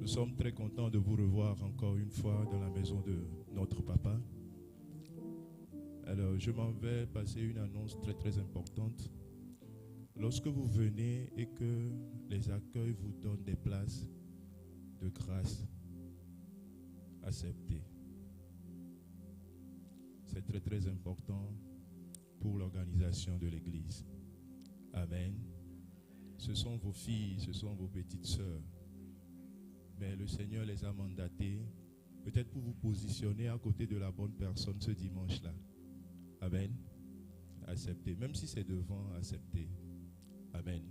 Nous sommes très contents de vous revoir encore une fois dans la maison de notre papa. Alors, je m'en vais passer une annonce très très importante. Lorsque vous venez et que les accueils vous donnent des places de grâce, acceptez. C'est très très important pour l'organisation de l'Église. Amen. Ce sont vos filles, ce sont vos petites sœurs. Mais le Seigneur les a mandatées, peut-être pour vous positionner à côté de la bonne personne ce dimanche-là. Amen. Acceptez. Même si c'est devant, acceptez. Amen.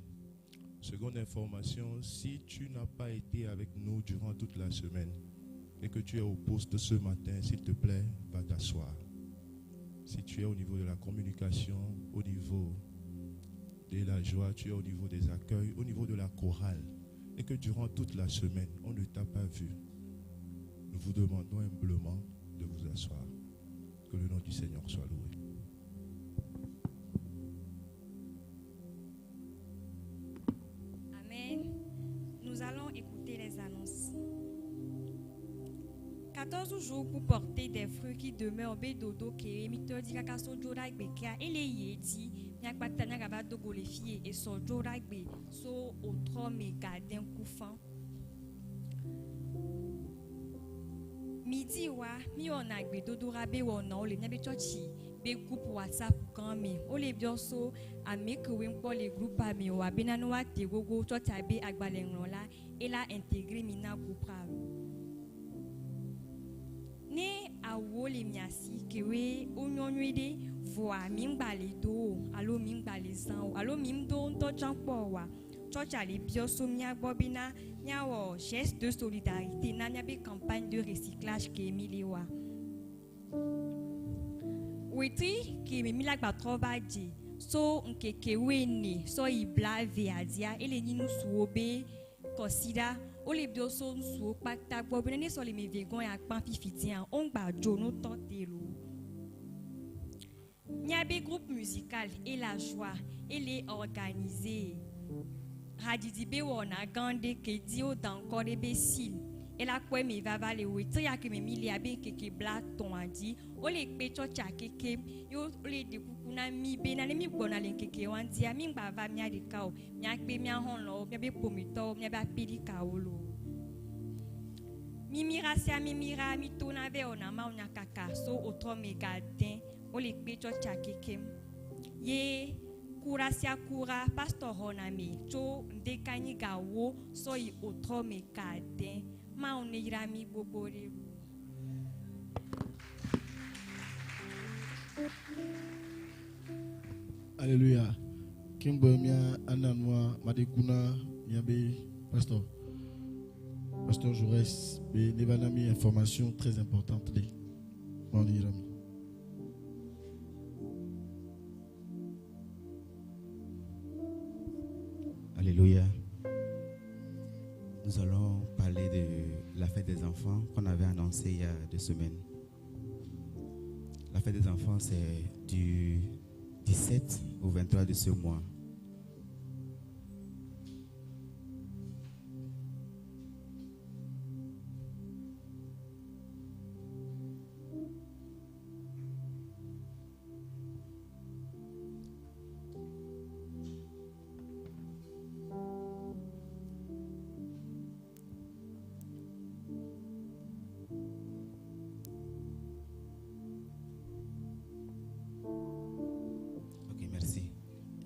Seconde information, si tu n'as pas été avec nous durant toute la semaine et que tu es au poste ce matin, s'il te plaît, va t'asseoir. Si tu es au niveau de la communication, au niveau de la joie, tu es au niveau des accueils, au niveau de la chorale, et que durant toute la semaine, on ne t'a pas vu, nous vous demandons humblement de vous asseoir. Que le nom du Seigneur soit loué. Amen. Nous allons écouter les annonces. 14 jours pour porter des fruits qui demeurent be dodo ke mi tɔ di kaka so dzo ɖa gbe kea ele yi edzi miakpata miagava do go le fie esɔ dzo ɖa gbe so otrɔ me gaden kufa. Midi wa miwɔna gbedodoɖa be wɔnawo le miabe tsɔtsi be groupe WhatsApp gã me. Wole biɔ so ame kewoe ŋkpɔ le groupea me o abena ne woate gogo tsɔtsia be agbalẽŋlɔla ela intégrer mi na groupea. Ne awuwo le mia si kewoe wonyɔ nyuie ɖe vɔa mi ŋgba le do o alo mi ŋgba le zã o alo mi ŋdo ŋutɔ tsã kpɔ o wa tsɔtsia le biɔ so mia gbɔ bena miawɔ geste de solidarité na miabe campagne de recyclage ke mi le wa. Wetri ke mi la gbatrɔ va dze so ŋkeke woene sɔ yi bla evea dzia ele nyi nusuwo be kɔsiɖa wole biɔ so nusuwo kpata gbɔ bena ne sɔleme ve gɔn ya kpã fifi dzia woŋgba dzo nutɔ te lo. Miabe groupe musical et la joie ele organisé. Hadzidzi be wɔna gã ɖe ke dzi woda ŋkɔ ɖe be sil. Ela kpɔe me vava le wetri ya ke me mi le abe ŋkeke bla tɔ̃a dzi. Wole kpe tsɔtsia keke ye wole ɖe kuku na mi bena ne mi gbɔna le ŋkeke wa dzia mi ŋgba va mia ɖeka o. Miakpe mia xɔlɔ̃wo, miabe ƒometɔwo, miabe aƒelikawo loo. Mimira sia mimira mi tona vɛ wɔna mawu nyakaka so wotrɔ me gade wole kpe tsɔtsia keke. Ye kura sia kura pastor xɔna me tso ŋdekanyi gawo sɔ yi wotrɔ me gade. Mawu ne yra mi gbogbo ɖe. Alléluia. Kimbe mia ananwa madekuna miabe pasteur. Pasteur Jaurès, be nevanami information très importante de. Mawu ne yra mi. Alléluia. Nous allons parler de la fête des enfants qu'on avait annoncée il y a 2 semaines. La fête des enfants, c'est du 17 au 23 de ce mois.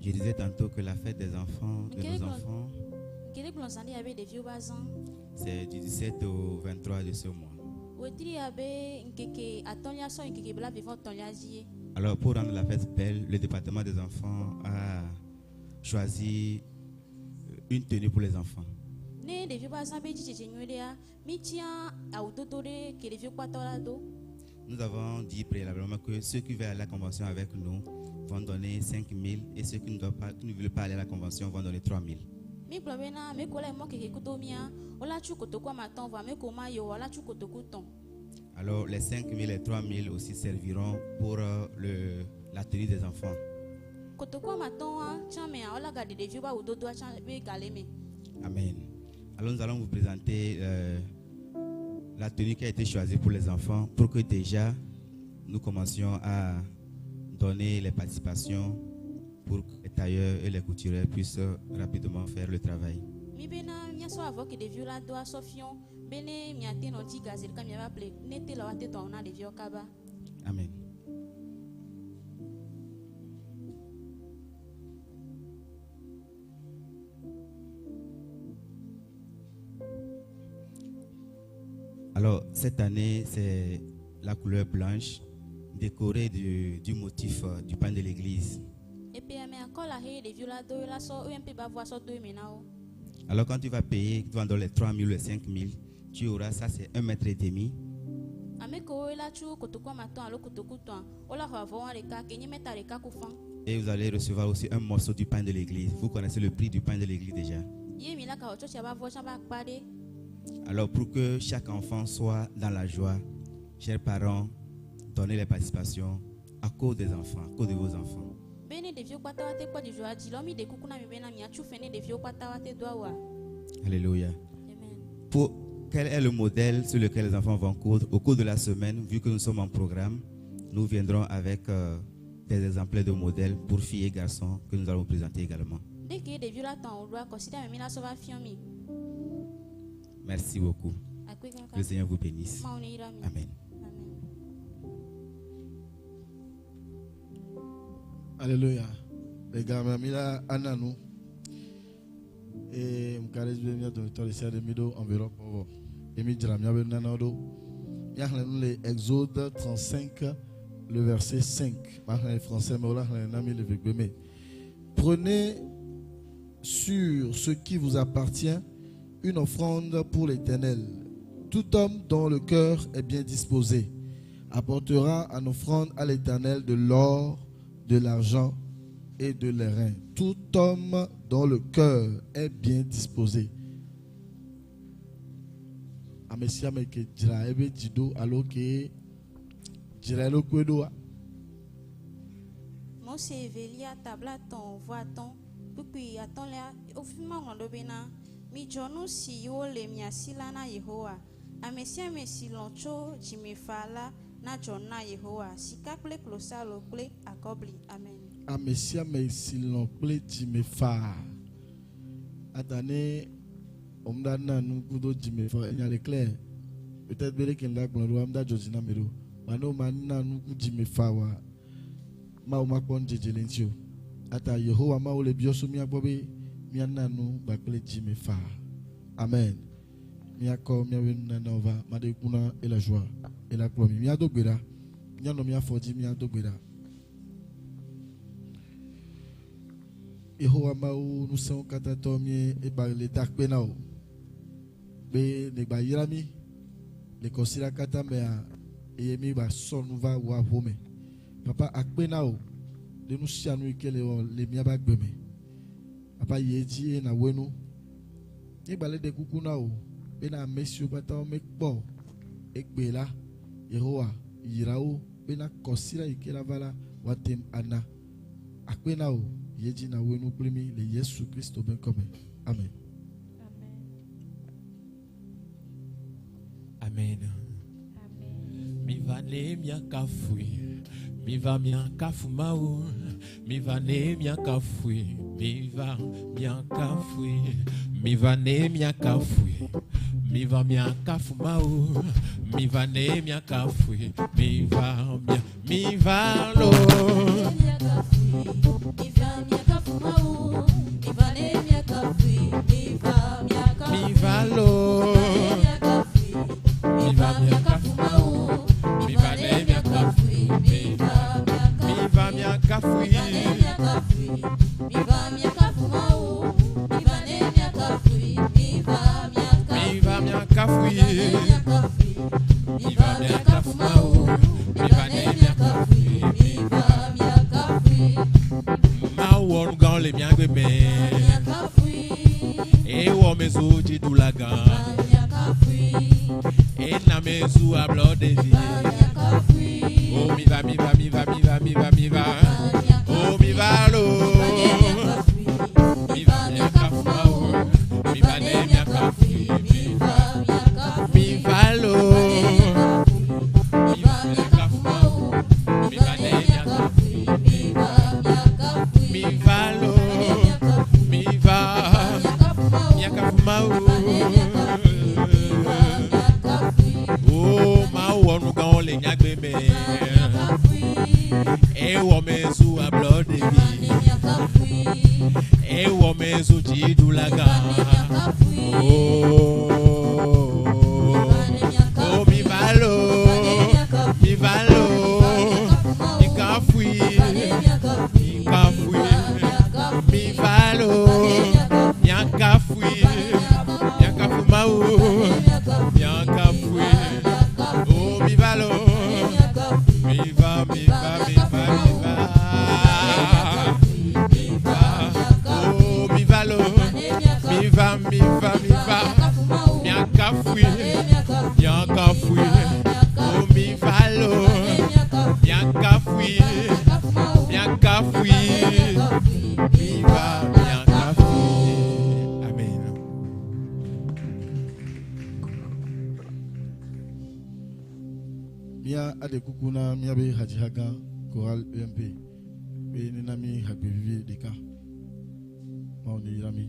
Je disais tantôt que la fête des enfants, de nos enfants, c'est du 17 au 23 de ce mois. Alors, pour rendre la fête belle, le département des enfants a choisi une tenue pour les enfants. Nous avons dit préalablement que ceux qui veulent aller à la convention avec nous vont donner 5 000 et ceux qui ne doivent pas, qui ne veulent pas aller à la convention vont donner 3 000. Alors les 5 000 et 3 000 aussi serviront pour la tenue des enfants. Amen. Alors nous allons vous présenter la tenue qui a été choisie pour les enfants pour que déjà nous commencions à donner les participations pour que les tailleurs et les couturiers puissent rapidement faire le travail. Mi bena miasɔ avɔ ke ɖeviwo la do asɔ fiɔ bene miate nɔ dzi gaze ɖeka miava ple ne te le woate tɔ na ɖeviwo kaba. Amen. Alors, cette année, c'est la couleur blanche décorée du motif du pain de l'église. Epea mea kɔla he ɖeviwo la do la sɔ EMP ba vɔ asɔ do eme na wo. Alors, quand tu vas payer, tu vas donner les 3 000 ou les 5 000, tu auras ça, c'est 1 mètre et demi. Ame kewo la tsu kotoku ame atɔ̃ alo kotoku tɔ̃a, wola xɔ avɔ wa ɖeka ke nye mɛta ɖeka ko fã. Et vous allez recevoir aussi un morceau du pain de l'église. Vous connaissez le prix du pain de l'église déjà. Ye mi la ka xɔ tsɔtsia ba vɔ tsã ba akpa ɖe. Alors, pour que chaque enfant soit dans la joie, chers parents, donnez les participations à cause des enfants, à cause de vos enfants. Bene ɖeviwo kpata woate kpɔ dzidzɔa dzilawo mi ɖe kuku na mi bena miatsu fe ne ɖeviwo kpata woate do awua. Alléluia. Amen. Quel est le modèle sur lequel les enfants vont coudre au cours de la semaine, vu que nous sommes en programme, nous viendrons avec des exemplaires de modèles pour filles et garçons que nous allons vous présenter également. Dès que ɖeviwo la tɔn wo ɖoa, kɔsiɖa me mi la sɔ va fiɔ mi. Merci beaucoup. Akpe kaka. Que le Seigneur vous bénisse. Mawu ne yra mi. Amen. Amen. Alléluia. Les gars, mi la ananu. Et m'karez be mi do to le sia de mi do enveloppe ovo. Et mi dra mi abe nana do. Mi a xlẽ nu le Exode 35 le verset 5. Ma xlẽ français mais ola xlẽ na mi le vegbe me. Prenez sur ce qui vous appartient une offrande pour l'Éternel. Tout homme dont le cœur est bien disposé apportera en offrande à l'Éternel de l'or, de l'argent et de l'airain. Tout homme dont le cœur est bien disposé. Ame sia ame ke dzra ebe dzi ɖo alo ke dzra eɖokui ɖoa. Mose evelia tabla tɔ̃ vɔ atɔ̃ kpukpui atɔ̃lia wofi ma ŋlɔ ɖo bena midzɔ nu siwo le mia si la na Yehowa. Ame sia ame si lɔ̃ tso dzime faa la nadzɔ na Yehowa sika kple klosalo kple akɔbli. Amen. Ame sia ame si lɔ̃ kple dzime faa. Ata ne wòm na nu kudo dzime faa, enya le clair. Peut-être be ɖeke ŋda gblɔ ɖoa, ŋda dzɔ dzi na ame ɖewo. Ba ne woma na nu ku dzime faa wa, Mawu makpɔ nudzedze le ŋuti o. Ata Yehowa Mawu le biɔ so mía gbɔ be míana nu kpakple dzime faa. Amen. Míakɔ míaƒe nunanawo va. Maɖe ku na ele joie. Ele akplɔ mi. Míado gbe ɖa. Míanɔ mía afɔ dzi, míado gbe ɖa. Yehowa Mawu ŋusẽwo katã tɔ mí eba le da akpe na wò. Be negba yra mí le kɔsiɖa katã mea eye mí ba sɔ nu va wò aƒome. Papa akpe na wò ɖe nu sia nu yi ke le wɔ le míaƒe agbe me. Papa yi edzi eye nàwɔe nu. Míegba le ɖe kuku na wò bena ame siwo katã womekpɔ egbe la, Yehowa yra wo bena kɔsiɖa yi ke la va la woate ŋu ana. Akpe na wò yi edzi nàwɔe nu kpli mí le Yesu Kristo be ŋkɔme. Amen. Amen. Amen. Mi va ne mia kafui, mi va mia kafu Mawu, mi va ne mia kafui, mi va mia kafui, mi va ne mia kafui, mi va mia kafu Mawu, mi va ne mia kafui, mi va mia, mi va lo. Mi va mia kafu Mawu, mi va ne mia kafui, mi va mia kafui. Mi va lo. Mi va mia kafu Mawu, mi va ne mia kafui, mi va mia Mi kafui. va mia kafui. Mi va mia kafu Mawu, mi va ne mia kafui, mi va mia Mi kafui. va mia kafui. Mi va mia kafu Mawu, mi va ne mia kafui, mi va mia kafui. Mawu wɔ nu gãwo le mía gbe me. Mia kafui, Ewɔ me zu dziɖula gã. mia kafui, Ena me zu ablɔɖevi. mia kafui. Oh mi va mi va mi va mi va mi va mi va. Oh mi va lo. Mi va mia kafu Mawu, mi va ne mia kafui. O Mawu wɔ nu gãwo le nyagbe me. Ewɔ me zu ablɔɖevi. Ewɔ me zu dziɖula gã. Oh, mi va lo, mi va lo, mi kafui, mi kafui, mi va lo, mi kafui, mi kafu Mawu, mi kafui, oh mi va lo, mi va, mi va, mi va, mi va, mi va, oh mi va lo, mi va, mi va, mi va, mi kafui, mi kafui, oh mi va lo, mi kafui, mi kafui, mi va, mi kafui. Amen. Mía aɖe kuku na míabe hadziha gã choral EMP be nena mí hagbe vivi ɖeka. Mawu ne yra mí.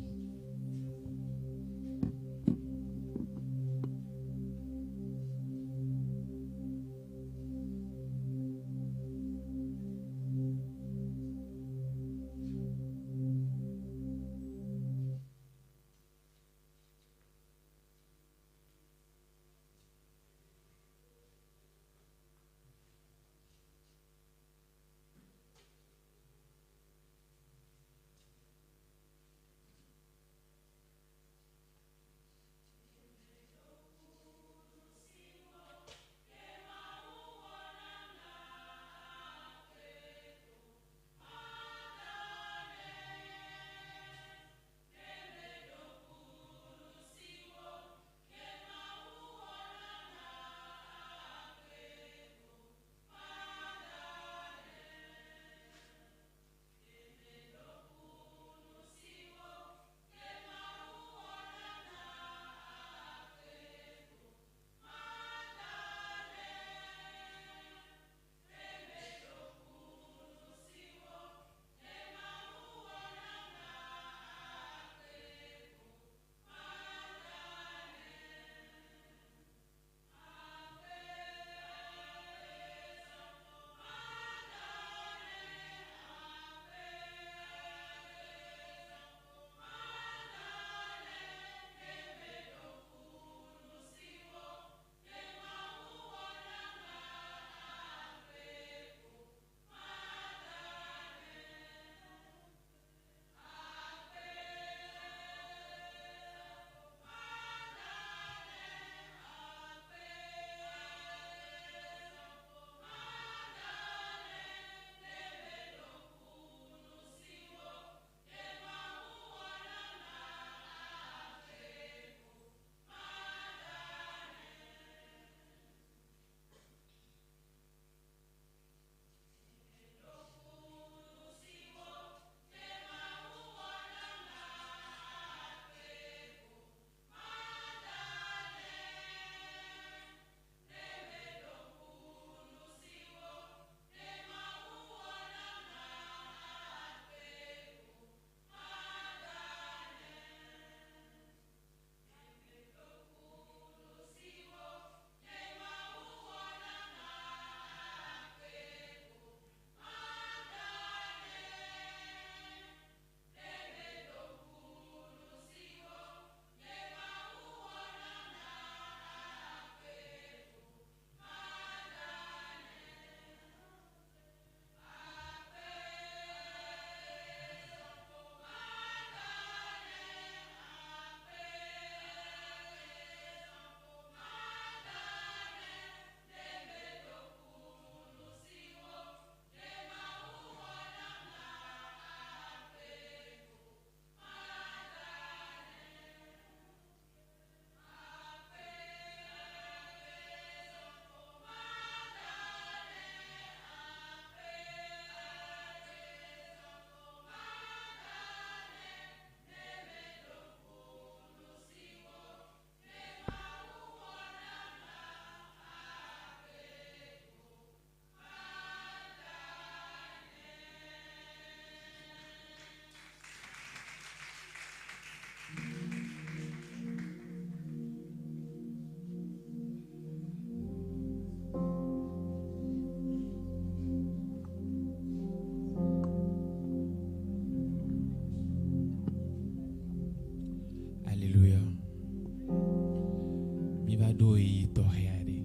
Ɖo ɣeyiɣi tɔxɛ aɖe.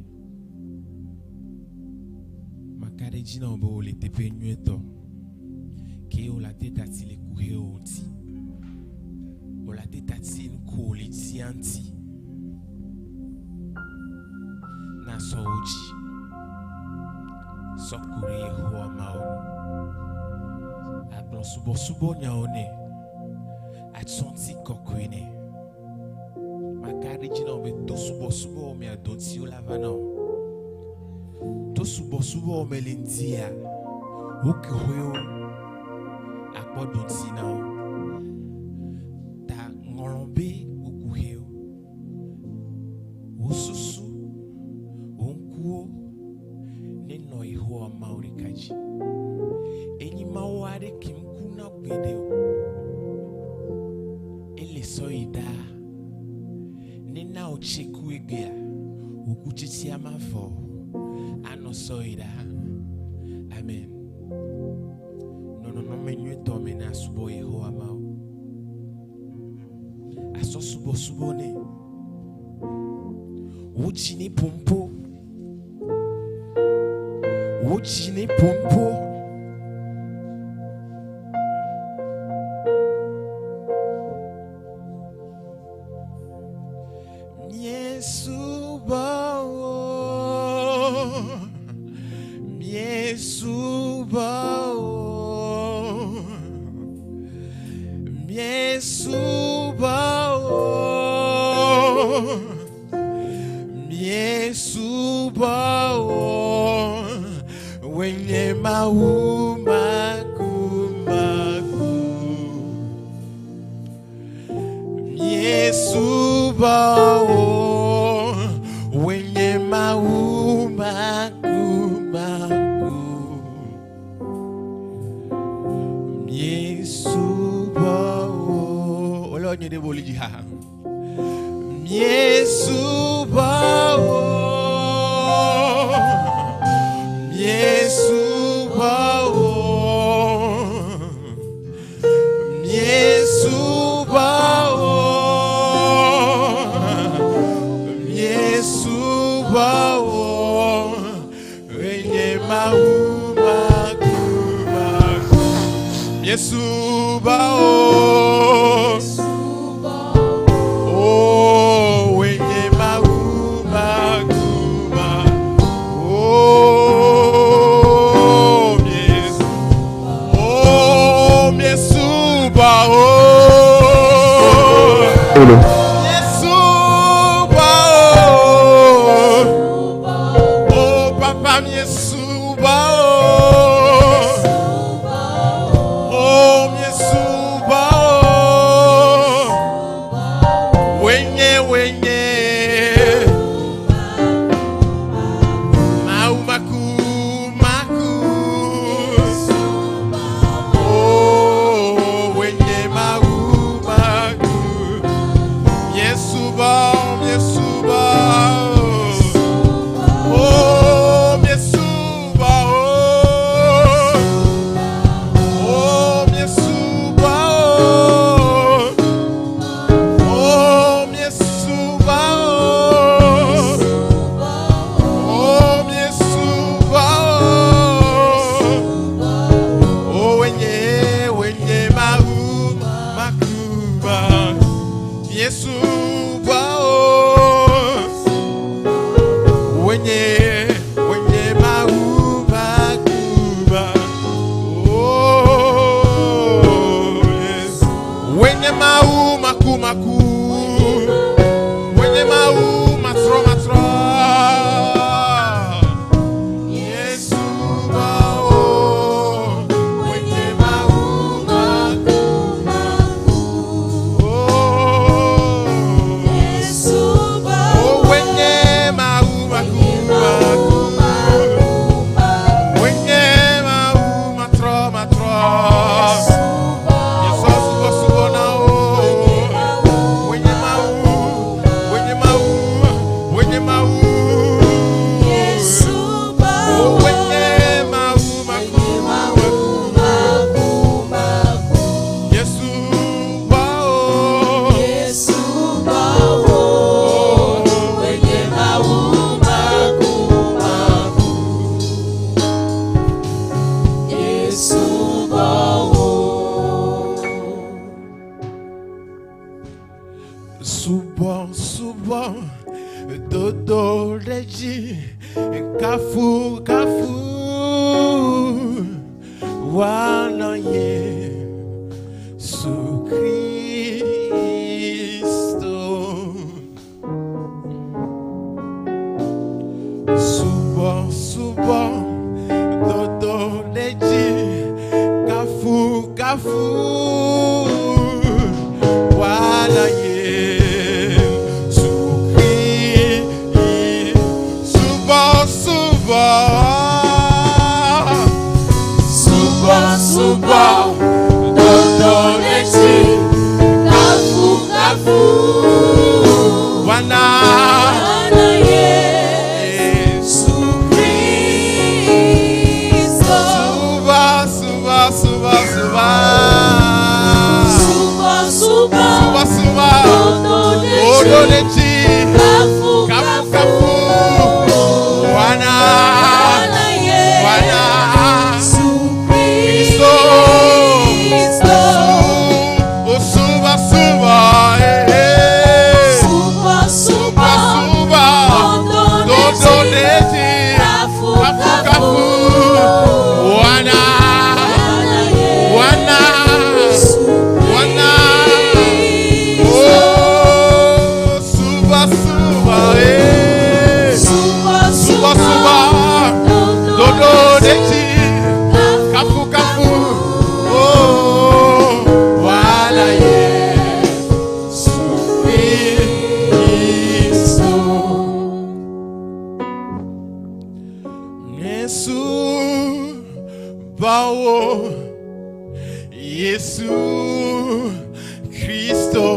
Maka ɖe edzi na wò be wole teƒe nyuietɔ ke wòle ate tati le kuxewo ŋuti. Wòle ate tati nuko wòle dzia ŋuti. Na sɔ wò dzi. Sɔ ku ɖe Yehowa Mawu ŋu. Agblɔ subɔsubɔnyawo nɛ. Atsɔ ŋuti kɔkɔe nɛ. Maka ɖe edzi na wò be to subɔsubɔ mea doŋutiwo la va na wò. To subɔsubɔ me le ŋdia, wo kuxewo akpɔ doŋuti na wò. Ta ŋlɔ be wò kuxewo, wò susu, wò ŋkuwo nenɔ Yehowa Mawu ɖeka dzi. Enyi Mawu aɖe ke ŋku na gbeɖe o. Ele sɔ yi ɖaa. Nena wò tsi ku egbea, wò kutsitsia mavɔ o. Anɔ sɔ yi ɖaa. Amen. Nɔ nɔnɔme nyuietɔ me na subɔ Yehowa Mawu. Asɔ subɔsubɔ nɛ. Wò dzi ne ƒomƒo. Wò dzi ne ƒomƒo. Míesubɔ wò, míesubɔ wò, míesubɔ wò, míesubɔ wò, wòe nye Mawu makumaku. Míesubɔ wò, wòe nye Mawu makumaku. Míesubɔ wò. Wole wɔ nyuie ɖe be wòli dzi ha. Míesubɔ wò. Míesubɔ wò. Míesubɔ wò. Míesubɔ wò. Wòe nye Mawu makumaku. Míesubɔ wò. Oh, wòe nye Mawu makumaku. Oh, míesubɔ. Oh, míesubɔ wò. Míesubɔ wò. Oh, papa, míesubɔ wò. Oh, míesubɔ wò. Wòe nye, wòe nye. Mawu makumaku. Oh, wòe nye Mawu maku. Míesubɔ, míesubɔ. Oh, míesubɔ. Dodo ɖe dzi. Kafu, kafu. Woanɔ Yesu Kristo. Subɔ, subɔ, dodo ɖe dzi. Kafu, kafu. Woanɔ Yesu Kristo. Subɔ, subɔ. Subɔ, subɔ, dodo ɖe dzi. Kafu, kafu. Wana. Wana Yesu Yesu Kristo. Suba, suba, suba, suba. Subɔ, subɔ. Suba, suba. Dodo ɖe Odo dzi. de dzi. Kafu, Kafu, kafu. kafu. Wana. Wana Wana. Yesu Kristo. Kristo. Oh, suba, suba. Eh, eh. Subɔ, Suba, subɔ. suba. Dodo ɖe Dodo dzi. de dzi. Kafu, Kafu, kafu. kafu. Wana. Wana Wana. Yesu Wana. Kristo. Oh, suba, suba, eh. Subɔ, Suba, subɔ. suba. Dodo Dodo ɖe de dzi. dzi. Kafu, kafu. Oh, wala Yesu Kristo. Yesu bawo. Yesu Kristo.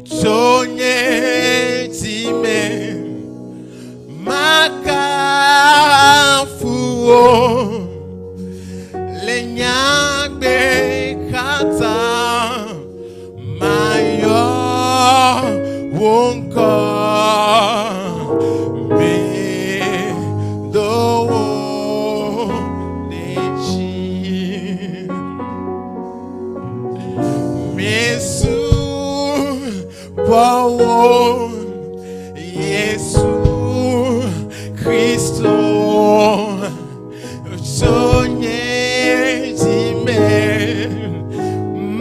Tsonye time makafuo lenyagbe kata mayo wonko me dowo dechi. Yesu bawo Yesu Kristo Sonye time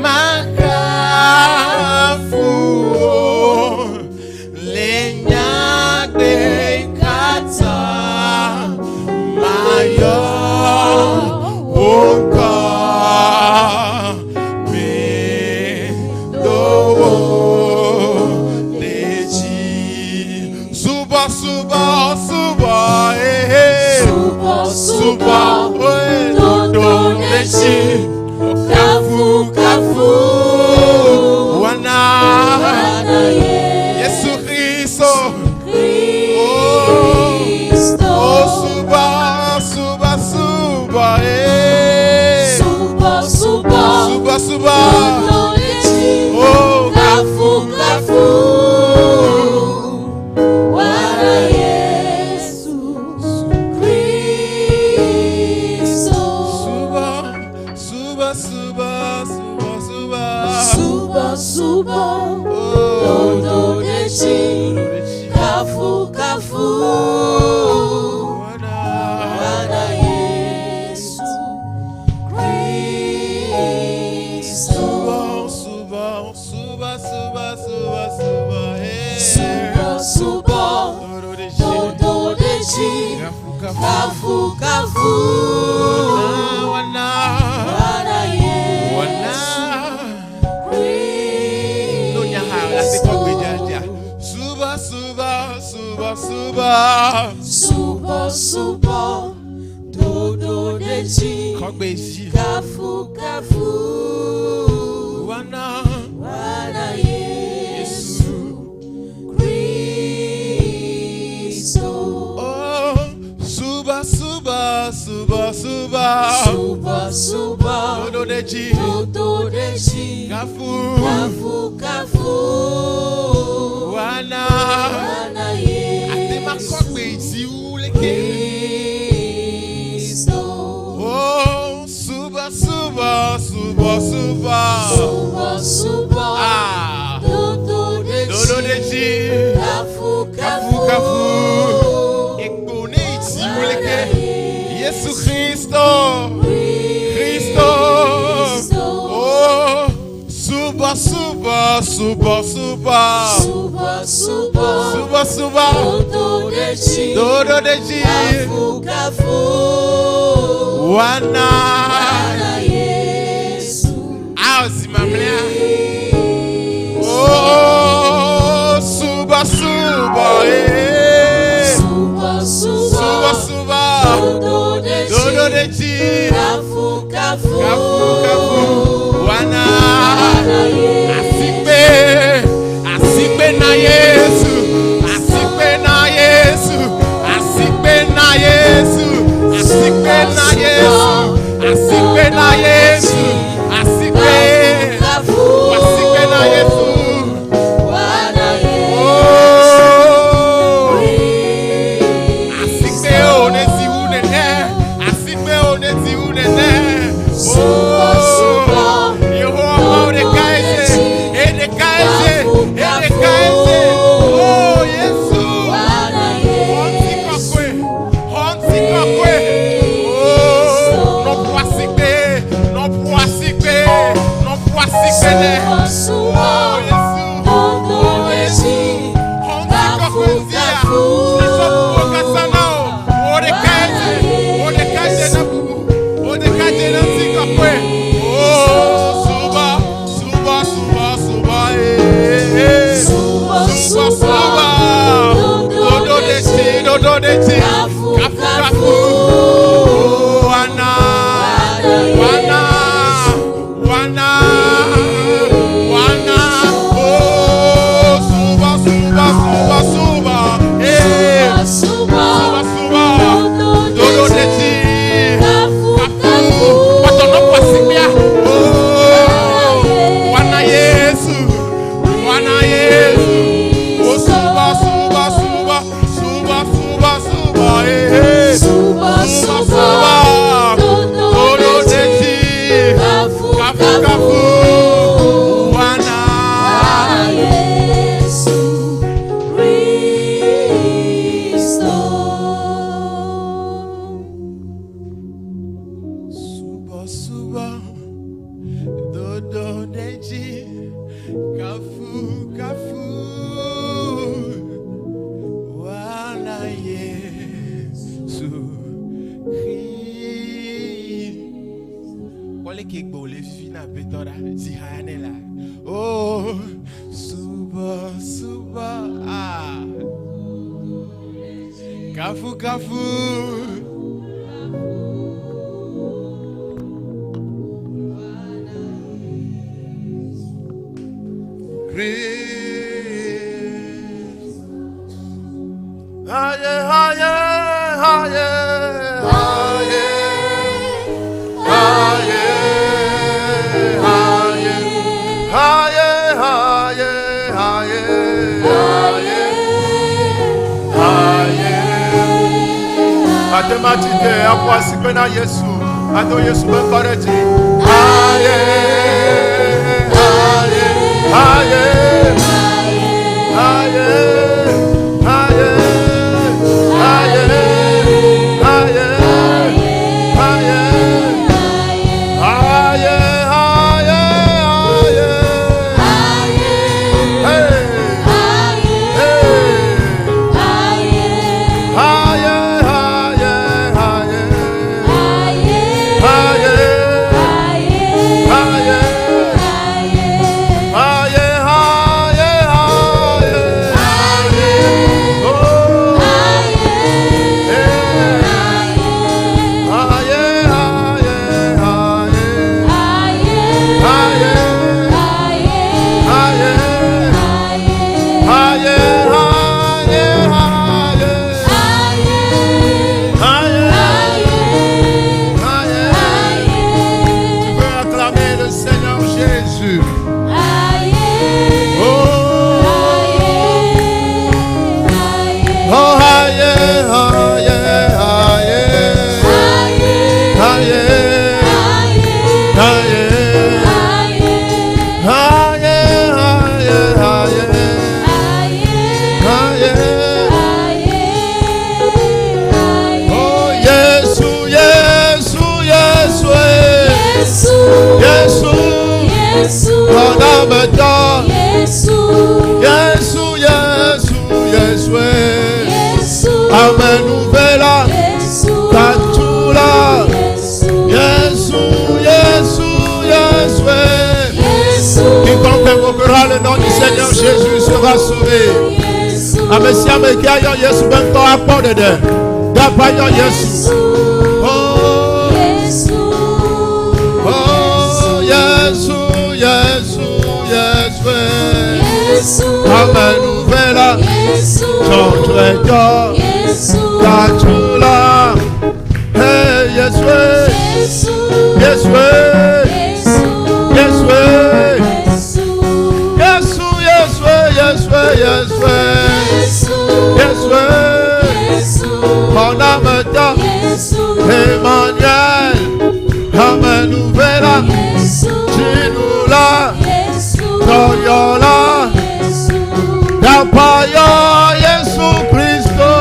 makafu lenyagbe kata mayo wonko me dowo deji. Suba, suba, suba, eh, eh. Subɔ, Suba, subɔ. eh, Dodo dodo ɖe deji. dzi. Kafu, kafu. Wana. Wana Yesu Kristo. Kristo. Oh, suba, suba, suba, eh. Subɔ, subɔ. Suba, suba. Dodo ɖe dzi. Oh, Kafu, kafu. Wana Yesu Kristo. Suba, suba, suba, suba, suba. Subɔ, subɔ. Oh, Dodo ɖe dzi. dodo deji. Kafu, kafu. Wana. Wana Yesu Kristo. Suba, suba, suba, suba, suba, suba, eh. Subɔ, subɔ. Dodo deji. Dodo ɖe dzi. Kafu, kafu. Kafu, kafu. Wana, Wana wana. Yesu No nyaha, la se Kristo. kɔ gbejaja. Suba, suba, suba, suba. Subɔ, subɔ. Dodo ɖe dzi. Kɔ gbeji. Kafu, kafu. Wana. Wana Yesu Kristo. Oh, suba, suba, suba, suba. Subɔ, subɔ. Dodo deji. Dodo ɖe dzi. Kafu. Kafu, kafu. Wana. Wana Ate ma Yesu kɔ gbeji wu leke. Kristo. Oh, suba, suba, suba, suba. Subɔ, subɔ. Ah. Dodo ɖe Dodo dzi. deji. kafu. Ekpo ne itsi wuleke. Yesu Kristo. Kristo. Oh, suba suba suba suba. Suba, suba, Suba suba. dodo deji, Dodo deji. kafu, kafu, Wana. wana Yesu. Ah, si mamlea. Oh, suba suba eh. Suba, Suba suba, suba. dodo deji, Dodo deji. kafu, kafu, Kafu kafu. Wana. wana Yesu. Asikpe, asikpe na Yesu, asikpe na Yesu, asikpe na Yesu, asikpe na Yesu, asikpe na Yesu, asikpe, Kafu, asikpe na Yesu. wana Yesu. Oh, asikpe onesi unene, asikpe onesi unene. Oh, Yehowa odekaeze, edekaeze, edekaeze. Oh, Yesu. Wana Honti Yesu. kakwe, honti kakwe. Oh, non poasikpe, non poasikpe, non poasikpe ne. Suba, suba, Oh, Yesu. dodo deji, Honti kafu, kakwe nzia. kafu. Isopu okasana o. Odekaeze, odekaeze na bubu, odekaeze na nti kakwe. Oh, suba, suba, suba, suba, eh, eh. Suba, Suba, suba, suba. Dodo deji, dodo deji. Kafu, Kafu, kafu. kafu. Oh, wana, wana, wana, wana. Oh, suba, suba, suba, suba. Eh, Suba, suba, suba, suba. dodo Dodo deji, deji. kafu, Kafu. kafu. Watono kwasimia. Oh, wana Yesu, wana Yesu. Oh, suba, suba, suba, suba, suba, suba, eh, eh. Suba, Suba, suba, suba. dodo Dodo deji, deji. kafu, Kafu, kafu. kafu. Wana. Wana Yesu Kristo. Suba, suba. Dodo deji. Kafu, kafu. Wana Yesu Christ. Wale ke gbo le fifi na betora ti ha ne la. Oh, suba, suba. Ah. Kafu, kafu. Christ. Aye, aye, aye, aye. Aye, aye. Aye, aye, aye, aye. Aye. Atematite akwasi na Yesu. Ato Yesu be kɔrɛti. Aye, aye, aye. Aye, aye, aye, aye, aye, aye, aye, aye. Hey, hey. Aye, aye, aye. Aye, aye, aye, aye, aye. sera sauvé. Ame sia ame ke ayɔ Yesu be ŋkɔ akpɔ ɖeɖe. Dapa yɔ Yesu. Oh, oh, Yesu, Yesu, Yesu. Amenuvela, dzɔdzɔetɔ, katsula. Hey, Yesu, Yesu, Yesu, Yesu, Yesu, Yesu, Yesu, Yesu. Xɔnametɔ, Emmanuel, amenuvela, dziɖula, dɔyɔla, dapayɔ Yesu Kristo,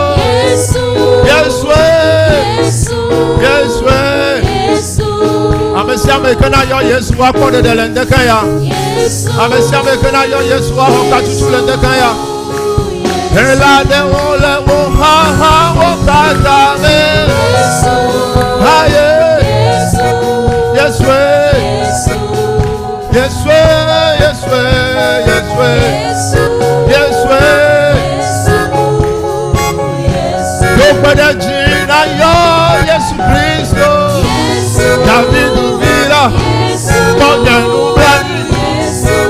Yesue, Yesue. Ame sia ame ke na yɔ Yesu akpɔ ɖeɖe le ŋdeke ya. Ame sia ame ke na yɔ Yesu axɔ katutu le ŋdeke ya. Ela ɖewo le wo xaxawo katã me. Aye, Yesue, Yesue, Yesue, Yesue, Yesue. Tó gbẹdẹ dzi na yɔ Yesu Kristo. David vi la, kpɔ nye nublanui.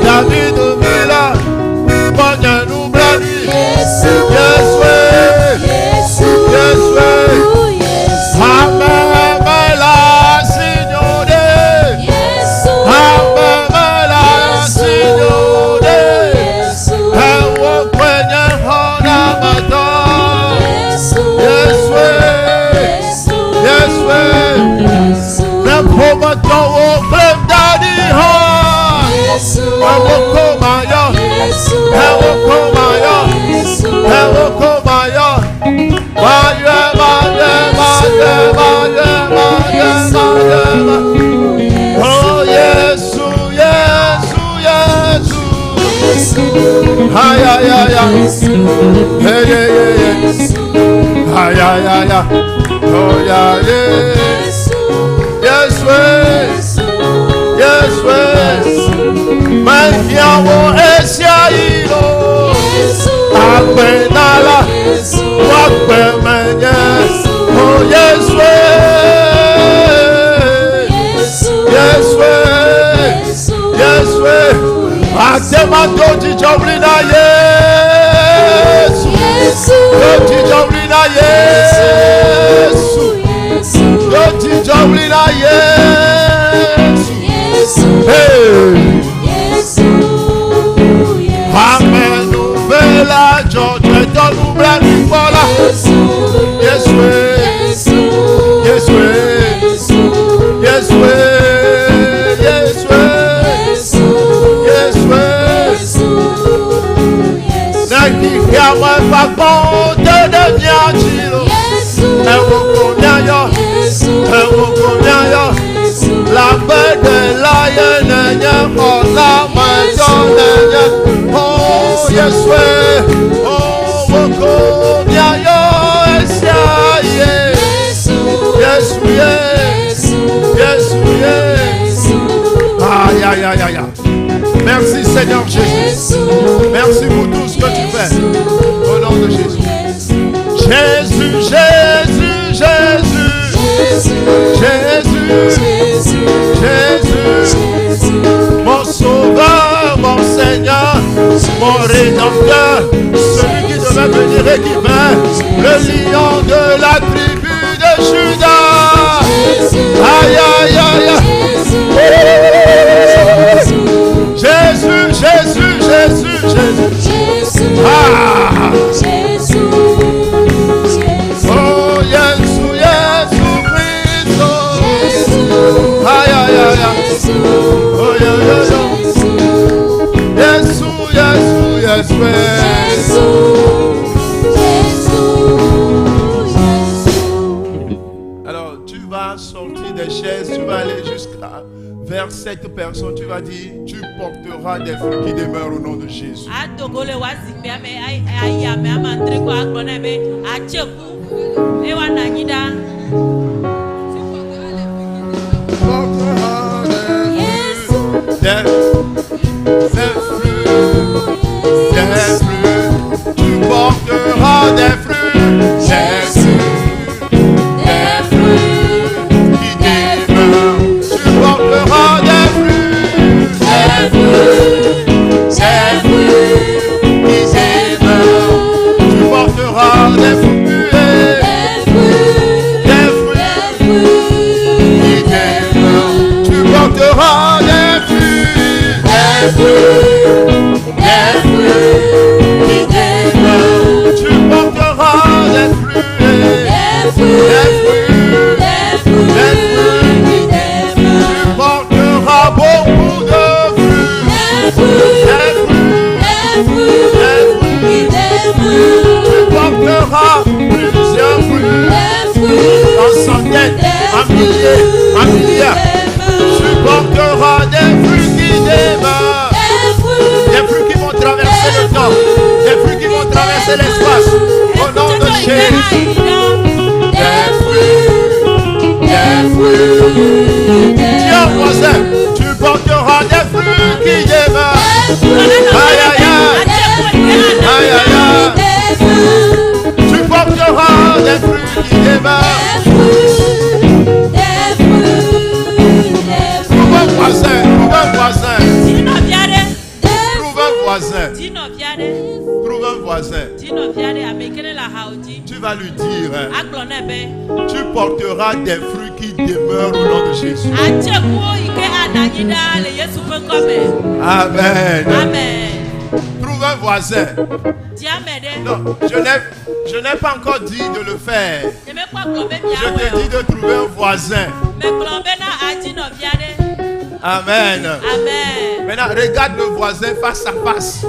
David vi la, kpɔ nye nublanui. Yesue, Yesue. Amemela signore. Amemela signore. Ewo kwenye xɔnametɔ. Yesue, Yesue. Ne ƒometɔwo kple daɖi hã. Ewo ko mayɔ. Ewo ko mayɔ. Ewo ko mayɔ. Mayɔ, mayɔ, mayɔ, mayɔ, mayɔ, mayɔ. Oh Yesu, Yesu, Yesu. Ay, ay, ay, ay. Hey, hey, hey, hey. Ay, ay, ay, ay. Oh, yeah, yeah. Yesu, Yesu. Mehiawo esia yi lo. Agbenala, wagbemenye. Oh, Yesu, Yesu, Yesu. Atema do dzidzɔ wli na Yesu. Do dzidzɔ wli na Yesu. Do dzidzɔ wli na Yesu. Hey. Amenuvela dzɔdzɔetɔ nublanuikpɔla. Yesue, Yesue, Yesue, Yesue, Yesue. Ne xexea me ƒe agbawo te ɖe mía dzi lo. Ewo ko míayɔ, ewo ko míayɔ. L'abe ɖela ye nenye, xɔnametɔ nenye. Oh Yesue, oh wo ko míayɔ esia ye. Yesu ye, Yesu ye. Aïe, aïe, aïe, aïe, aïe. Merci Seigneur Jésus. Merci pour tout ce que tu fais. Au nom de Jésus. Jésus, Jésus, Jésus. Jésus, Jésus. Mon sauveur, mon Seigneur, mon Rédempteur, celui qui devait venir et qui vint, le lion de la tribu de Juda. Aïe, aïe, aïe, aïe. Jésus, Jésus, Jésus, Jésus. Ah. Oh, Jésus, Jésus Christ. Aïe, aïe, aïe, aïe. Oh, yeah, yeah, yeah. Jésus, Jésus, Jésus. Alors, tu vas sortir des chaises, tu vas aller jusqu'à vers cette personne, tu vas dire, tu porteras des fruits qui demeurent au nom de Jésus. Adogo le wa zikpuia me ayi ayi ame ame adre kɔ agblɔ nɛ be atseku eye woanɔ anyi ɖa. Des fruits, des fruits Tu porteras plusieurs fruits. En centaines, en milliers, en milliards. Tu porteras des fruits qui demeurent. Des fruits qui vont traverser le temps. Des fruits qui vont traverser l'espace. Au nom de Jésus. Des fruits. Des fruits. Dis au voisin, tu porteras des fruits qui demeurent. Aïe, aïe, aïe. Aïe, aïe, aïe. Tu porteras des fruits qui demeurent. Trouve un voisin, trouve un voisin. Trouve un voisin. Trouve un voisin. Tu vas lui dire, hein, tu porteras des fruits qui demeurent au nom de Jésus. Amen. Amen. Trouve un voisin. Non, je n'ai pas encore dit de le faire. Je te dis de trouver un voisin. Amen. Amen. Maintenant, regarde le voisin face à face.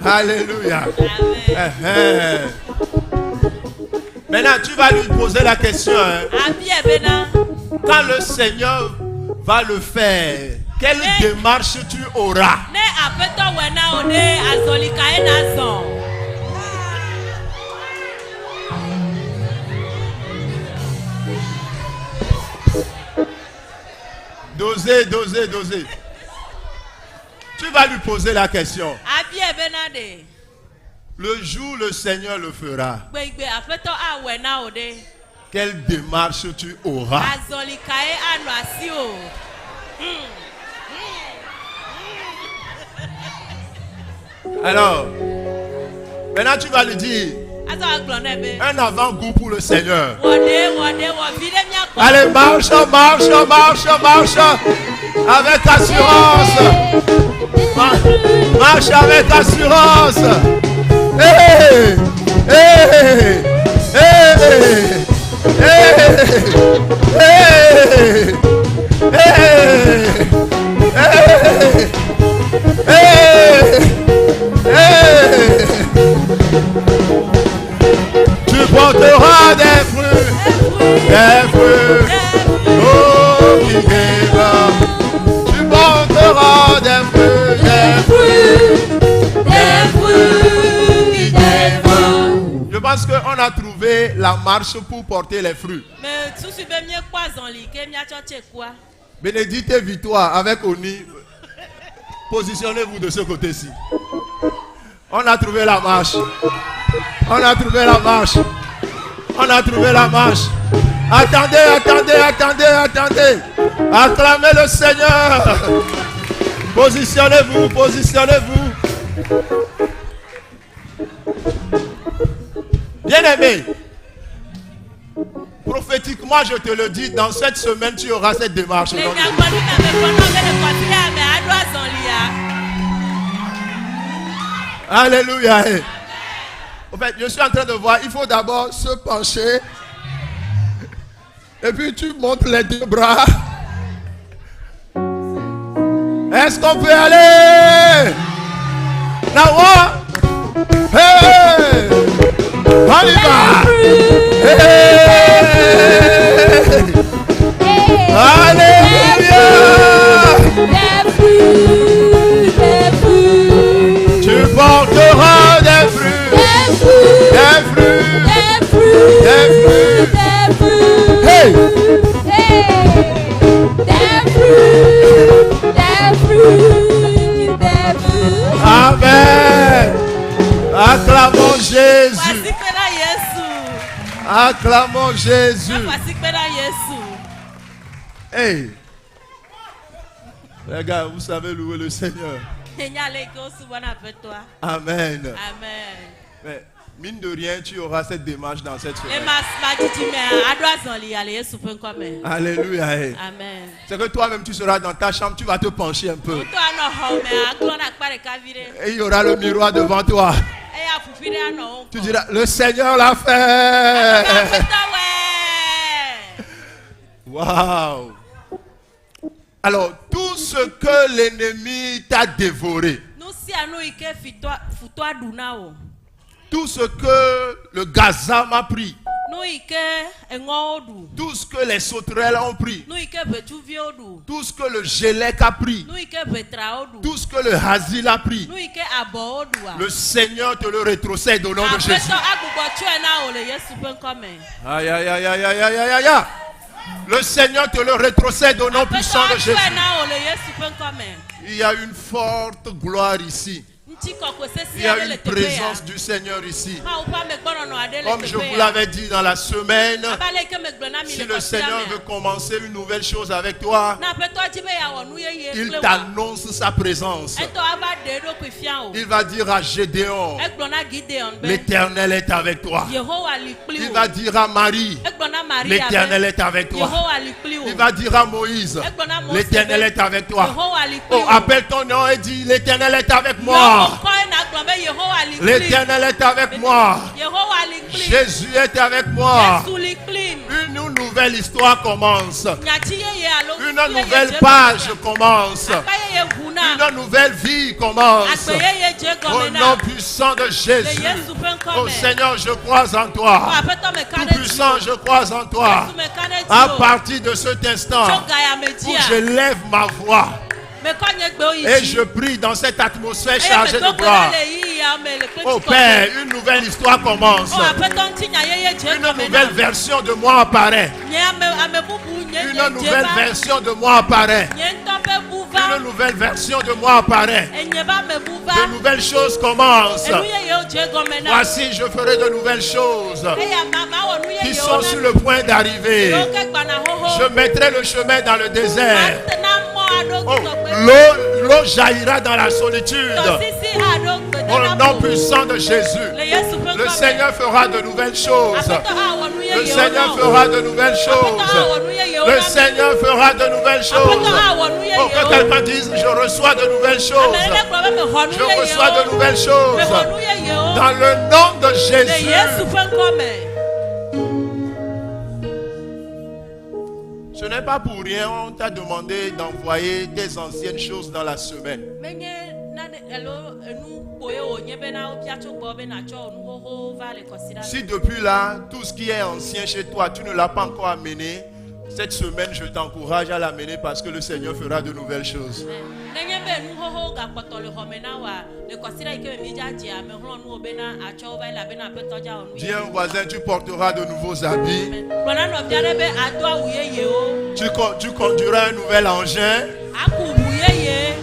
Alléluia. Amen. Maintenant, tu vas lui poser la question. Hein. Quand le Seigneur va le faire, quelle démarche tu auras? Dosez, dosez, dosez. Tu vas lui poser la question. Le jour où le Seigneur le fera, quelle démarche tu auras? Alors, maintenant tu vas lui dire un avant-goût pour le Seigneur. Allez, marche, marche, marche, marche avec assurance. Marche avec assurance. Hey, hey, hey, hey, hey, hey, hey, hey. Tu porteras des fruits, des fruits, oh qui demeurent. Tu porteras des fruits, des fruits, des fruits qui demeurent. Je pense qu'on a trouvé la marche pour porter les fruits. Bénédicte et Victoire avec Oni. Positionnez-vous de ce côté-ci. On a trouvé la marche. On a trouvé la marche. On a trouvé la marche. Attendez, attendez, attendez, attendez. Acclamez le Seigneur. Positionnez-vous, positionnez-vous. Bien-aimé, prophétiquement, je te le dis, dans cette semaine, tu auras cette démarche. Alléluia. En fait, je suis en train de voir, il faut d'abord se pencher. Et puis tu montes les deux bras. Est-ce qu'on peut aller? Nawa? Hey! On y va! Hey! Alléluia! Tu porteras des fruits, des fruits, des fruits, Hey! Amen! Acclamons Jésus! Acclamons Jésus! Hey! Les gars, vous savez louer le Seigneur. Amen. Amen. Mais mine de rien, tu auras cette démarche dans cette semaine. Alléluia. Amen. C'est que toi-même, tu seras dans ta chambre, tu vas te pencher un peu. Et il y aura le miroir devant toi. Tu diras, le Seigneur l'a fait. Waouh. Alors, tout ce que l'ennemi t'a dévoré, sia nu yi ke fitɔa futɔa ɖu na wò. Tout ce que le Gaza m'a pris, Nu yi ke eŋɔwo ɖu. tout ce que les sauterelles ont pris, Nu yi ke ʋetsuviwo ɖu. tout ce que le gélec a pris, Nu yi ke ʋetrawo ɖu. tout ce que le Hazil a pris, Nu yi ke abɔwo ɖua. le Seigneur te le rétrocède au nom de Jésus. Aƒetɔ agbugbɔ tsɔe na wò le Yesu ƒe ŋkɔ me. Aïe, aïe, aïe, aïe, aïe, aïe, aïe, aïe. Le Seigneur te le rétrocède au nom puissant Aƒetɔ de Jésus. atsɔe na wò le Yesu ƒe ŋkɔ me. Il y a une forte gloire ici. Ŋutikɔkɔe Il sesẽ y a aɖe une le teƒe ya. présence du Seigneur ici. Mawu ƒe amegbɔnɔnɔ aɖe le Comme je teƒe vous ya. l'avais dit dans la semaine, Abe ale yi ke megblɔ na mi si le le kɔsia Seigneur mea. veut commencer une nouvelle chose avec toi, Ne aƒetɔ dzi be yeawɔ nu yeye il kple wòa, t'annonce sa présence. etɔ ava ɖe eɖokui fia wò. Il va dire à Gédéon, Egblɔ na Gideon be l'Éternel est avec toi. Yehowa li kpli Il wò. va dire à Marie, Egblɔ na Maria l'Éternel be est avec toi. Yehowa li kpli wò. Il va dire à Moïse, Egblɔ na Mose l'Éternel be est avec toi. Yehowa li kpli Oh, wò. appelle ton nom et dis, l'Éternel est avec Yɔ moi. wò ŋkɔ ye nàgblɔ be Yehowa li kplim. L'Éternel est avec moi. Yehowa li kplim. Jésus est avec moi. Yesu li kplim. Une nouvelle histoire commence. Nyati yeye alo Une nu yeye nouvelle dze page gɔme. commence. Akpa yeye ʋu na. Une nouvelle vie commence. Agbe yeye dze Au gɔme na. nom puissant de Le Jésus. Yesu ƒe ŋkɔ Oh me. Seigneur, je crois en toi. Oh, aƒetɔ meka Tout ɖe dzi puissant, wò. je crois en toi. Yesu meka ɖe À dzi wò. partir de cet instant Tso ga ya me où dzia, je lève ma voix mekɔ nye gbewo yi et dzi. je prie dans cette atmosphère Eye chargée medo de gbe ɖa gloire. le ɣeyiɣi ya me le kple Oh ŋutikɔkɔe. Père, une nouvelle histoire commence. Oh, aƒetɔ ŋutinya yeye dze Une gɔme nouvelle nam. version de moi apparaît. Nye ame ame bubu nye Une nye dze nouvelle va. version de moi apparaît. Nye ŋutɔ ƒe bu va. Une nouvelle version de moi apparaît. Enye be ame bu va. De nouvelles choses commencent. Enu yeyewo dze gɔme nam. Voici, je ferai de nouvelles choses Eya ma mawɔ nu qui yeyewo sont na sur mi. le point d'arriver. Yewo ke gbana xoxo. Je mettrai le chemin dans le désert. Mate na mɔ aɖo Oh, gbegbe. l'eau, l'eau jaillira dans la solitude. Tɔsisi aɖo Au nom gbedadaƒo. puissant de Jésus. Le Yesu ƒe Le ŋkɔ me. Seigneur fera de nouvelles choses. Aƒetɔ awɔ nu Le yeyewo Seigneur na wò. fera de nouvelles Aƒetɔ choses. awɔ nu yeyewo Le na mi. Seigneur fera de nouvelles choses. Aƒetɔ awɔ nu Oh, que yeyewo. quelqu'un dise, je reçois de nouvelles choses. Ame ɖe gblɔ be mexɔ nu Je reçois de yeyewo. nouvelles choses. Mexɔ nu yeyewo. Dans le nom de Le Jésus. Yesu ƒe ŋkɔ me. Ce n'est pas pour rien, on t'a demandé d'envoyer tes anciennes choses dans la semaine. Menye nane alo enu kpoe wònye bena wobia tso gbɔ be nàtsɔ wò nu xoxowo va le kɔsiɖa Si depuis là, tout ce qui est ancien chez toi, tu ne l'as pas encore amené, cette semaine, je t'encourage à l'amener parce que le Seigneur fera de nouvelles choses. Nenye be nu xoxowo gakpɔtɔ le xɔme na woa, le kɔsiɖa yi ke me míedza dzea, mexlɔ̃ nu wò bena atsɔ wo va elabena aƒetɔ dza wɔ nu Dis à un yeyewo. voisin, tu porteras de nouveaux habits. Gblɔ na nɔvia ɖe be ado awu yeyewo, Tu conduiras un nouvel engin. aku ʋu yeye.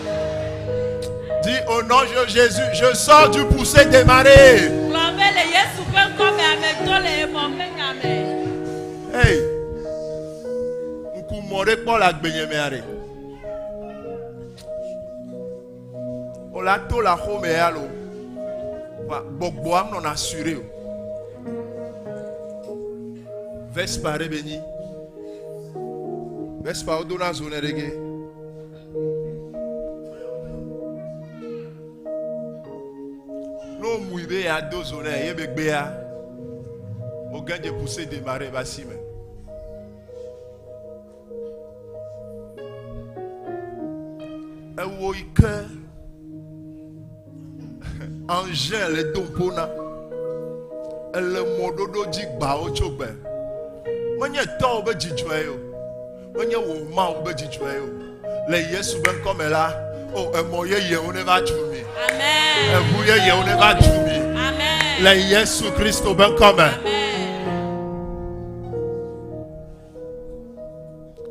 Dis au nom de Jésus, je sors du poussé démarré. Gblɔ be le Yesu ƒe ŋkɔ me, ame do le emɔ ƒe nya me. Hey. Nkumɔ ɖe kpɔ le agbenye mea ɖe. O la to le axome ya lo. Va gbɔgbɔa nɔna assuré o. Vespa ɖe be nyi. Vespa wodona zo ne ɖe ge. Ne womui be yeado zo nɛ ye be gbea, wo ge dze poussé démarrer va si me. Ewo yi ke engin le do ƒo na ele mɔɖoɖo dzi gbawo tso gbe menye tɔwo be dzidzɔe o menye wò mawu be dzidzɔe o le Yesu be ŋkɔme la o emɔ yeyewo ne va tu mi Amen. eʋu yeyewo ne va tu mi Amen. le Yesu Kristo be ŋkɔme. Amen.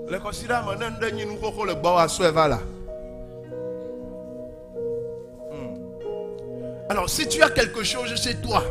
Le kɔsiɖa me ne nu ɖe nyi nu xoxo le gbɔwò asɔe va la. Alors si tu as quelque chose chez toi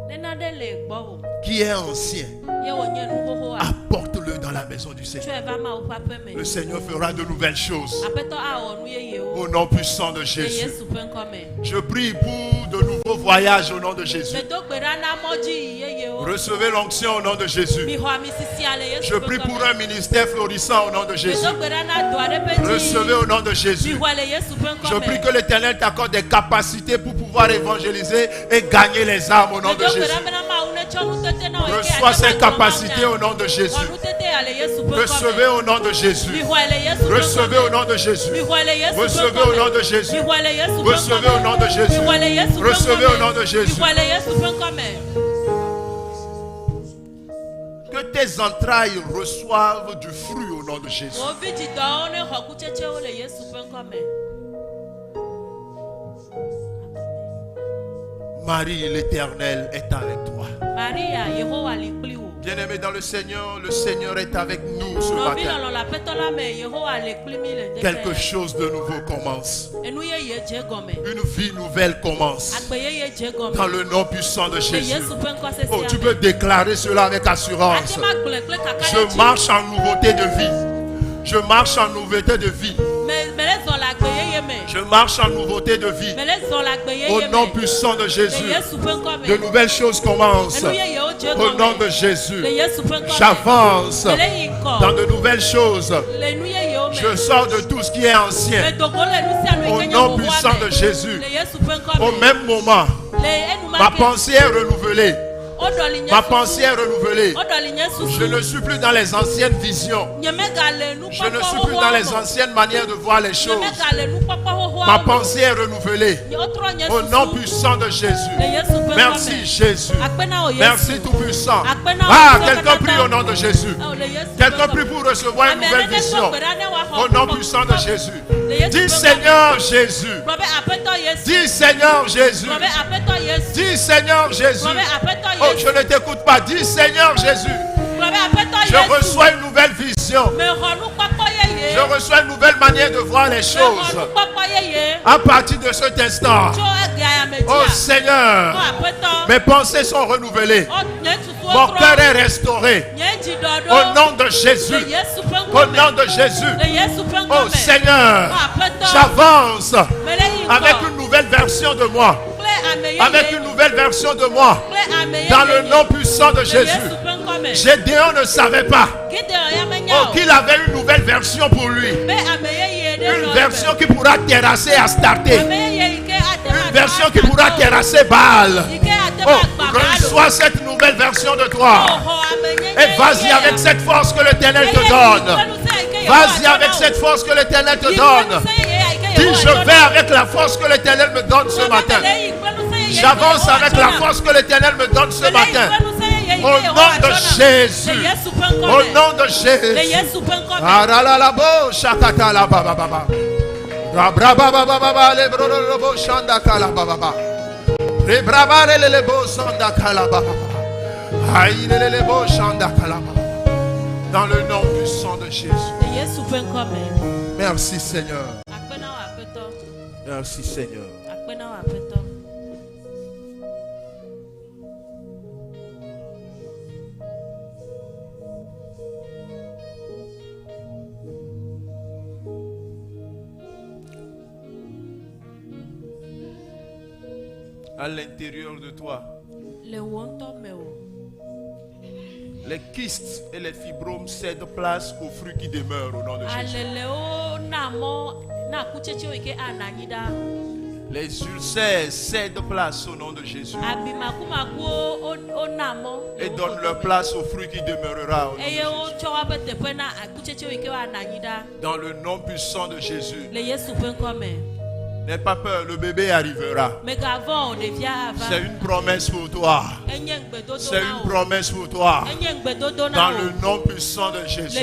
Ne nane le gbɔwò qui est ancien, ye wònye nu xoxoa, apporte-le dans la maison du Seigneur. tsɔe va Mawu ƒe aƒe me. Le Seigneur fera de nouvelles choses. Aƒetɔ awɔ nu yeyewo Au nom puissant de le Jésus. Yesu ƒe ŋkɔ me. Je prie pour de nouveaux voyages au nom de Jésus. Medo gbe ɖa na mɔdziyi yeyewo. Recevez l'onction au nom de Jésus. Mixɔ ami sisia le Yesu Je ƒe prie ŋkɔ pour me. un ministère florissant au nom de Jésus. Medo gbe ɖa na dɔ aɖe ƒe dziyiyi. Recevez au nom de Jésus. Mixɔe le Yesu ƒe ŋkɔ Je me. prie que l'Éternel t'accorde des capacités pour pouvoir évangéliser et gagner les âmes au nom de Medo gbe Jésus. ɖa bena Mawu netsɔ nutete na wò yi ke Reçois ate ces ŋu agblɔ capacités Mawu au nom de nya. Jésus. Xɔ nutete ya le Yesu Recevez au nom de Jésus. Recevez au nom de Jésus. Recevez au nom de Jésus. Recevez au nom de Jésus. Recevez au nom de Jésus. Que tes entrailles reçoivent du fruit au nom de Jésus. Marie, l'Éternel est avec toi. Bien-aimé dans le Seigneur est avec nous ce matin. Quelque chose de nouveau commence. Une vie nouvelle commence. Dans le nom puissant de Jésus. Oh, tu peux déclarer cela avec assurance. Je marche en nouveauté de vie. Je marche en nouveauté de vie. Je marche en nouveauté de vie. Au nom puissant de Jésus. De nouvelles choses commencent. Au nom de Jésus. J'avance dans de nouvelles choses. Je sors de tout ce qui est ancien. Au nom puissant de Jésus. Au même moment, ma pensée est renouvelée. Ma pensée est renouvelée. Je ne suis plus dans les anciennes visions. Je ne suis plus dans les anciennes manières de voir les choses. Ma pensée est renouvelée. Au nom puissant de Jésus. Merci Jésus. Merci Tout-Puissant. Ah, quelqu'un prie au nom de Jésus. Quelqu'un prie pour recevoir une nouvelle vision. Au nom puissant de Jésus. Dis Seigneur Jésus. Dis Seigneur Jésus. Dis Seigneur Jésus. Oh, je ne t'écoute pas. Dis Seigneur Jésus. Je reçois une nouvelle vision. Je reçois une nouvelle manière de voir les choses. À partir de cet instant. Oh Seigneur, mes pensées sont renouvelées. Mon cœur est restauré. Au nom de Jésus. Au nom de Jésus. Oh Seigneur, j'avance avec une nouvelle version de moi. Avec une nouvelle version de moi. Dans le nom puissant de Jésus. Gédéon ne savait pas qu'il avait une nouvelle version pour lui. Une version qui pourra terrasser Astarté. Une version qui pourra terrasser Baal. Oh, reçois cette nouvelle version de toi. Et vas-y avec cette force que l'Éternel te donne. Vas-y avec cette force que l'Éternel te donne. Dis, je vais avec la force que l'Éternel me donne ce matin. J'avance avec la force que l'Éternel me donne ce matin. Au nom de Jésus. Au nom de Jésus. Dans le nom puissant de Jésus. Merci Seigneur. Merci Seigneur. À l'intérieur de toi, les kystes et les fibromes cèdent place aux fruits qui demeurent au nom de Jésus. Les ulcères cèdent place au nom de Jésus. Et donnent leur place aux fruits qui demeurera au nom de Jésus. Dans le nom puissant de Jésus. N'aie pas peur, le bébé arrivera. C'est une promesse pour toi. C'est une promesse pour toi. Dans le nom puissant de Jésus.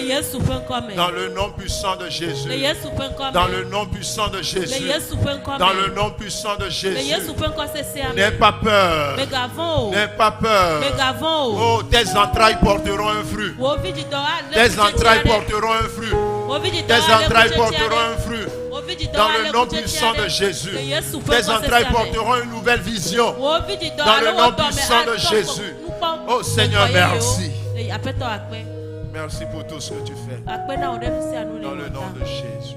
Dans le nom puissant de Jésus. Dans le nom puissant de Jésus. Dans le nom puissant de Jésus. N'aie pas peur. N'aie pas peur. Oh, tes entrailles porteront un fruit. Tes entrailles porteront un fruit. Tes entrailles porteront un fruit. Dans le nom puissant de Jésus. Tes entrailles porteront une nouvelle vision. Dans le nom puissant de Jésus. Oh Seigneur, merci. Merci pour tout ce que tu fais. Dans le nom de Jésus.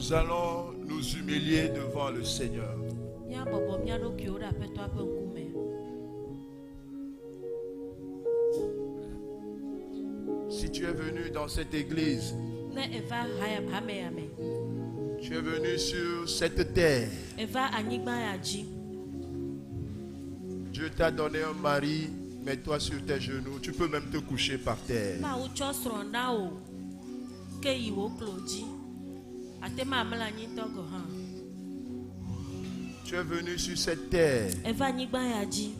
Nous allons nous humilier devant le Seigneur. Míabɔbɔ mía ɖokuiwo ɖe Aƒetɔa ƒe ŋkume. Si tu es venu dans cette église, Ne eva haya hame ya me, tu es venu sur cette terre, eva anyigba ya dzi, Dieu t'a donné un mari, mets-toi sur tes genoux, tu peux même te coucher par terre. Mawu tsɔ srɔ̃ na wò ke yi wò klo dzi. Ate ma mlɔ anyi ŋutɔ gɔ̃ hã. Tu es venu sur cette terre, Eva anyigba ya dzi,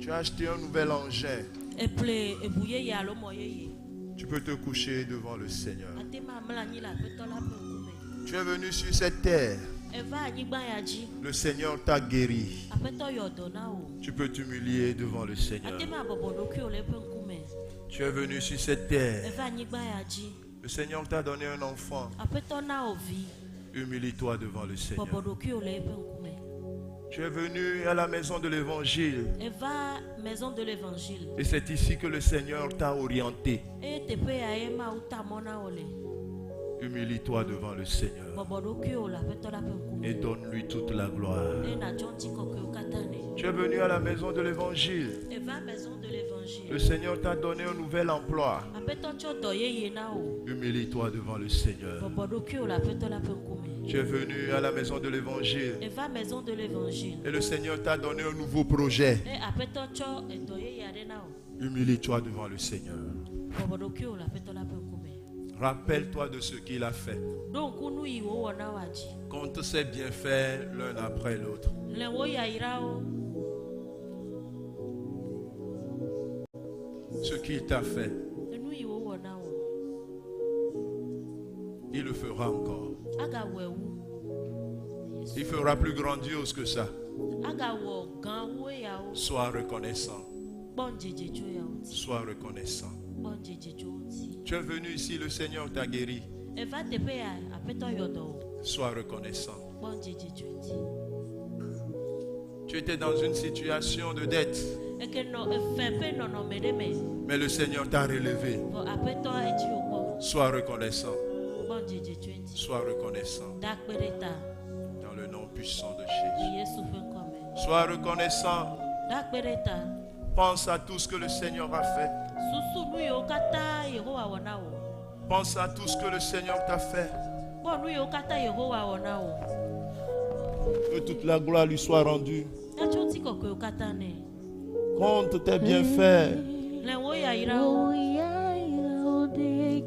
tu as acheté un nouvel engin, eƒle eʋu yeye alo mɔ yeye. tu peux te coucher devant le Seigneur. Ate ma mlɔ anyi le Aƒetɔ la ƒe ŋkume. Tu es venu sur cette terre, Eva anyigba ya dzi, le Seigneur t'a guéri. Aƒetɔ yɔ dɔ na wò. Tu peux t'humilier devant le Seigneur. Ate ma bɔbɔ ɖokuiwò le eƒe ŋkume. Tu es venu sur cette terre, Eva anyigba ya dzi, le Seigneur t'a donné un enfant. Aƒetɔ na wò vi. Humilie-toi devant le Seigneur. Bɔbɔ ɖokuiwò le eƒe ŋkume. Tu es venu à la maison de l'évangile Eva maison de l'évangile. et c'est ici que le Seigneur t'a orienté. Eye teƒe ya ye Mawu ta mɔ na wò le. Humilie-toi devant le Seigneur Bɔbɔ ɖokuiwò le Aƒetɔ la ƒe ŋkume. et donne-lui toute la gloire. Eye nàtsɔ ŋutikɔkɔewo katã nɛ. Tu es venu à la maison de l'évangile. Eva maison de l'évangile. Le Seigneur t'a donné un nouvel emploi. Aƒetɔ tsɔ dɔ yeye na wò. Humilie-toi devant le Seigneur. Bɔbɔ ɖokuiwò le Aƒetɔ la ƒe ŋkume. Tu es venu à la maison de l'évangile Eva maison de l'évangile. et le Seigneur t'a donné un nouveau projet. Eye Aƒetɔ tsɔ edɔ yeye aɖe na wò. Humilie-toi devant le Seigneur. Bɔbɔ ɖokuiwò le Aƒetɔ la ƒe ŋkume. Rappelle-toi de ce qu'il a fait. Ɖo ŋku nu yi wòwɔ na wòa dzi. Compte ses bienfaits l'un après l'autre. Xlẽ wò yayrawo. Ce qu'il t'a fait, Enu yi wòwɔ na wò. il le fera encore. Agawɔe wu. Il fera plus grandiose que ça. Agawɔ gã wu eyawo. Sois reconnaissant. Kpɔ ŋudzedze tso eyawo ŋuti. Sois reconnaissant. Kpɔ ŋudzedze tso wo ŋuti. Tu es venu ici, le Seigneur t'a guéri. Eva teƒe ya Aƒetɔ yɔ dɔ wò. Sois reconnaissant. Kpɔ ŋudzedze tso eŋuti. Tu étais dans une situation de dette, Eke nɔ efe ƒe nɔnɔme ɖe me. mais le Seigneur t'a relevé. Vɔ Aƒetɔ edzi wò kpɔ. Sois reconnaissant. Kpɔ ŋudzedze tso eŋuti. Sois reconnaissant. Da akpe ɖe ta Dans le nom puissant de le Jésus. Yesu ƒe ŋkɔme. Sois reconnaissant. Da akpe ɖe ta. Pense à tout ce que le Seigneur a fait. Susu nu yiwo katã Yehowa wɔ na wò. Pense à tout ce que le Seigneur t'a fait. Kpɔ nu yiwo katã Yehowa wɔ na wò. Que toute la gloire lui soit rendue. Natsɔ ŋutikɔkɔewo katã nɛ. Compte tes bienfaits, Xlẽ wò yayrawo.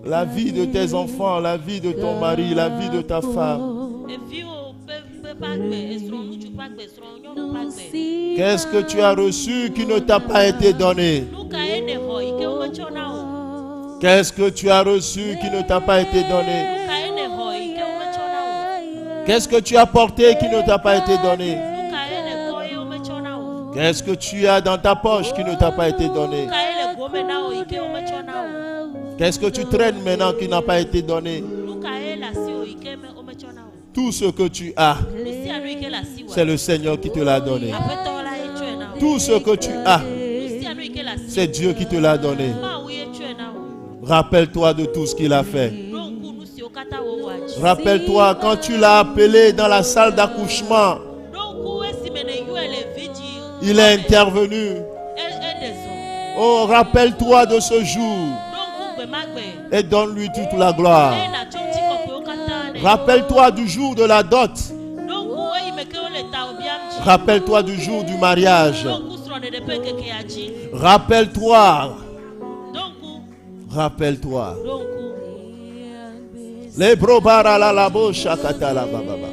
la vie de tes enfants, la vie de ton mari, la vie de ta femme. Eviwo ƒe ƒe ƒe agbe, esrɔ̃ ŋutsu ƒe agbe, esrɔ̃ nyɔnu ƒe agbe. Qu'est-ce que tu as reçu qui ne t'a pas été donné? Nu kae nèxɔ yi ke wometsɔ na wò? Qu'est-ce que tu as reçu qui ne t'a pas été donné? Nu kae nèxɔ yi ke wometsɔ na wò? Qu'est-ce que tu as porté qui ne t'a pas été donné? Nu kae nèkɔ ye wometsɔ na wò? Qu'est-ce que tu as dans ta poche qui ne t'a pas été donné? Nu kae le gome na wò yi ke wometsɔ na wò? Qu'est-ce que tu traînes maintenant qui n'a pas été donné? Nu kae le asiwò yi ke me wometsɔ na wò? Tout ce que tu as, Nu sia nu yi ke le asiwòa, c'est le Seigneur qui te l'a donné. Aƒetɔ la ye tsɔe na wò. Tout ce que tu as, Nu sia nu yi ke le asiwò, c'est Dieu qui te l'a donné. Mawu ye tsɔe na wò. Rappelle-toi de tout ce qu'il a fait. Ɖo ŋku nu siwo katã wòwɔa dzi. Rappelle-toi quand tu l'as appelé dans la salle d'accouchement, Ɖo ŋku esime nèyɔe le vidzi il est intervenu. E eɖe zɔ. Oh, rappelle-toi de ce jour Ɖo ŋku gbe ma gbe. et donne-lui toute la gloire. Eye nàtsɔ ŋutikɔkɔewo katã nɛ. Rappelle-toi du jour de la dot. Ɖo ŋku eyime ke wole tawò biam dzi. Rappelle-toi du jour du mariage. Ɖo ŋku srɔ̃ɖeɖe ƒe ŋkekea dzi. Rappelle-toi. Ɖo ŋku, Rappelle-toi. ɖo ŋku. Les brobara la labo shakata la bababa.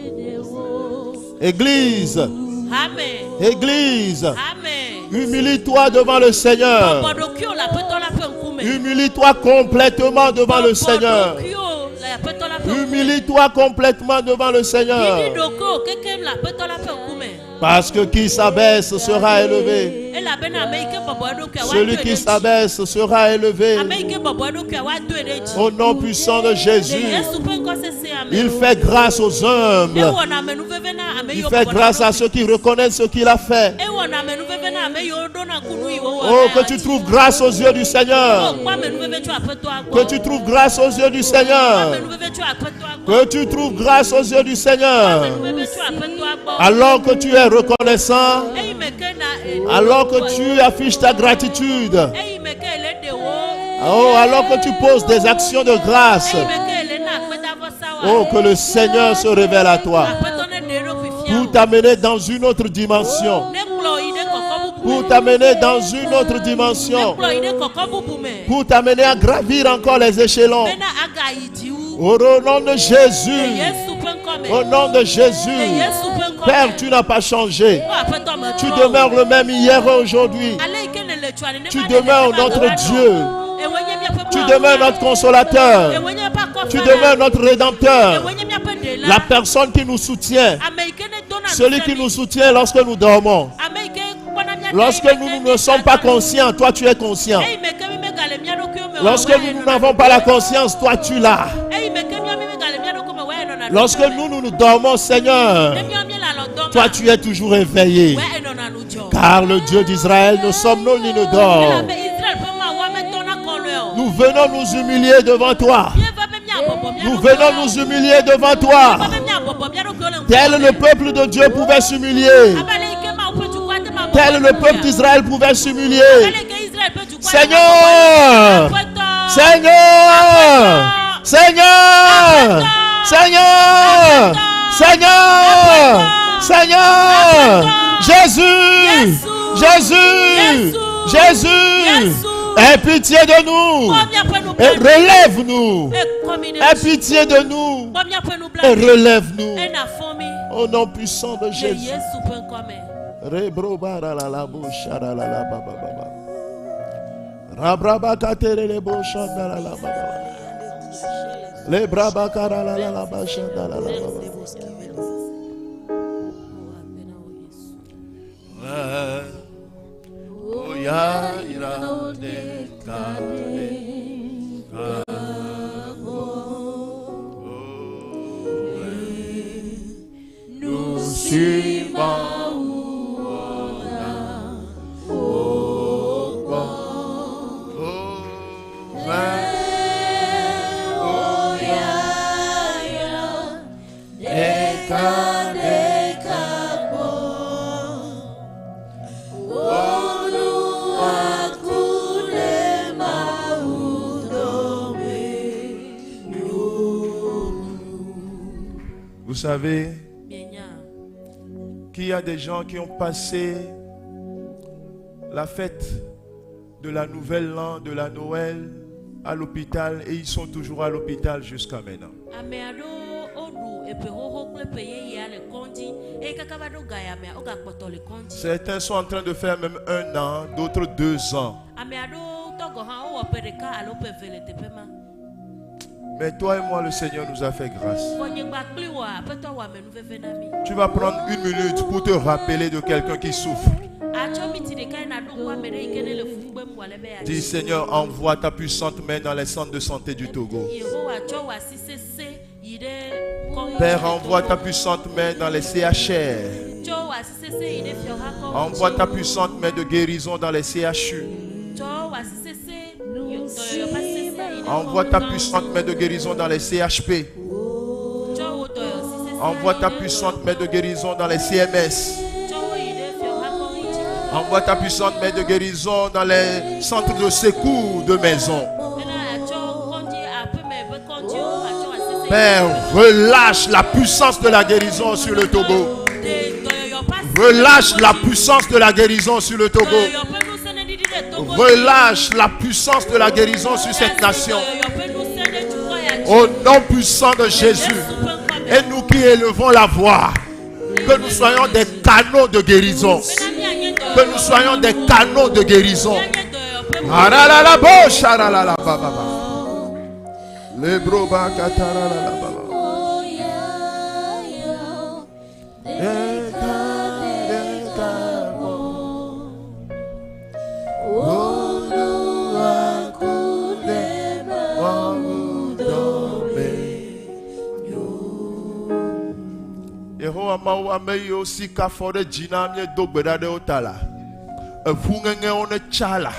Église, Amen. Église, Amen. humilie-toi devant le Seigneur. Bɔbɔ ɖokuiwò le Aƒetɔ la ƒe ŋkume. Humilie-toi complètement devant le Bɔbɔ Seigneur. ɖokuiwò le Aƒetɔ la ƒe ŋkume. Humilie-toi complètement devant le Ɖiɖi Seigneur. ɖokuiwò kekem le Aƒetɔ la ƒe ŋkume. Parce que qui s'abaisse sera élevé. Elabena ame yi ke bɔbɔ eɖokuia, woadoe Celui ɖe qui dzi. s'abaisse sera élevé. Ame yi ke bɔbɔ eɖokuia, woadoe ɖe dzi. Au nom puissant de Le Jésus, Yesu ƒe ŋkɔsesea me. il fait grâce aux humbles. Ewɔna amenuveve na ame Il yiwo fait bɔbɔna grâce à ɖokui. ceux qui reconnaissent ce qu'il a fait. Ewɔna amenuveve na ame yiwo ɖona Oh, que tu trouves grâce aux yeux du Seigneur. Que tu trouves grâce aux yeux du Seigneur. Que tu trouves grâce aux yeux du Seigneur. Alors que tu es reconnaissant, alors que tu affiches ta gratitude, oh, alors que tu poses des actions de grâce, oh, que le Seigneur se révèle à toi pour t'amener dans une autre dimension. Pour t'amener dans une autre dimension. Pour t'amener à gravir encore les échelons. Au nom de Jésus. Au nom de Jésus. Père, tu n'as pas changé. Tu demeures le même hier et aujourd'hui. Tu demeures notre Dieu. Tu demeures notre consolateur. Tu demeures notre rédempteur. La personne qui nous soutient. Celui qui nous soutient lorsque nous dormons. Lorsque nous ne sommes pas conscients, toi tu es conscient. Lorsque nous n'avons pas la conscience, toi tu l'as. Lorsque nous, nous nous dormons, Seigneur, toi tu es toujours éveillé. Car le Dieu d'Israël ne somnole ni ne dort. Nous venons nous humilier devant toi. Nous venons nous humilier devant toi. Tel le peuple de Dieu pouvait s'humilier. Tel le peuple d'Israël pouvait s'humilier. Seigneur, Seigneur, Seigneur, Seigneur, Seigneur, Seigneur, Jésus, Jésus, Jésus, aie pitié de nous et relève-nous. Aie pitié de nous et relève-nous. Au nom puissant de Jésus. Nous Vous savez qu'il y a des gens qui ont passé la fête de la nouvelle l'an, de la Noël à l'hôpital et ils sont toujours à l'hôpital jusqu'à maintenant. Certains sont en train de faire même 1 an, d'autres 2 ans. Mais toi et moi, le Seigneur nous a fait grâce. Tu vas prendre 1 minute pour te rappeler de quelqu'un qui souffre. Dis, Seigneur, envoie ta puissante main dans les centres de santé du Togo. Père, envoie ta puissante main dans les CHR. Envoie ta puissante main de guérison dans les CHU. Envoie ta puissante main de guérison dans les CHP. Envoie ta puissante main de guérison dans les CMS. Envoie ta puissante main de guérison dans les centres de secours de maison. Père, relâche la puissance de la guérison sur le Togo. Relâche la puissance de la guérison sur le Togo. Relâche la puissance de la guérison sur cette nation. Au nom puissant de Jésus. Et nous qui élevons la voix, que nous soyons des canaux de guérison. Que nous soyons des canaux de guérison. Yehowa Mawu ame yiwo si ka fɔ ɖe dzi na míedo gbe ɖa ɖe wo ta la, Eƒu ŋeŋewo ne tsa la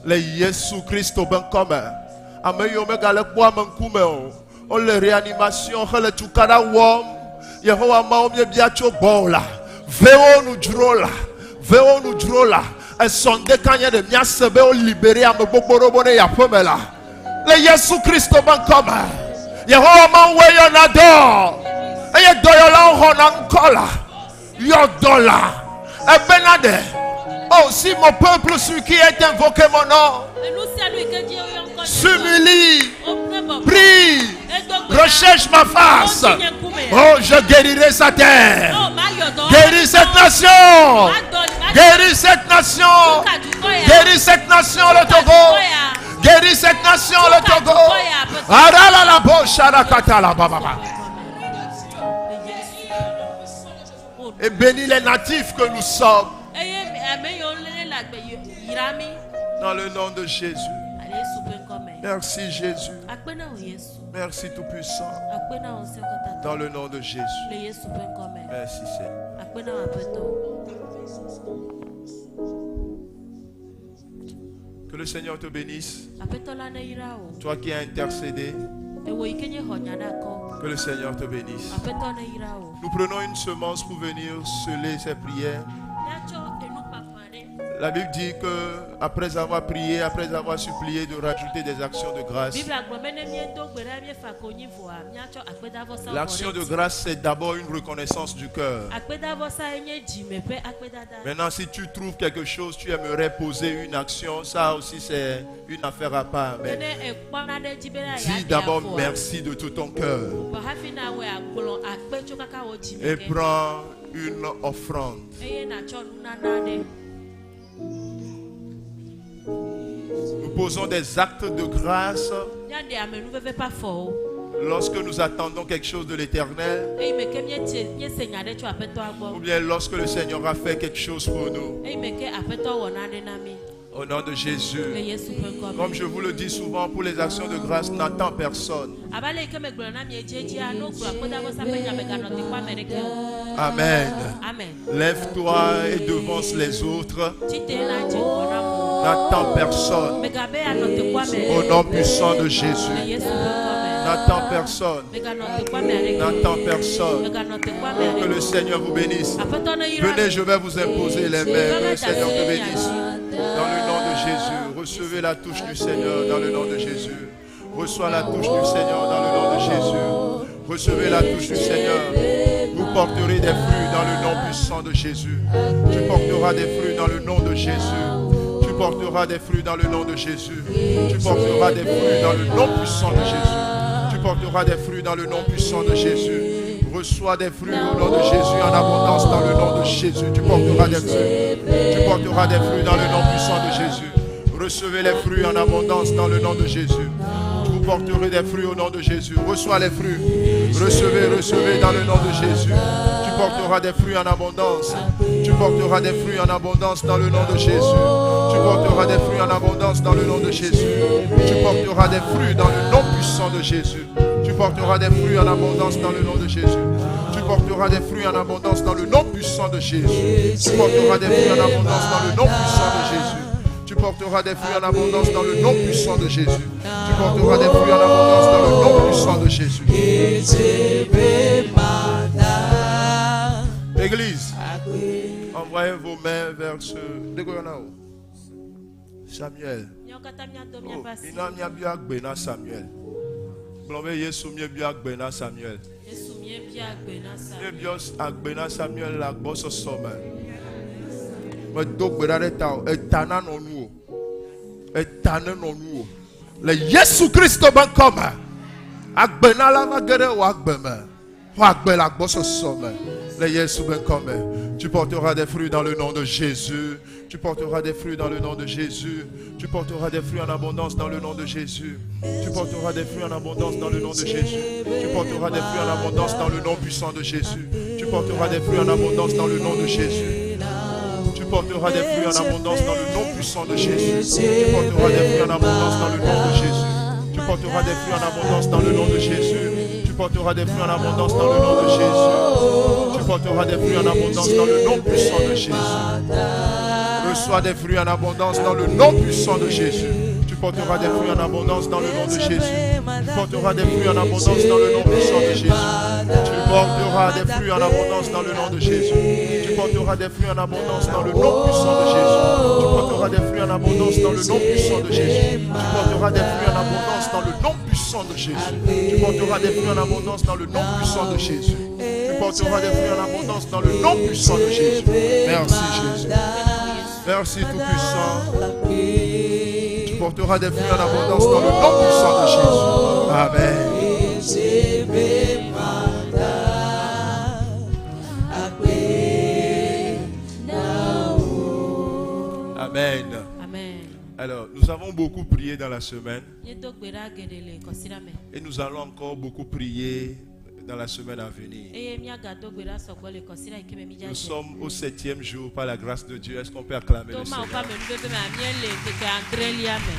le Yesu Kristo be ŋkɔ me. Ame yiwo megale kpɔ ame ŋkume o, wole réanimation hele tukaɖa wɔm. Yehowa Mawu míebia tso gbɔwò la, ve wo nu dzro la, ve wo nu dzro la. Esɔ ŋdeka nye ɖe míase be wo libere ame gbogbo ɖewo be ne yi aƒeme la. Le Yesu Kristo be ŋkɔ me. Yehowa Mawu woe yɔna dɔ eye dɔyɔlawo xɔna ŋkɔ la. Yɔ dɔ la ebena ɖe. Oh, si mon peuple sur qui est invoqué mon nom s'humilie, prie, recherche ma face. Oh, je guérirai sa terre. Guéris cette nation. Guéris cette nation. Guéris cette nation, le Togo. Guéris cette nation, le Togo. Et bénis les natifs que nous sommes. Dans le nom de Jésus. Merci Jésus. Merci Tout-Puissant. Dans le nom de Jésus. Merci Seigneur. Que le Seigneur te bénisse. Toi qui as intercédé. Que le Seigneur te bénisse. Nous prenons une semence pour venir sceller ces prières. La Bible dit que après avoir prié, après avoir supplié de rajouter des actions de grâce. L'action de grâce, c'est d'abord une reconnaissance du cœur. Maintenant, si tu trouves quelque chose, tu aimerais poser une action, ça aussi c'est une affaire à part. Mais dis d'abord merci de tout ton cœur. Et prends une offrande. Nous posons des actes de grâce lorsque nous attendons quelque chose de l'Éternel ou bien lorsque le Seigneur a fait quelque chose pour nous. Au nom de Jésus. Comme je vous le dis souvent, pour les actions de grâce, n'attends personne. Amen. Lève-toi et devance les autres. N'attends personne. Au nom puissant de Jésus. N'attends personne. N'attends personne. Que le Seigneur vous bénisse. Venez, je vais vous imposer les mains. Que le Seigneur te bénisse. Dans le nom de Jésus. Recevez la touche du Seigneur dans le nom de Jésus. Reçois la touche du Seigneur dans le nom de Jésus. Recevez la touche du Seigneur. Vous porterez des fruits dans le nom puissant de Jésus. Tu porteras des fruits dans le nom de Jésus. Tu porteras des fruits dans le nom de Jésus. Tu porteras des fruits dans le nom puissant de Jésus. Tu porteras des fruits dans le nom puissant de Jésus. Reçois des fruits au nom de Jésus en abondance dans le nom de Jésus. Tu porteras des fruits. Tu porteras des fruits dans le nom puissant de Jésus. Recevez les fruits en abondance dans le nom de Jésus. Vous porterez des fruits au nom de Jésus. Reçois les fruits. Recevez, recevez dans le nom de Jésus. Tu porteras des fruits en abondance. Tu porteras des fruits en abondance dans le nom de Jésus. Tu porteras des fruits en abondance dans le nom de Jésus. Tu porteras des fruits dans le nom puissant de Jésus. Tu porteras des fruits en abondance dans le nom de Jésus. Tu porteras des fruits en abondance dans le nom puissant de Jésus. Tu porteras des fruits en abondance dans le nom puissant de Jésus. Tu porteras des fruits en abondance dans le nom puissant de Jésus. Tu porteras des fruits en abondance dans le nom puissant de Jésus. Église, envoyez vos mains vers ce. Samuel. Oh, Samuel. Yesu míebia agbe na Samuel. Míebia agbe na Samuel le agbɔsɔsɔ me. Medo gbe ɖa ɖe ta o. Eta nanɔ nu o. Eta nenɔ nu o. Le Yesu Kristo be ŋkɔ me. Agbenala va ge ɖe wò agbe me. Xɔ agbe le agbɔsɔsɔ me. Le Yesu be ŋkɔ me. Tu porteras des fruits dans le nom de Jésus. Tu porteras des fruits dans le nom de Jésus. Tu porteras des fruits en abondance dans le nom de Jésus. Tu porteras des fruits en abondance dans le nom de Jésus. Tu porteras des fruits en abondance dans le nom puissant de Jésus. Tu porteras des fruits en abondance dans le nom de Jésus. Tu porteras des fruits en abondance dans le nom puissant de Jésus. Tu porteras des fruits en abondance dans le nom de Jésus. Tu porteras des fruits en abondance dans le nom de Jésus. Tu porteras des fruits en abondance dans le nom de Jésus. Tu porteras des fruits en abondance dans le nom puissant de Jésus. Reçois des fruits en abondance dans le nom puissant de Jésus. Tu porteras des fruits en abondance dans le nom de Jésus. Tu porteras des fruits en abondance dans le nom puissant de Jésus. Tu porteras des fruits en abondance dans le nom de Jésus. Tu porteras des fruits en abondance dans le nom puissant de Jésus. Tu porteras des fruits en abondance dans le nom puissant de Jésus. Tu porteras des fruits en abondance dans le nom puissant de Jésus. Tu porteras des fruits en abondance dans le nom puissant de Jésus. Tu porteras des fruits en abondance dans le nom puissant de Jésus. Merci Jésus. Merci Tout-Puissant. Tu porteras des fruits en abondance dans le nom puissant de Jésus. Amen. Amen. Amen. Alors, nous avons beaucoup prié dans la semaine Míedo gbe ɖa geɖe le kɔsiɖa me et nous allons encore beaucoup prier dans la semaine à venir. eye míagado gbe ɖa sɔgbɔ le kɔsiɖa yi ke me mídza Nous dze. sommes au septième jour par la grâce de Dieu. Est-ce qu'on peut acclamer To le Mawu ƒe Seigneur? amenuveve mea, míele ŋkeke adrelia me.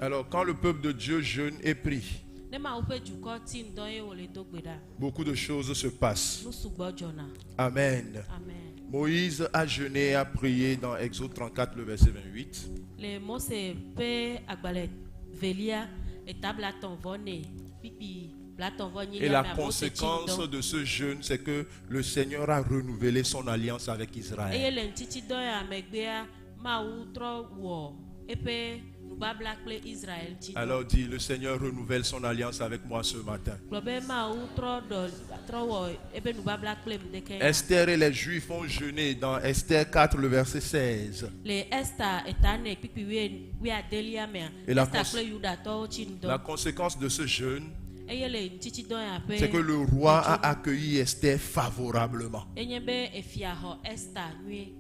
Alors, quand le peuple de Dieu jeûne et prie, Ne Mawu ƒe dukɔ ti ŋdɔ ye wòle do gbe ɖa, beaucoup de choses se passent. nu sugbɔ dzɔna. Amen. Amen. Moïse a jeûné et a prié dans Exode 34, le verset 28. Le Mose ƒe agbalẽ velia, eta blatɔ̃ vɔ ne kpikpi blatɔ̃ vɔ Et nyilia la mea, Mose tsi conséquence ŋdɔ. de ce jeûne, c'est que le Seigneur a renouvelé son alliance avec Eye Israël. le ŋutitsidɔ ya megbea, Mawu trɔ wɔ eƒe nubabla kple Israel ŋuti dɔ. Alors dit, le Seigneur renouvelle son alliance avec moi ce matin. Gblɔ be Mawu trɔ ɖɔ trɔ wɔ eƒe nubabla kple ŋdeke ya. Esther et les Juifs ont jeûné dans Esther 4, le verset 16. Le Esta eta ne kpikpi wui wuiadelia mea, Et la Esta cons- kple Yudatɔwo tsi La ŋdɔ. conséquence de ce jeûne, Eye le ŋutitsidɔ ya ƒe c'est que le roi a accueilli Esther favorablement. enye be efia xɔ Esta nyuie.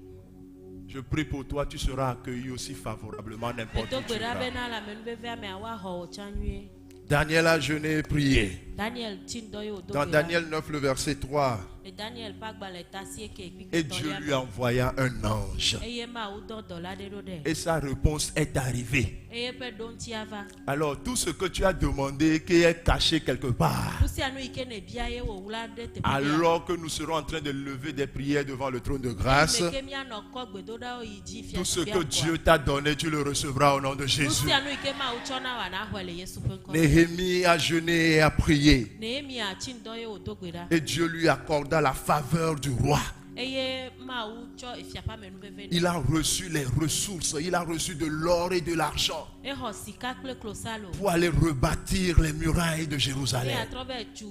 Je prie pour toi, tu seras accueilli aussi favorablement n'importe Medo où tu gbe ɖa iras. bena le amenuvevea mea woaxɔ wò tsã nyuie. Daniel a jeûné et prié. Daniel tsi ŋdɔ ye wòdo Dans gbe ɖa. Daniel 9, le verset 3, Le Daniel ƒe agbalẽ ta asieke kpikpi et Dieu tɔ̃lia lui me. envoya un ange. Eye Mawu dɔ dɔla ɖe ɖo ɖe. Et sa réponse est arrivée. Eye eƒe ɖoŋtia va. Alors tout ce que tu as demandé, qui est caché quelque part, Nu sia nu yi ke nèbia ye wòwla ɖe teƒe ɖea, alors que nous serons en train de lever des prières devant le trône de grâce, eme ke míanɔ kɔ gbedoɖawo yi dzi tout ce fiaɖuƒea que ŋkɔa. Dieu t'a donné, tu le recevras au nom de Nu Jésus. sia nu yi ke Mawu tsɔ na wò nàxɔe le Yesu ƒe ŋkɔ me. Néhémie a jeûné et a prié. Nehemia tsi ŋdɔ ye wòdo gbe ɖa. Et Dieu lui accorda la faveur du roi. Eye Mawu tsɔ efia ƒe amenuveve nɛ. Il a reçu les ressources, il a reçu de l'or et de l'argent Exɔ sika kple klosalo. pour aller rebâtir les murailles de Eye Jérusalem. atrɔ be tu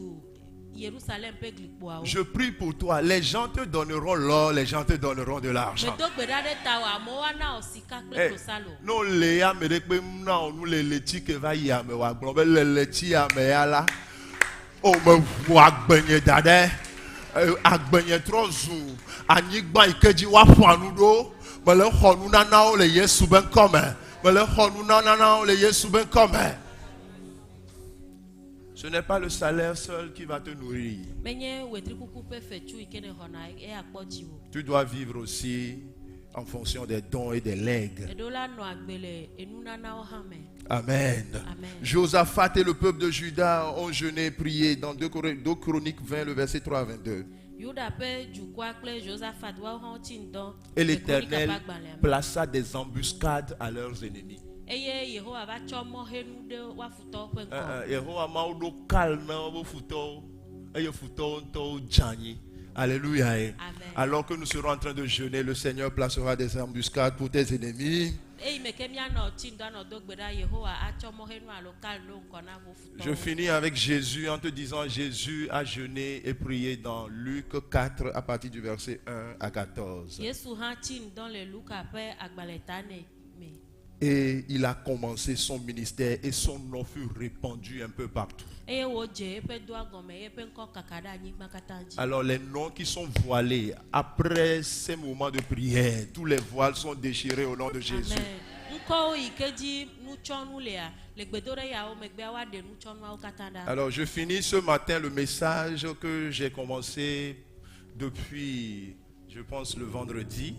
Yerusalem ƒe glikpoawo. Je prie pour toi, les gens te donneront l'or, les gens te donneront de l'argent. Medo gbe ɖa ɖe tawò, amewo ana wò sika kple Eh, klosalo. ne wole ya ame ɖe kpe na wò nu le ɣleti ke va yi ame wòagblɔ be le ɣleti ame ya la, o meʋu agbenye da ɖe Eh, agbenye trɔ zu anyigba yi ke dzi woaƒã nu ɖo. Mele xɔ nunanawo le Yesu be ŋkɔme. Mele xɔ nunanawo le Yesu be ŋkɔme. Ce n'est pas le salaire seul qui va te nourrir. Menye wetrikuku ƒe fetsu yi ke nèxɔna eye akpɔ dziwò. Tu dois vivre aussi en fonction des dons et des legs. Eɖo la nɔ agbe le enunanawo hã me. Amen. Amen. Josaphat et le peuple de Juda ont jeûné et prié dans 2 Chroniques 20, le verset 3 à 22. Yuda ƒe dukɔa kple Josaphat woawo hã wotsi ŋdɔ Et le Kronika l'Éternel ƒe agbalẽa me. plaça des embuscades à leurs ennemis. Eye Yehowa va tsɔ mɔxenu ɖe woa futɔwo ƒe ŋkɔ. Yehowa Mawu ɖo kal na woƒe futɔwo eye futɔwo ŋutɔwo dze anyi. Alléluia. Amen. Alors que nous serons en train de jeûner, le Seigneur placera des embuscades pour tes ennemis. Eyi me ke míanɔ tsi ŋdɔ anɔ do gbe ɖa Yehowa atsɔ mɔxenu alo kal ɖo ŋkɔ na wo Je futɔwo. finis avec Jésus en te disant Jésus a jeûné et prié dans Luc 4 à partir du verset 1 à 14. Yesu hã tsi ŋdɔ le Luka ƒe agbalẽ ta ne me. Et il a commencé son ministère et son nom fut répandu un peu partout. Eye wòdze eƒe doa gɔme eye eƒe ŋkɔ kaka ɖe anyigba katã dzi. Alors les noms qui sont voilés, après ces moments de prière, tous les voiles sont déchirés au nom de Jésus. Amen. Ŋkɔwo yi ke dzi nutsɔnu lea, le gbedoɖe yawo megbea woaɖe nutsɔnuawo katã ɖa. Alors je finis ce matin le message que j'ai commencé depuis, je pense, le vendredi.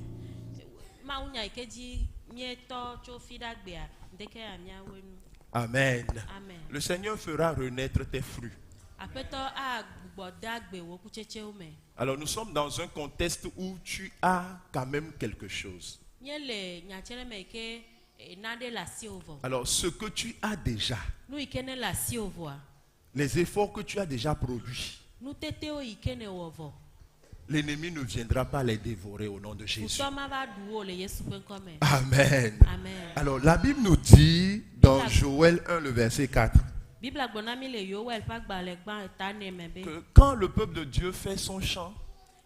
Mawunya yi ke dzi míetɔ tso fi ɖa gbea, ŋdeke ya míawoe nu. Amen. Amen. Le Seigneur fera renaître tes fruits. Aƒetɔ agbugbɔ de agbe wò kutsetsewo me. Alors nous sommes dans un contexte où tu as quand même quelque chose. Míele nyatsɛ ɖe me yi ke eh, naɖe le asiwò vɔ. Alors ce que tu as déjà, Nu yi ke ne le asiwò vɔa, les efforts que tu as déjà produits, nutetewo yi ke ne wɔ vɔ, l'ennemi ne viendra pas les dévorer au nom de Jésus. futɔ ma va ɖu wo le Yesu ƒe ŋkɔ me. Amen. Amen. Alors la Bible nous dit dans Joël 1, le verset 4, Biblia gblɔ na mi le Yoel ƒe agbalẽ gbã eta ene me be que quand le peuple de Dieu fait son chant,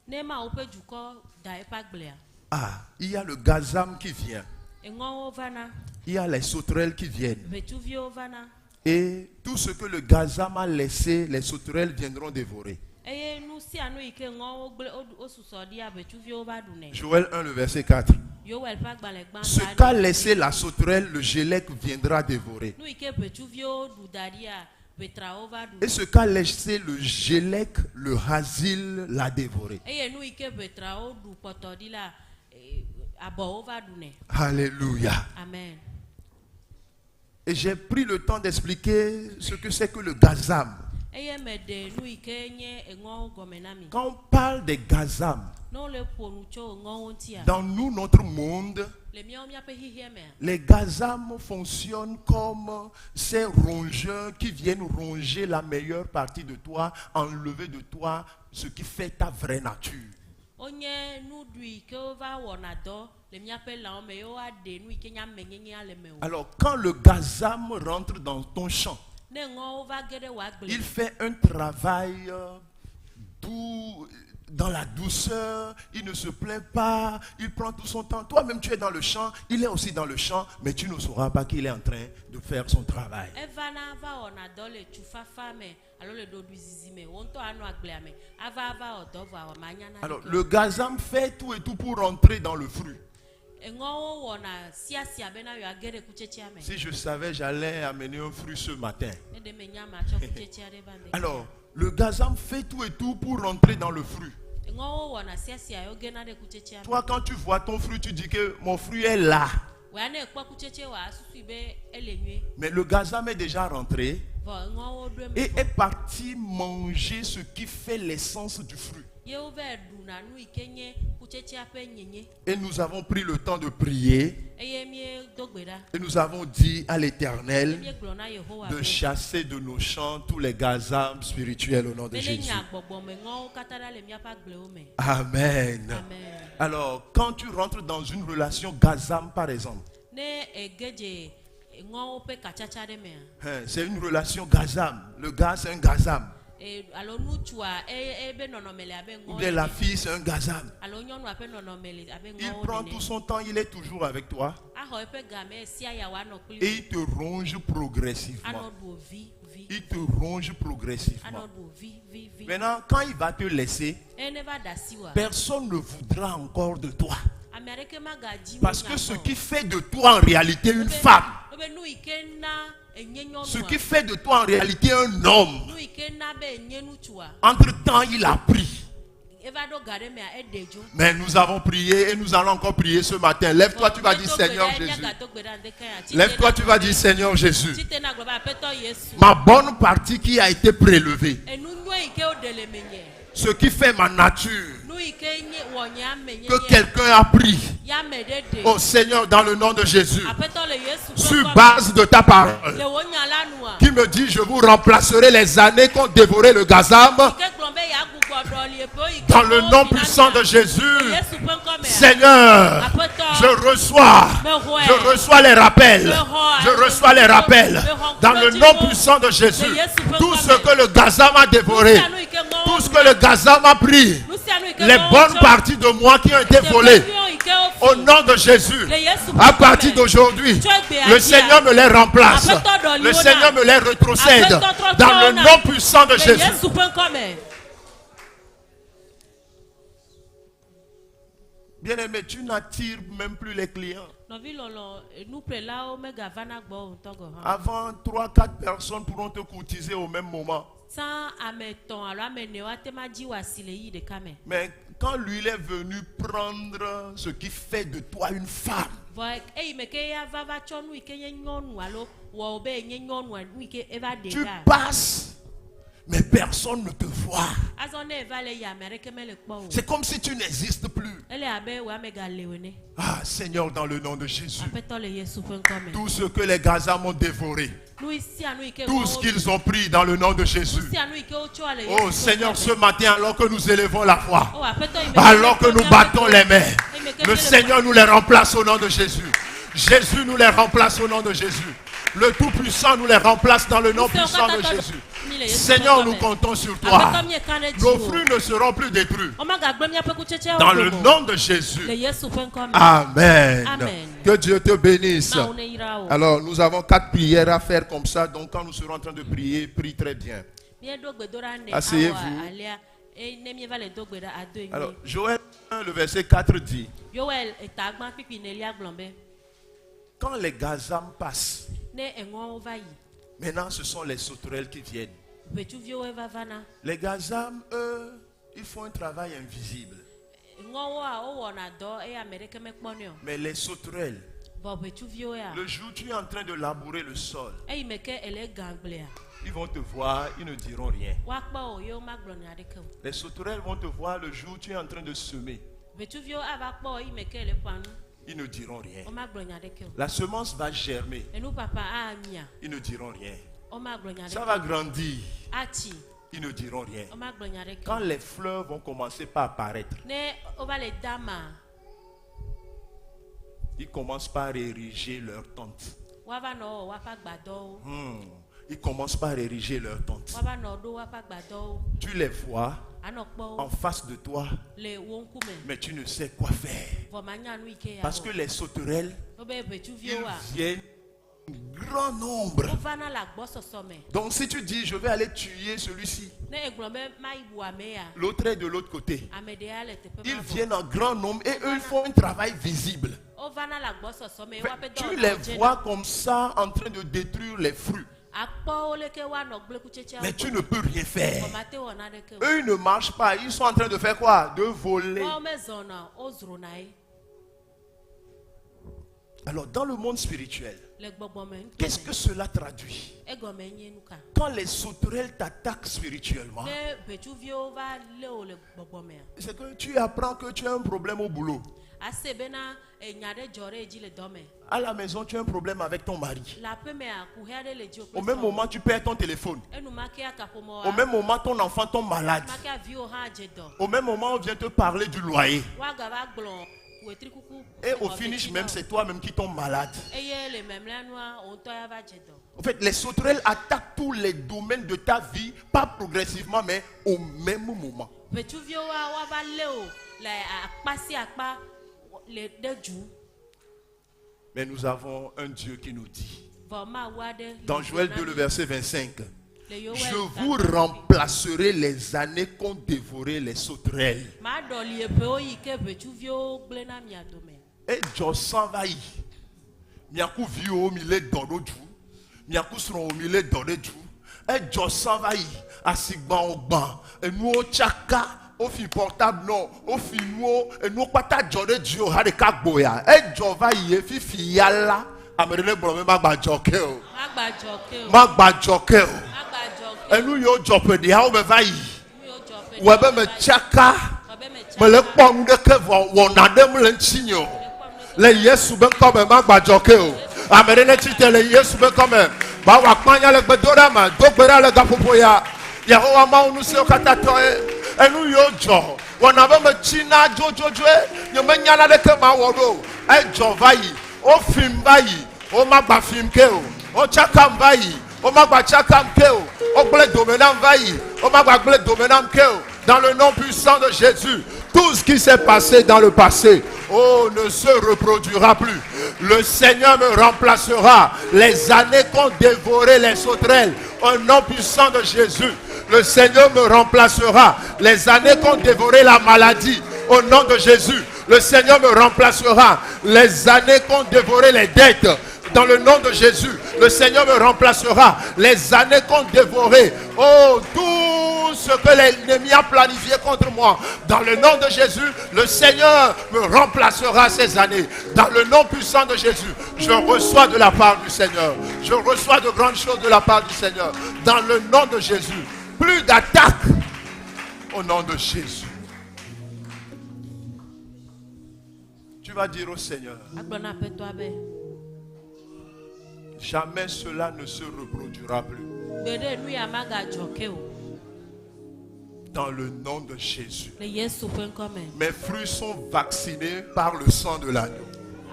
ne Mawu ƒe dukɔ da eƒe agblea, ah, il y a le gazam qui vient, eŋɔwo vana, il y a les sauterelles qui viennent. ʋetsuviwo vana Et tout ce que le gazam a laissé, les sauterelles viendront dévorer. eye nu sia nu yi ke ŋɔwo gblẽ woɖu- wosusɔ ɖia ʋetsuviwo va ɖunɛ. Joël 1, le verset 4. Yoel ƒe agbalẽ gbã Ce ta qu'a ene. laissé la sauterelle, le gélec viendra dévorer. Nu yi ke ʋetsuviwo ɖu da ɖia, ʋetrawo va Et ɖu. ce qu'a laissé le gélec, le hasil l'a dévoré. Eye nu yi ke ʋetrawo ɖu kpɔtɔ ɖi la, eh, abɔwo va ɖunɛ. Alléluia. Amen. Et j'ai pris le temps d'expliquer ce que c'est que le gazam. Eye meɖe nu yi ke nye eŋɔwo gɔme na mi. Quand on parle des gazam, Ne wole ƒo nu tso eŋɔwo ŋutia, dans nous, notre monde, le míawo míaƒe xexea mea, les gazams fonctionnent comme ces rongeurs qui viennent ronger la meilleure partie de toi, enlever de toi ce qui fait ta vraie nature. wonye nuɖui yi ke wova wɔna dɔ le míaƒe lãwo me ye woaɖe nu yi ke nye amenyenyea le mewò. Alors, quand le gazam rentre dans ton champ, Ne ŋɔwo va ge ɖe wò agble il me, fait un travail doux, dans la douceur, il ne se plaint pas, il prend tout son temps. Toi-même, tu es dans le champ, il est aussi dans le champ, mais tu ne sauras pas qu'il est en train de faire son travail. evana va wɔna dɔ le tufafa me alo le ɖoɖoezizi me. Wo ŋutɔ anɔ agblea me, ava ava wɔ dɔ vɔa wɔ manya na Alors, ɖeke. le gazam fait tout et tout pour rentrer dans le fruit. Eŋɔwo wɔna siasia bena yewoage ɖe kutsetsea me. Si je savais, j'allais amener un fruit ce matin. Ne ɖe menya matsɔ kutsetsea ɖe va ŋdeke. Alors, le gazam fait tout et tout pour rentrer dans le fruit. Eŋɔwo wɔna siasia yewo gena ɖe kutsetsea me. Toi, quand tu vois ton fruit, tu dis que mon fruit est là. Wòya ne ekpɔ kutsetse wòa, susui be ele nyuie. Mais le gazam est déjà rentré Vɔ eŋɔwo ɖo eme et vɔ. est parti manger ce qui fait l'essence du fruit. Ye wova ɖuna nu yi ke nye kutsetsea ƒe nyenye. Et nous avons pris le temps de prier Eye míedo gbe ɖa. et nous avons dit à Eye l'Éternel míegblɔ na Yehowa de be chasser de nos champs tous les gazams spirituels au nom de be ne Jésus. nya gbɔgbɔmeŋɔwo katã ɖa le míaƒe agblewo me. Amen. Amen. Alors, quand tu rentres dans une relation gazam, par exemple, Ne ege dze ŋɔwo ƒe katsatsa ɖe mea, hein, c'est une relation gazam. Le gars, c'est un gazam. e, alo ŋutsua eye ebe nɔnɔme le abe Ou ŋɔ bien la ene. fille, c'est un gazam. Alo nyɔnua ƒe nɔnɔme le abe Il ŋɔwo prend ene. tout son temps, il est toujours avec toi. Axɔ eƒe game sia ya wòanɔ kpli Et il te ronge anɔ progressivement. ɖu wò vi vi Il te ronge progressivement. anɔ ɖu wò vi vi vi. Maintenant, quand il va te laisser, Eye ne va da asi wòa, personne ne voudra encore de toi. ame aɖeke magadzi wò Parce nya que ce gbɔ o. qui fait de toi en réalité une femme, Wobe nu yi ke na enye ce nyɔnua, qui fait de toi en réalité un homme, nu yi ke na be enye ŋutsua, entre-temps, il a pris. eva ɖo ga ɖe mea, eɖe dzo. Mais nous avons prié et nous allons encore prier ce matin. Lève-toi, tu vas dire Míedo gbe Seigneur ɖa, Jésus. míagado gbe ɖa ŋdeke ya. Tsi Lève-toi, te tu vas dire Seigneur Jésus. Tsi te na gblɔ be Aƒetɔ Yesu, Ma bonne partie qui a été prélevée, enu nyui yi ke woɖe le menye, ce qui fait ma nature, nu yi ke nye wɔ nye amenyenye, que quelqu'un a pris. ya ame ɖe ɖe. Oh Seigneur, dans le nom de Jésus, Aƒetɔ le Yesu ƒe sur ŋkɔ me, base de ta parole, le wò nya la nua, qui me dit, je vous remplacerai les années qu'ont dévoré le gazam, yi ke gblɔ be yeagbugbɔ ɖɔli eƒewo yi ke dans le ŋɔwo nom ɖi na puissant mia. de Jésus. Le Yesu ƒe ŋkɔ mea, Seigneur, Aƒetɔ, je reçois, je reçois les rappels, je reçois les rappels, dans le nom puissant de Jésus. Tout ce que le gazam a dévoré, tout ce que le gazam a pris, nu sia nu yi ke les ŋɔwo bonnes tsɔ, parties de moi qui ont été volées, teƒe nyuiwo yi ke wofi, au nom de Jésus, le Yesu ƒe à ŋkɔ partir me, d'aujourd'hui, le Seigneur me les remplace, le Seigneur me les rétrocède, dans le nom puissant de le Jésus. Yesu ƒe ŋkɔ me. Bien-aimé, tu n'attires même plus les clients. Nɔvi lɔlɔ, nuƒlelawo megavana gbɔwò ŋutɔ gɔ̃ hã. Avant, 3, 4 personnes pourront te courtiser au même moment. Sã ame etɔ̃ alo ame ene woate ŋu adzi wò asi le ɣeyiɣi ɖeka me. Mais quand lui, il est venu prendre ce qui fait de toi une femme, Vɔ eyi me ke eya va va tsɔ nu yi ke nye nyɔnu alo wɔ wo be enye nyɔnua nu yi ke eva ɖe tu ɖa. passes Mais personne ne te voit. Azɔ ne eva le yi ame aɖeke mele kpɔ o. C'est comme si tu n'existes plus. Ele abe wò ame gale o ene. Ah Seigneur, dans le nom de Jésus. Aƒetɔ le Yesu ƒe ŋkɔ me. Tout ce que les Gazas m'ont dévoré, Nu sia nu yi ke tout ce ŋɔwo qu'ils ont pris dans le nom de Jésus. Nu sia nu yi ke wotsɔa le Oh Yesu ƒe Seigneur, ŋkɔ ce me. matin, alors que nous élevons la foi, Oh aƒetɔ yi me ke alors que nous battons les mains, le le Seigneur nous les remplace au nom de Jésus. Jésus nous les remplace au nom de Jésus. Le Tout-Puissant nous les remplace dans le nom puissant de Jésus. Seigneur, nous comptons sur toi. Nos fruits ne seront plus détruits. Womagagblẽ míaƒe kutsetseawo Dans le dome o. nom de Jésus. Le Yesu ƒe ŋkɔ me. Amen. Amen. Que Dieu te bénisse. Mawu neyra wò. Alors, nous avons quatre prières à faire comme ça. Donc, quand nous serons en train de prier, prie très bien. Míeɖo gbedoɖa ne Asseyez-vous. awɔ alea eye ne míeva le do gbe ɖa adoe Alors, nyuie. Joël 1, le verset 4 dit, Yoel eta gbã kpikpi nelia gblɔ be quand les gazams passent, ne eŋɔwo va yi maintenant ce sont les sauterelles qui viennent. ʋetsuviwoe va vana. Les gazams, eux, ils font un travail invisible. Ŋɔwoa wowɔna dɔ eye ame ɖeke mekpɔnɛ o. Mais les sauterelles, Vɔ ʋetsuviwoea le jour où tu es en train de labourer le sol, eyi me ke ele gãgblea ils vont te voir, ils ne diront rien. woakpɔ o ye womagblɔ nya aɖeke o. Les sauterelles vont te voir le jour où tu es en train de semer, Ʋetsuviwo ava kpɔ o eyi me ke ele ƒã nu ils ne diront rien. womagblɔ nya aɖeke o. La semence va germer, Enupapa amia ils ne diront rien. womagblɔ nya Ça aɖeke va grandir, atsi ils ne diront rien. womagblɔ nya aɖeke Quand o. les fleurs vont commencer par apparaître, Ne wova le dama ils commencent par ériger leur tente. woava nɔ wɔ woaƒe agbadɔwo. Ils commencent par ériger leur tente. Woava nɔ ɖo woaƒe agbadɔwo. Tu les vois Anɔ kpɔ wo en face de toi, le wo ŋkume. mais tu ne sais quoi faire. Vɔ manya nu yi ke Parce que yeawɔ. les sauterelles, Wobe ils ʋetsuviwoa viennent en grand nombre. wovana le agbɔsɔsɔ me. Donc si tu dis, je vais aller tuer celui-ci, Ne egblɔ be mayi bu ame ya, l'autre est de l'autre côté. ame ɖea le teƒe Ils ma vɔ. viennent en grand nombre et eux, ils font un travail visible. Wovana le agbɔsɔsɔ me Fait, woaƒe tu dɔwɔnawo les dzena. vois comme ça en train de détruire les fruits. Akpɔ wo leke woanɔ gblẽ kutsetseawo Mais tu ne peux rien faire. Vɔ mate wɔ naneke o. Eux, ils ne marchent pas. Ils sont en train de faire quoi? De voler. Woawo mezɔna o, wozrona ye. Alors, dans le monde spirituel, Le gbɔgbɔme ŋutɔ qu'est-ce me. que cela traduit? Egɔme nye nu ka? Quand les sauterelles t'attaquent spirituellement, Ne ʋetsuviwo va lé wo le gbɔgbɔmea, c'est que tu apprends que tu as un problème au boulot. ase bena enya ɖe dzɔ ɖe dzi le dɔme. À la maison, tu as un problème avec ton mari. Le aƒemea, kuxi aɖe le dziwò Au kple même srɔ̃wò. moment, tu perds ton téléphone. Enumake akaƒomɔa, Au même moment, ton enfant tombe malade. enumake viwò hã dze dɔ. Au même moment, on vient te parler du loyer. Woagava gblɔ wetrikuku Et au xɔ finish veti même, na wò. c'est toi-même qui tombe malade. Eye le memlɛnua, wò ŋutɔ ya va dze dɔ. En fait, les sauterelles attaquent tous les domaines de ta vie, pas progressivement, mais au même moment. Ʋetsuviwoa, woava lé wò le akpa sia akpa le ɖe dzu. Mais nous avons un Dieu qui nous dit, Vɔ Mawu aɖe dans le Joël gblɔ 2, na le mí. verset 25, Le Yoel je ta vous kpukpui. remplacerai les années qu'ont dévoré les sauterelles. Maɖɔli eƒewo yi ke ʋetsuviwo gblẽ na mia dome. Edzɔ san va yi. Miaku viwo mi le dɔ ɖo dzu. Miaku srɔ̃wo mi le dɔ ɖe dzu. Edzɔ san va yi. Asigbawo gbã. Enuwo tsaka. Wofi portable nɔ. Wofi nuwo. Enuwo kpata dzɔ ɖe dziwò ha ɖeka gboya. Edzɔ va yi ye fifi ya la. Ame ɖe ne gblɔ be magba dzɔ ke o. Magbadzɔ ke o. Magba dzɔ ke o. Magbadzɔ ke o. Enu yiwo dzɔ ƒe ɖeawo me va yi. Nu yiwo dzɔ ƒe Wɔ be ɖeawo me va yi. tsaka. Wɔ be me tsaka. Mele kpɔ nu ɖeke vɔ wɔna ɖem le ŋutinye o. Le Yesu be ŋkɔ me magbadzɔ ke o. Ame ɖe ne tsitre le Yesu be ŋkɔ me. Bawɔ akpanya le gbedoɖa me. Do gbe ɖa le gaƒoƒo ya. Yehowa Mawu ŋusẽwo katã tɔ ye. Enu yiwo dzɔ. Wɔna be metsina dzodzodzoe. Nye menya naneke mawɔ ɖo o. Edzɔ va yi. Wofim va yi. Womagba fim ke o. Wotsakam va yi. Womagba tsakam ke o. Wogblẽ dome nam va yi. Womagba gblẽ dome nam ke o. Dans le nom puissant de Jésus, tout ce qui s'est passé dans le passé, oh, ne se reproduira plus. Le Seigneur me remplacera les années qu'ont dévoré les sauterelles. Au nom puissant de Jésus, le Seigneur me remplacera les années qu'ont dévoré la maladie. Au nom de Jésus, le Seigneur me remplacera les années qu'ont dévoré les dettes. Dans le nom de Jésus, le Seigneur me remplacera les années qu'ont dévoré. Oh, tout ce que l'ennemi a planifié contre moi. Dans le nom de Jésus, le Seigneur me remplacera ces années. Dans le nom puissant de Jésus, je reçois de la part du Seigneur. Je reçois de grandes choses de la part du Seigneur. Dans le nom de Jésus. Plus d'attaque. Au nom de Jésus. Tu vas dire au Seigneur, Agblɔ na aƒetɔa be jamais cela ne se reproduira plus. gbe ɖe nu ya magadzɔ ke o Dans le nom de Jésus. le Yesu ƒe ŋkɔ me. Mes fruits sont vaccinés par le sang de l'agneau.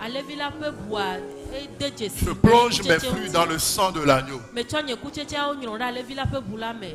Alevi la ƒe ʋua ede dzesi. Je plonge mes kutsetsewo fruits ŋuti. dans le sang de l'agneau. Metsɔ nye kutsetseawo nyrɔ ɖe alevi la ƒe ʋu la me.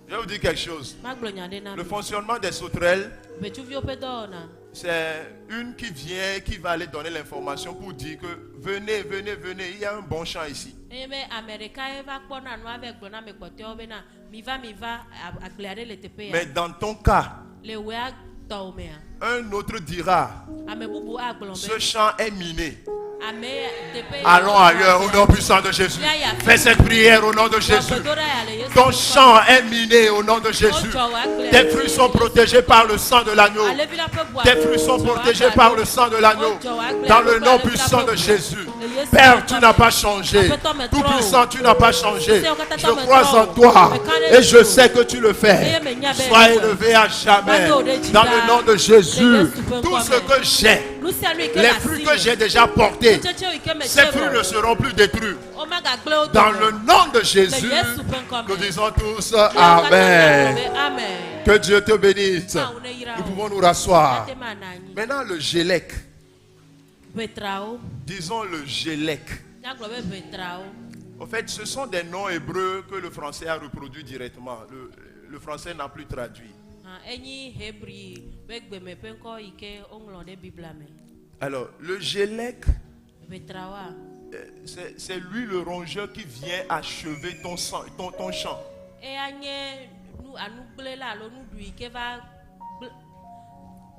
Je vais vous dire quelque chose. Magblɔ nya ɖe na Le mi. fonctionnement des sauterelles, Ʋetsuviwo ƒe dɔwɔna. c'est une qui vient, qui va aller donner l'information pour dire que venez, venez, venez, il y a un bon champ ici. Eye be ame ɖeka ye va kpɔna nua vɛ gblɔ na ame kpɔtɔewo bena mi va mi va a- agble aɖe le teƒe ya. Mais dans ton cas, Le wòa tɔwò mea, un autre dira, ame bubu agblɔ ce be champ est miné. ame teƒe ya. Allons ailleurs au nom puissant de Jésus. Fais cette prière au nom de Jésus. Ton champ est miné au nom de Jésus. Tes fruits sont protégés par le sang de l'agneau. Tes fruits sont protégés par le sang de l'agneau. Dans le nom puissant de Jésus. Père, tu n'as pas changé. Tout puissant, tu n'as pas changé. Je crois en toi et je sais que tu le fais. Sois élevé à jamais. Dans le nom de Jésus. Tout ce que j'ai, les fruits que j'ai déjà portés, ces fruits ne seront plus détruits. Dans le nom de Jésus, nous disons tous Amen. Amen. Que Dieu te bénisse. Nous pouvons nous rasseoir. Maintenant, le gélec. Ʋetrawo. Disons le gélec. Míagblɔ be ʋetrawo. En fait, ce sont des noms hébreux que le français a reproduits directement. Le français n'a plus traduit. Hã, enyi Hebri ƒe gbeme ƒe ŋkɔ yi ke woŋlɔ ɖe Biblia me. Alors, le gélec, Ʋetrawoa, c'est lui le rongeur qui vient achever ton, sang, ton champ. eya nye nu anugblẽla alo nuɖu yi ke va gblẽ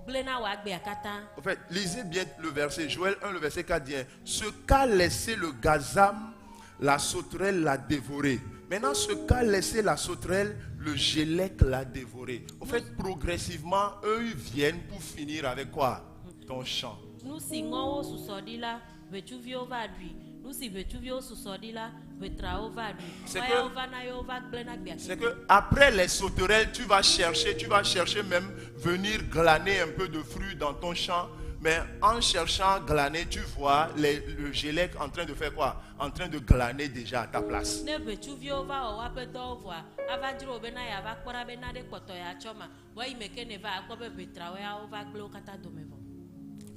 gblẽna wò agbea katã. En fait, lisez bien le verset. Joël 1, le verset 4 dit, ce qu'a laissé le gazam, la sauterelle l'a dévoré. Maintenant, ce qu'a laissé la sauterelle, le gélec l'a dévoré. En fait, progressivement, eux, ils viennent pour finir avec quoi? Ton champ. Nu si ŋɔwo susɔ ɖi la, ʋetsuviwo va ɖui. Nu si ʋetsuviwo susɔ ɖi la, ʋetrawo va ɖui. C'est Woawo que- va na ye wova gblẽna agbea. C'est que après les sauterelles, tu vas chercher même venir glaner un peu de fruits dans ton champ. Mais en cherchant à glaner, tu vois le gélec en train de faire quoi? En train de glaner déjà à ta place. Ne ʋetsuviwo va wɔ woaƒe dɔwo vɔa, ava dzro wo bena yeava kpɔ ɖa be nane kpɔtɔ yeatsɔ ma. Vɔ eyime ke ne va akpɔ be ʋetrawo ya wova gblẽ wo katã dome vɔ.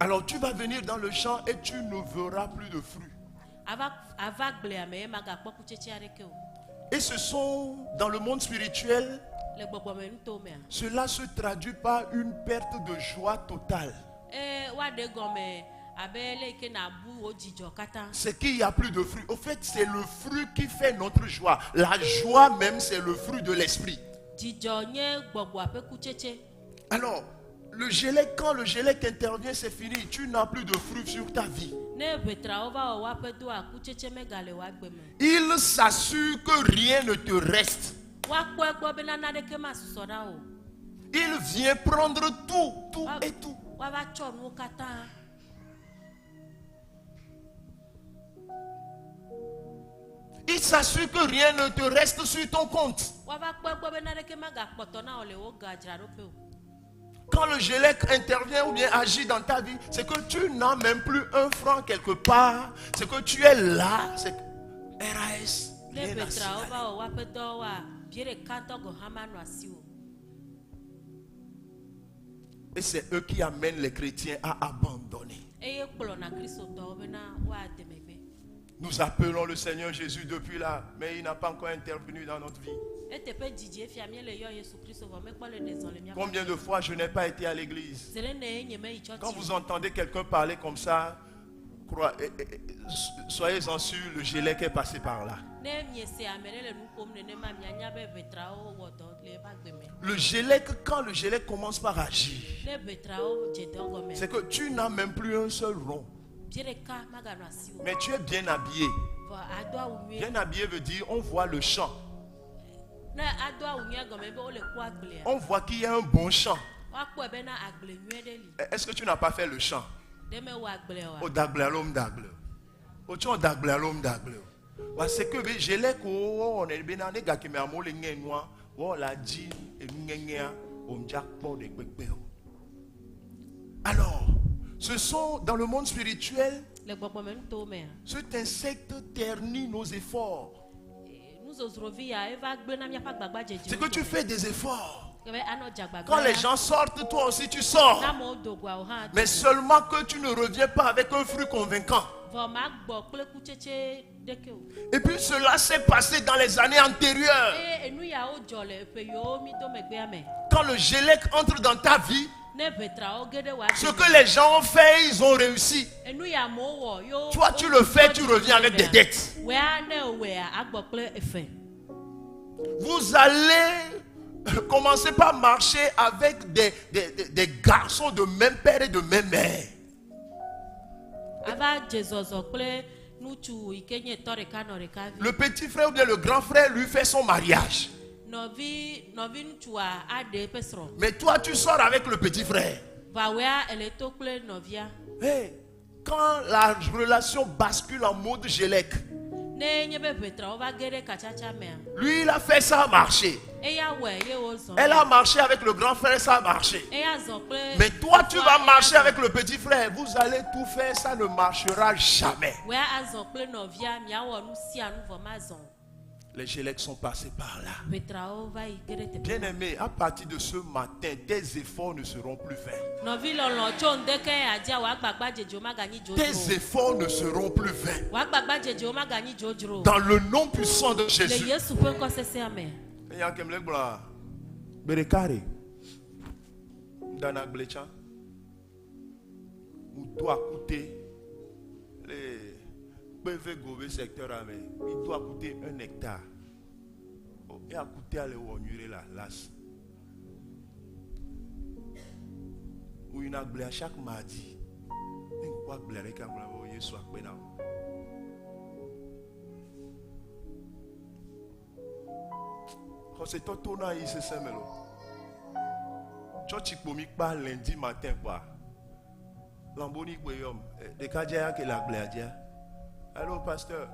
Alors tu vas venir dans le champ et tu ne verras plus de fruits. Ava ava gblea me ye magakpɔ kutsetse aɖeke o. Et ce sont, dans le monde spirituel, Le gbɔgbɔmenutowo mea. cela se traduit par une perte de joie totale. Eye woaɖe gɔme abe le yi ke nabu wò dzidzɔ katã. C'est qu'il n'y a plus de fruits. Au fait, c'est le fruit qui fait notre joie. La joie même, c'est le fruit de l'esprit. Dzidzɔ nye gbɔgbɔa ƒe kutsetse. Alors, le gélec, quand le gélec intervient, c'est fini. Tu n'as plus de fruits sur ta vie. Ne ʋetrawo va wɔ woaƒe dɔa, kutsetse megale wò agbe me. Il s'assure que rien ne te reste. Woakpɔ egbɔ bena naneke masusɔ na wò. Il vient prendre tout, tout et tout. Woava tsɔ nuwo katã. Il s'assure que rien ne te reste sur ton compte. Woava kpɔ egbɔ be naneke magakpɔtɔ na wò le wò gadzraɖoƒe o. Quand le gélec intervient ou bien agit dans ta vie, c'est que tu n'as même plus un franc quelque part. C'est que tu es là. C'est que RAS. Ne rien à ʋetrawo signaler. va wɔ woaƒe dɔwoa, bie ɖeka ŋutɔ gɔ̃ hã manɔ asiwò. Et c'est eux qui amènent les chrétiens à abandonner. Eye kplɔna kristotɔwo bena woade megbe. Nous appelons le Seigneur Jésus depuis là, mais il n'a pas encore intervenu dans notre vie. Eteƒe dzidzie fia míele yɔ Yesu Kristo vɔ mekpɔ le ɖe zɔ le míaƒe. Combien de fois je n'ai pas été à l'église? Zere ne ye nye meyi Quand tsɔtsi. vous entendez quelqu'un parler comme ça, soyez-en sûrs, le gélec est passé par là. Ne miese ame ɖe le nu ƒom nenema mianya be ʋetrawo wɔ dɔ le eƒe agbe me. Le gélec, quand le gélec commence par agir, Ne ʋetrawo dze dɔ gɔme, c'est que tu n'as même plus un seul rond. bie ɖeka maganɔ asiwò. Mais tu es bien habillé. Vɔ ado awu nyuie. Bien habillé veut dire on voit le champ. Ne ado awu nyuie gɔme be wole ku agblea. On voit qu'il y a un bon champ. Woakpɔe bena agble nyuie ɖe li. Est-ce que tu n'as pas fait le champ? Ɖe mewɔ agble oa? Au dagle à l'homme dagle. Au tchon dagle à l'homme dagle. Parce que gélec, on est bien né, gars qui met un mot, les noir. Wɔ la dzi enuŋeŋea o ŋdza kpɔ ɖe kpekpe o. Alors, ce sont dans le monde spirituel, Le gbɔgbɔmenutowo mea, cet insecte ternit nos efforts. Nuzozrovi ya eva gblẽ na míaƒe agbagbadzedzewo. C'est que tu fais des efforts. Ke be anɔ dze agbagba Quand les ya. gens sortent, toi aussi tu sors. Ne amewo do goa, wò hã do Mais go. seulement que tu ne reviens pas avec un fruit convaincant. Vɔ magbɔ kple kutsetse ɖeke o. Et puis cela s'est passé dans les années antérieures. Eye enu yawo dzɔ le ƒe yiwo mi do megbea me. Quand le gélec entre dans ta vie, Ne ʋetrawo ge ɖe wò ce agbe que les gens ont fait, ils ont réussi. me, enu ya amewo wɔ yewo. Toi, tu le fais, tu reviens avec des dettes. Wea ne wòea agbɔ kple efe. Vous allez commencer par marcher avec des garçons de même père et de même mère. Ava dze zɔzɔ kple ŋutsu yi ke nye tɔ ɖeka nɔ ɖeka vi. Le petit frère ou bien le grand frère lui fait son mariage. Nɔvi nɔvi ŋutsua aɖe eƒe srɔ̃. Mais toi, tu sors avec le petit frère. Va wea ele to kple nɔvia. Hey, quand la relation bascule en mode gélec, Ne nye be ʋetrawo va ge ɖe katsatsa mea, lui, il a fait ça a marché. eya wɔe ye wozɔ. Elle a marché avec le grand frère, ça a marché. Eya zɔ kple. Mais toi, tu vas fofoa, marcher eya avec le petit frère. Vous allez tout faire, ça ne marchera jamais. Wea azɔ kple nɔvia miawɔ nu sia nu vɔ mazɔ o. Les gélecs sont passés par là. Ʋetrawo va yi ge ɖe teƒe. Bien-aimé, à partir de ce matin, tes efforts ne seront plus vains. Nɔvi lɔlɔ tso ŋdeke adzia wò agbagbadzedzewo maganyi Tes dzodzro o. efforts ne seront plus vains. Wò agbagbadzedzewo maganyi dzodzro o. Dans le nom puissant de Le Jésus. Yesu ƒe ŋkɔsesea me. Eya ke mle gblɔa, gbe ɖeka ɖe, ŋdana gble tsã, mu do akute le kpeve go be secteur me, mi do akute 1 hectare. Oh, ye akutea le wɔ nyuie ɖe la las. Mu yina gblea chaque mardi. Ne ŋkpɔ agblea ɖeka ŋgblɔ be Yesu akpe na wo. Xɔsetɔ to na yi sesẽ me lo. Tsɔtsi kpo mi kpa lundi matin kpoa. Lamboni kpoe yɔm. Ɖekadze ya ke le agblea dzia. Allô pasteur.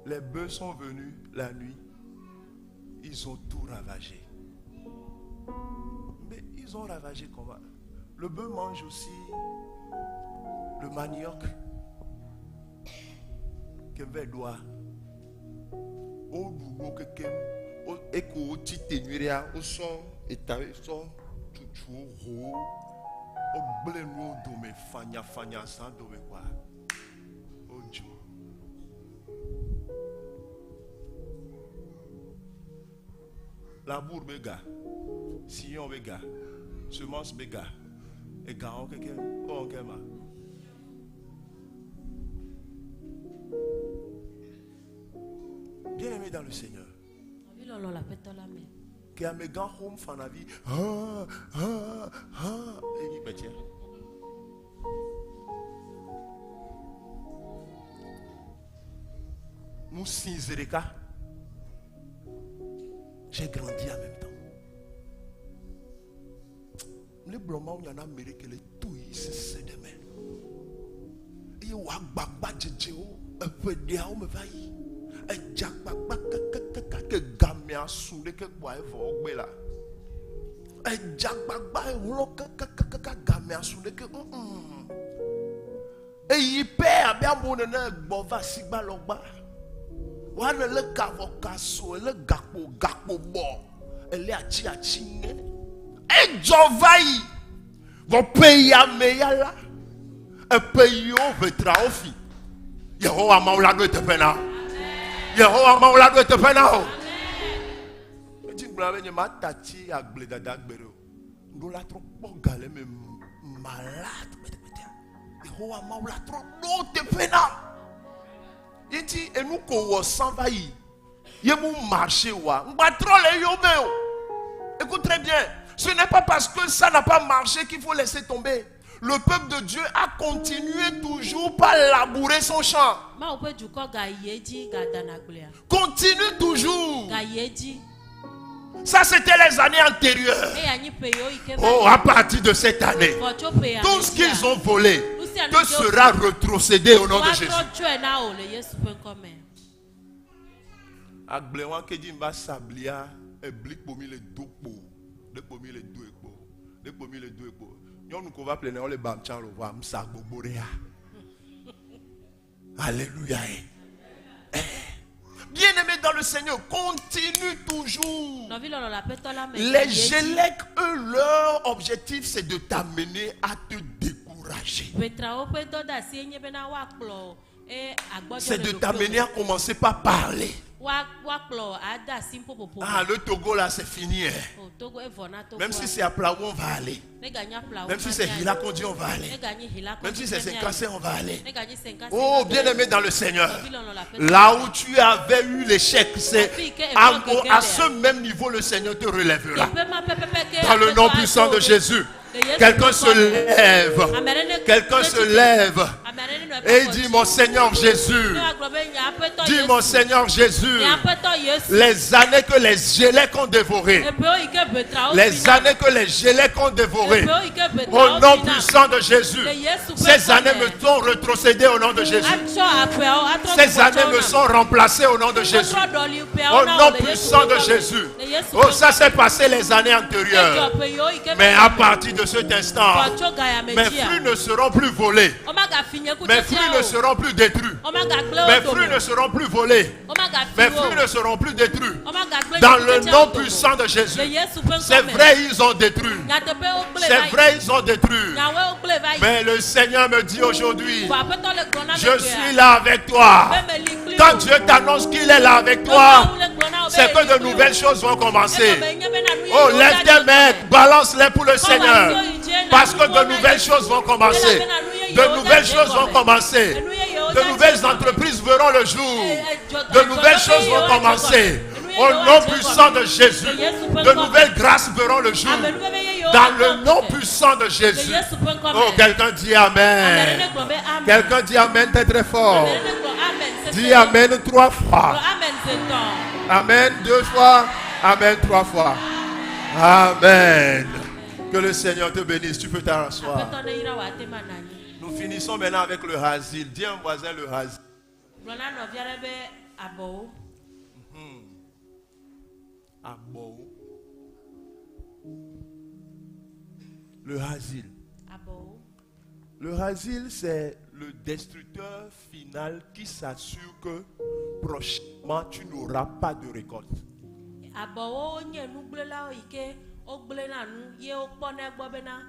Les bœufs sont venus la nuit. Ils ont tout ravagé. Mais ils ont ravagé comment? Le bœuf mange aussi le manioc. Keve doa. O ɖu wo kekem. O eko wo tsi te nyuie ɖea, wosɔ eta sɔ tutu wo ho. Wogblẽ nuwo dome fanyafanya zã dome kɔa. Wodzo. Labour be ga, sillon be ga, semence be ga, egawo kekem, wowɔ ke ma. Bien-aimé dans le Seigneur. Nɔvi lɔlɔ le aƒetɔ la me. Ke amegã xɔm fana vi, hã, hã, hã, enyi gbɛtsɛ. Mu si zi ɖeka. J'ai grandi en même temps. Le gblɔ Mawu nya na ame ɖe ke le to yi sese ɖe me. Eye wòagbagbadzedzewo eƒe ɖeawo me va yi. Edze agbagba kakakaka ke gamea su ɖeke kpoa evɔ wogbe la. Edze agbagba ehlɔ kakakaka gamea su ɖeke. Eyi pɛ abe amewo nene gbɔ va sigba lɔgba. Woanɔ le gavɔ kaso, ele gakpo gakpo bɔ, ele atsi atsi ŋe. Edzɔ va yi. Vɔ ƒe ya me ya la, eƒe yiwo ʋetrawo fi. Yehowa Mawu la ɖo eteƒe na. Yehowa Mawu la ɖo eteƒe na o. Edzi gblɔ be nye ma tati agbledada gbe ɖe o. Ŋɖo la trɔ kpɔ ga le eme malade kpɛtɛkpɛtɛa. Yehowa Mawu la trɔ ɖo teƒe na. Yeti enu ko wɔ san va yi. Ye mu marché wa. Ŋgba trɔ le yome o. Écoute très bien. Ce n'est pas parce que ça n'a pas marché qu'il faut laisser tomber. Le peuple de Dieu a continué toujours par labourer son champ. Mawu ƒe dukɔ gayi edzi gadana agblea. Continue toujours. Gayi edzi. Ça, c'était les années antérieures. Eya nyi ƒe yiwo yi ke va Oh, yi. à partir de cette année, Vɔ tso ƒe ya tout me ce dzia, qu'ils ont volé nu sia nu te ke wo- sera retrocédé au nom de woatrɔ Jésus. tsɔe na wò le Yesu ƒe ŋkɔ me. Agble wa ke dzi va sablia, Ebli kpo mi le do kpo. Ɖe kpo mi le do ekpo. Ɖe kpo mi le do ekpo. Nyɔnu ko va ƒle ne wole bam tsã lo vɔa msa gbogbo ɖe ya. Alléluia. Eh. Bien-aimé dans le Seigneur, continue toujours. Nɔvi lɔlɔ le aƒetɔ la me. Les yi edzi. Gélèques, eux, leur objectif, c'est de t'amener à te décourager. Ʋetrawo ƒe dɔdeasie nye bena woakplɔ e agbɔdzɔ C'est le de ɖokuiwò t'amener me. à commencer par parler. Woa- woakplɔ wò ade asi nuƒoƒoƒo me. Ah, le Togo là, c'est fini. Hein. O Togo evɔ na Togoa. Même si c'est à Plaou, on va aller. Ne ganye Plaou Même si ma c'est míayi. Hila qu'on dit, on va aller. Ne ganye Hila Même si c'est qu'on dit, Cinkassé, on va aller. Ne ganye Cinkassé, Oh, on va bien-aimé aller. dans le Seigneur. Nɔvi lɔlɔ le aƒetɔ Là où tu avais eu l'échec, c'est à ce même niveau le Seigneur te relèvera. Dans le nom puissant de Jésus. Quelqu'un se lève. Quelqu'un se lève. Et il dit, mon Seigneur Jésus. Dis, mon Seigneur Jésus. Les années que les gélèques ont dévorées. Les années que les gélèques ont dévorées. Au nom puissant de Jésus. Ces années me sont rétrocédées au nom de Jésus. Ces années me sont remplacées au nom de Jésus. Au nom puissant de Jésus. Oh, ça s'est passé les années antérieures. Mais à partir de cet instant, mes fruits ne seront plus volés. Mes fruits ne seront plus détruits. Mes fruits ne seront plus volés. Mes fruits ne seront plus détruits. Dans le nom puissant de Jésus. C'est vrai, ils ont détruit. C'est vrai, ils ont détruit. Mais le Seigneur me dit aujourd'hui, je suis là avec toi. Quand Dieu t'annonce qu'il est là avec toi, c'est que de nouvelles choses vont commencer. Oh, lève tes mains, balance-les pour le Seigneur. Parce que de nouvelles choses vont commencer. De nouvelles choses vont commencer. De nouvelles entreprises verront le jour. De nouvelles choses vont commencer. Au nom puissant de Jésus. De nouvelles grâces verront le jour. Dans le nom puissant de Jésus. Oh, quelqu'un dit Amen. Quelqu'un dit Amen très très fort. Dis Amen trois fois. Amen deux fois. Amen trois fois. Amen. Que le Seigneur te bénisse. Tu peux t'asseoir. Nous finissons maintenant avec le Hazil. Dis à un voisin le Hazil. Abo. Le Hazil. Le Hazil, c'est le destructeur final qui s'assure que prochainement tu n'auras pas de récolte. Abɔwo nye nugblẽlawo yi ke wogblẽna nu ye wokpɔnɛ gbɔ bena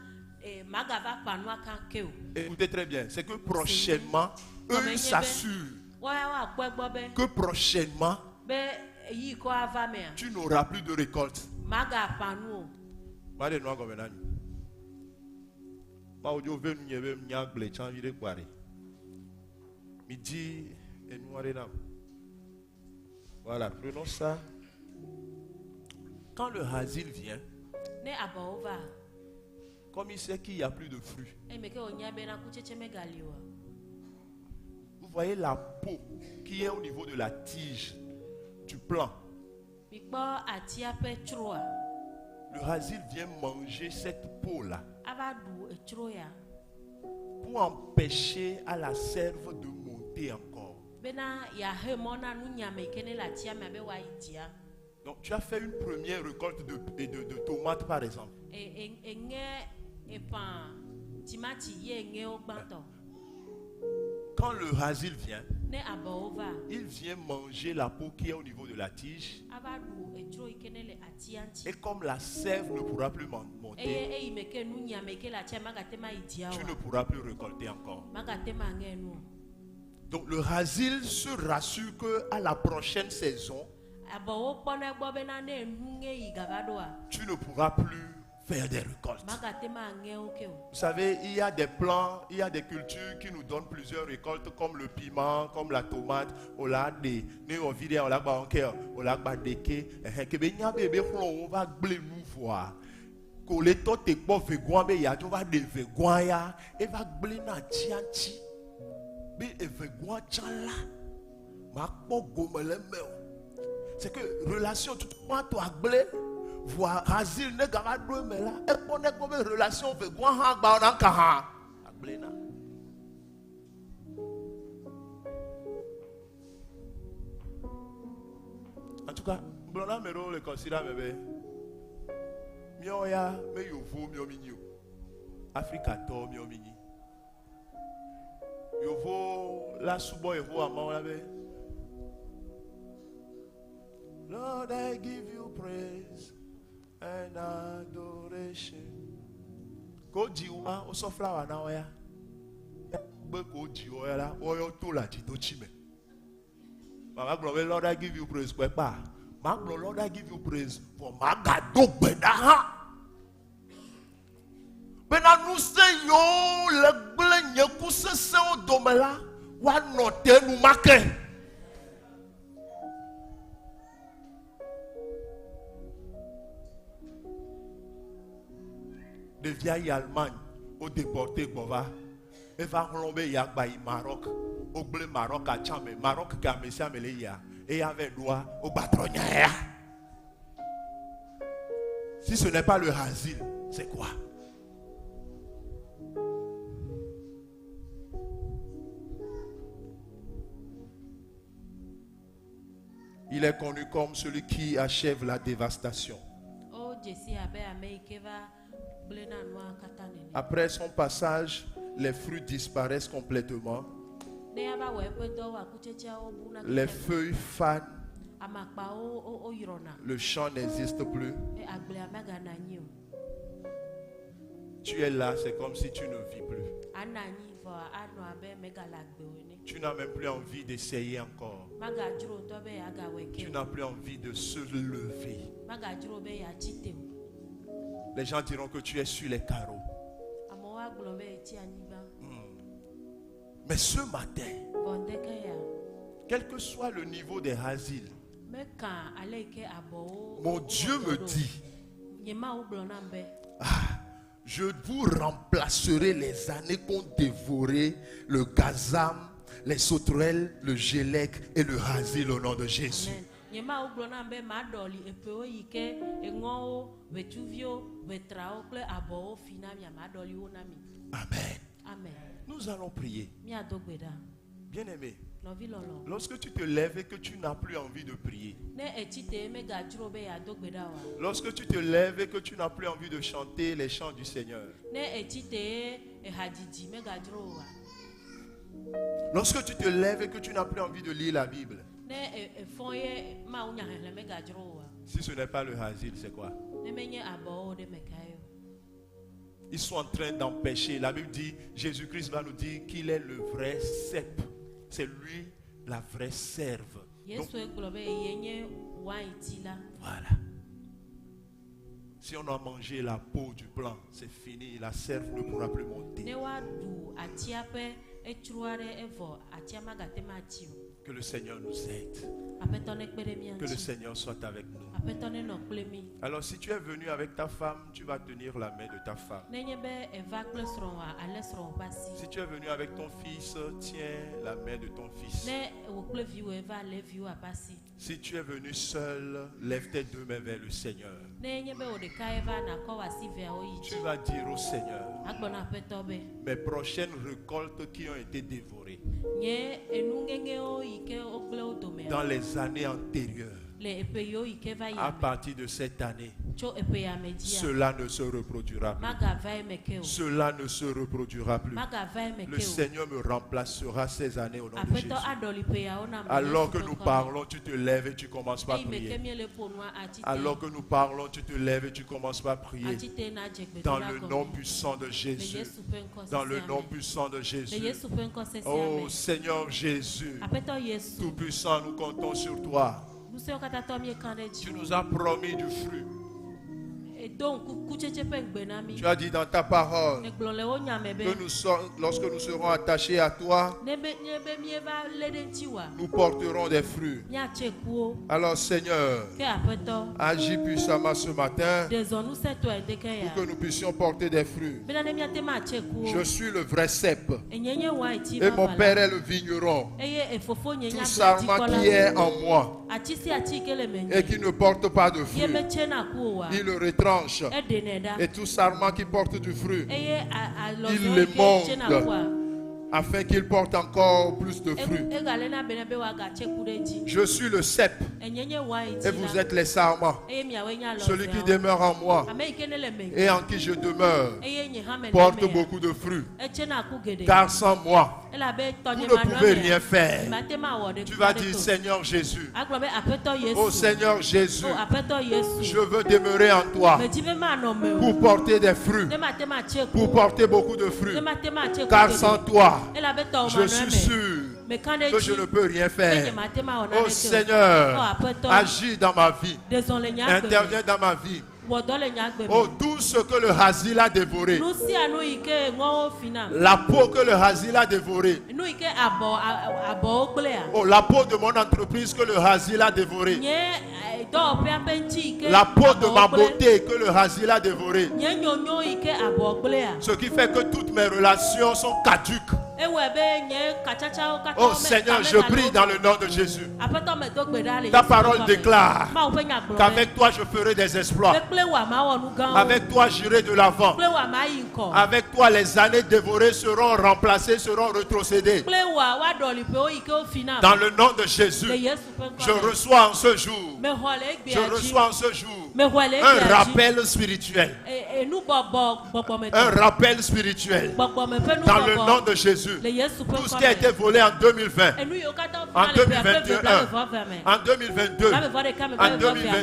eh, magava ƒã nua kan ke o. Écoutez très bien, c'est que prochainement, eux ils s'assurent Woya woakpɔe gbɔ be que prochainement, be yi kɔ ava mea tu n'auras plus de récolte. magaƒã nu o. Mare nua gɔme na mi. Mawu dzo ve nunye be nya gblẽ tsã vi ɖe kpa ɖe. Mi di enua ɖe nam. Voilà, prenons ça. Quand le Hazil vient, Ne abɔwo va comme il sait qu'il n'y a plus de fruits, eye ke wònya bena kutsetse megali oa vous voyez la peau qui est au niveau de la tige du plant. mikpɔ atia ƒe tsroa Le Hazil vient manger cette peau-là ava ɖu etsro ya pour empêcher à la sève de monter encore. bena yeahe mɔ na nunyame yi ke ne le atia mea be woayi dzia. Donc tu as fait une première récolte de tomates par exemple. E- e- eŋe eƒã timati ye eŋewo gbãtɔ. Quand le Hazil vient, Ne abɔwo va il vient manger la peau qui est au niveau de la tige. ava ɖu etsro yi ke ne le atia ŋuti. Et comme la sève ne pourra plus monter, Eye eyi me ke nunyame yi ke le atia magate ma yi dzia tu ne oa pourras plus récolter encore. magate ma ŋe nu o. Donc le Hazil se rassure que à la prochaine saison, Abɔwo kpɔnɛ gbɔ bena ne enu ŋe yi gava ɖoa tu ne pourras plus faire des récoltes. magate ma ŋe wo ke o. Vous savez, il y a des plants, il y a des cultures qui nous donnent plusieurs récoltes, comme le piment, comme la tomate. On l'a des, ne on vit on l'a ba encore, on l'a ba deke. Eh, ke be nya be be xlɔ, on va gblé nu voa. Ko le tɔ te kpɔ vegoa be ya dzo va ɖe vegoa ya, eva gblé na tsia ŋtsi. Be evegoa tsã la, ma kpɔ gome le eme o. C'est que relation tout moi to agblé. Voa Hazil ne gava ɖo eme la, ekpɔ ne kpɔ be relation vegoa hã gba na ka hã agblé na. En tout cas, Gblɔ na ame ɖewo le kɔsiɖa me be míawo ya me yovo míawo mi nyi o. Afrikatɔwo míawo mi nyi. Yovo la subɔ Yehowa Mawu la be Lord, I give you praise and adoration. Ko dzi wa wosɔ flawa na wo ya. Gbe ko dzi wo ya la woyɔ to le adzidotsi me. Mama gblɔ be Lord, I give you praise kpɛ kpa. Ma gblɔ Lord, I give you praise vɔ magado gbe ɖa hã. Bena ŋusẽ yiwo le gblẽ nye ku sesẽwo dome la, woanɔ te enumake. Ɖevia yi Allemagne, wo déporté gbɔ va. Eva hlɔ̃ be yeagba yi Maroc. Wogblẽ Maroc atsã me. Maroc ke ame sia ame le yia, eya vɛ ɖoa, wogba trɔ nya ya. Si ce n'est pas le Hazil, c'est quoi? Il est connu comme celui qui achève la dévastation. Wodze si abe ame yi ke va gblẽna nua katã nene. Après son passage, les fruits disparaissent complètement. Ne ya va wɔ eƒe dɔwoa, kutsetseawo buna Les kekeake. feuilles fanent, Amakpawo wo- woyrɔna le champ n'existe plus. eye agblea meganɔ anyi o. Tu es là, c'est comme si tu ne vis plus. Anɔ anyi vɔa anɔ abe megale agbe o ene. Tu n'as même plus envie d'essayer encore. Magadzro ŋutɔ be yeagawɔe ke Tu o. n'as plus envie de se lever. Magadzro be yeatsi te o. Les gens diront que tu es sur les carreaux. Amewo agblɔ be yetsi anyigba. Mais ce matin, Vɔ ŋdeke ya, quel que soit le niveau des asils, meka ale yi ke abɔwo. mon Dieu me dit, Nye Mawu gblɔ nam be je vous remplacerai les années qu'ont dévoré le gazam, les sauterelles, le gélec et le hasil au nom de Jésus. Amen. Nye Mawu gblɔ nam be maɖɔli eƒewo yi ke eŋɔwo, ʋetsuviwo, ʋetrawo kple abɔwo fi na mia. Maɖɔli wo na mi. Amen. Amen. Nous allons prier. Míado gbe ɖa. Bien-aimé, Nɔvi lɔlɔ. lorsque tu te lèves et que tu n'as plus envie de prier, Ne etsi te megadzro be yeado gbe ɖa oa. lorsque tu te lèves et que tu n'as plus envie de chanter les chants du Seigneur, Ne etsi te ehadzidzi megadzro oa. lorsque tu te lèves et que tu n'as plus envie de lire la Bible, Ne e- efɔ ye Mawu nyahehlẽ megadzro oa. si ce n'est pas le hasil, c'est quoi? Ne menye abɔwo ɖe meka ye o. Ils sont en train d'empêcher. La Bible dit, Jésus-Christ va nous dire qu'il est le vrai cep. C'est lui la vraie serve. Donc, Yesu gblɔ be ye nye wainti la. voilà. Si on a mangé la peau du plant, c'est fini. La serve ne pourra plus monter. Ne woaɖu atia ƒe etsroa ɖe evɔ atia magate ŋu atsi o. Que le Seigneur nous aide. Aƒetɔ nekpe ɖe mía Que le ŋuti. Seigneur soit avec nous. Aƒetɔ nenɔ kple mí. Alors si tu es venu avec ta femme, tu vas tenir la main de ta femme. Nenye be eva kple srɔ̃wòa, alé srɔ̃wò ƒe asi. Si tu es venu avec ton fils, tiens la main de ton fils. Ne wò kple viwòe va, lé viwòa ƒe asi. Si tu es venu seul, lève tes deux mains vers le Seigneur. Ne nye be wò ɖekae va, nàkɔ wò asi veawo yi Tu dzi. vas dire au Seigneur, Agblɔ na Aƒetɔ be, mes prochaines récoltes qui ont été dévorées nye enuŋeŋewo yi ke wogblẽ wo domea, dans les années antérieures, le eƒe yiwo yi ke va à yia me, partir de cette année, tso eƒe ya me dzia, cela ne se reproduira plus. magava eme ke o. Cela ne se reproduira plus. Magava eme Le ke o. Seigneur me remplacera ces années au nom de Jésus. Aƒetɔ aɖɔli ƒe yawo nam le Alors Yesu que ƒe nous ŋkɔ me. parlons, tu te lèves et tu commences par Eyi me ke prier. míele ƒo nua, atsi te. Alors que nous parlons, tu te lèves et tu commences par prier. Atsi te na dze Dans gbedoɖa le gɔme. nom puissant de Le Jésus. Yesu ƒe ŋkɔ Dans le sesea nom me. puissant de Le Jésus. Yesu ƒe ŋkɔ sesea Oh me. Seigneur Jésus, Aƒetɔ Yesu, Tout-Puissant, nous comptons sur toi. ŋusẽwo katã tɔ míeka ɖe Tu dzi. nous as promis du fruit. Edo ŋku kutsetse ƒe ŋugbe na mí. Tu as dit dans ta parole Egblɔ le wo nya me be, que nous sommes, lorsque nous serons attachés à toi, ne be nye be míeva lé ɖe ŋutiwòa, nous porterons des fruits. míatse kuwo. Alors Seigneur, Ke Aƒetɔ, agis puissamment ce matin ɖe zɔ ŋusẽtɔe ŋdeke ya. pour que nous puissions porter des fruits. Bena ne míate ŋu atse kuwo. Je suis le vrai cep Enye nye wainti et mon vavã la. père est le vigneron. Eye efofo nye nye Tout sarment agbledzikpɔla. qui est en moi Ati sia ati yi ke le menye. et qui ne porte pas de Ye fruits, metsena ku oa, il le retranche. eɖenɛ ɖa. Et tout sarment qui porte du fruit, Eye a- Il alɔzewo le yi ke tsena monde. kua, Afin qu'il porte encore plus de fruits. Egale na bena be wòagatse ku ɖe dzi. Je suis le cep Enye nye wainti et vous la êtes les sarments. eye miawoe nye Celui qui alɔzeawo. demeure en moi Ame yi ke ne le menye et en qui je demeure eye nye hã mele porte emea, beaucoup de fruits. etsena ku geɖe. Car sans moi, Elabe vous tɔnye ne pouvez manɔmea, rien faire. mate ma wɔ ɖe Tu vas ɖeke dire o. Seigneur Jésus, Agblɔ be Aƒetɔ Yesu. oh Seigneur Jésus, O Aƒetɔ Yesu. je veux demeurer en toi Medi be manɔ mewò. pour porter des fruits, Ne mate ma tse ku. pour porter beaucoup de fruits. Ne mate ma tse ku Car geɖe. sans toi, Elabe tɔwò je manɔ suis eme. sûr Meka ɖe que je dzi ne peux rien be nye faire. mate ma wɔ Oh naneke o. O Seigneur, Aƒetɔ, agis dans ma vie, ɖe zɔ le nye agbe me. interviens dans ma vie. Wɔ dɔ le nye agbe me. Oh, tout ce que le Hazil a dévoré, Nu sia nu yi ke ŋɔwo fina. la peau que le Hazil a dévorée, Nu yi ke abɔ a- abɔwo gblẽa. oh, la peau de mon entreprise que le Hazil a dévorée, Nye dɔwɔƒea ƒe ŋuti yi ke la peau de ma abɔwo gblẽ. beauté que le Hazil a dévorée, Nye nyonyo yi ke abɔ gblẽa. ce qui fait que toutes mes relations sont caduques. Ewɔe be nye katsatsawo katã Oh me- Seigneur, kame je gale prie wo dans le nom de Jésus Aƒetɔ me do gbe ɖa le Ta Yesu ƒe parole ŋkɔ me. déclare Mawu ƒe nya gblɔ be, qu'avec toi je ferai des exploits, be kple wò mawɔ nu gãwo. avec toi j'irai de l'avant, Kple wò mayi ŋkɔ. avec toi les années dévorées seront remplacées, seront rétrocédées. Kple wò woaɖɔliƒewo yi ke wofi nam. Dans le nom de Le Jésus, Yesu ƒe ŋkɔ je me. reçois en ce jour, Mexɔ le je egbea dzi. reçois en ce jour Mexɔe le un egbea dzi. rappel spirituel, E- Enubɔbɔ gbɔgbɔmetɔ. un rappel spirituel. Gbɔgbɔme ƒe Dans le nom nubɔbɔ. de Jésus, Le Yesu ƒe tout ce ŋkɔ qui a me. été volé en 2020, Enu yiwo katã en wofina le ƒea ƒe eve 2021, blaeve vɔ eve me. en 2022, Blaeve vɔ ɖeka me, en blaeve vɔ evea me.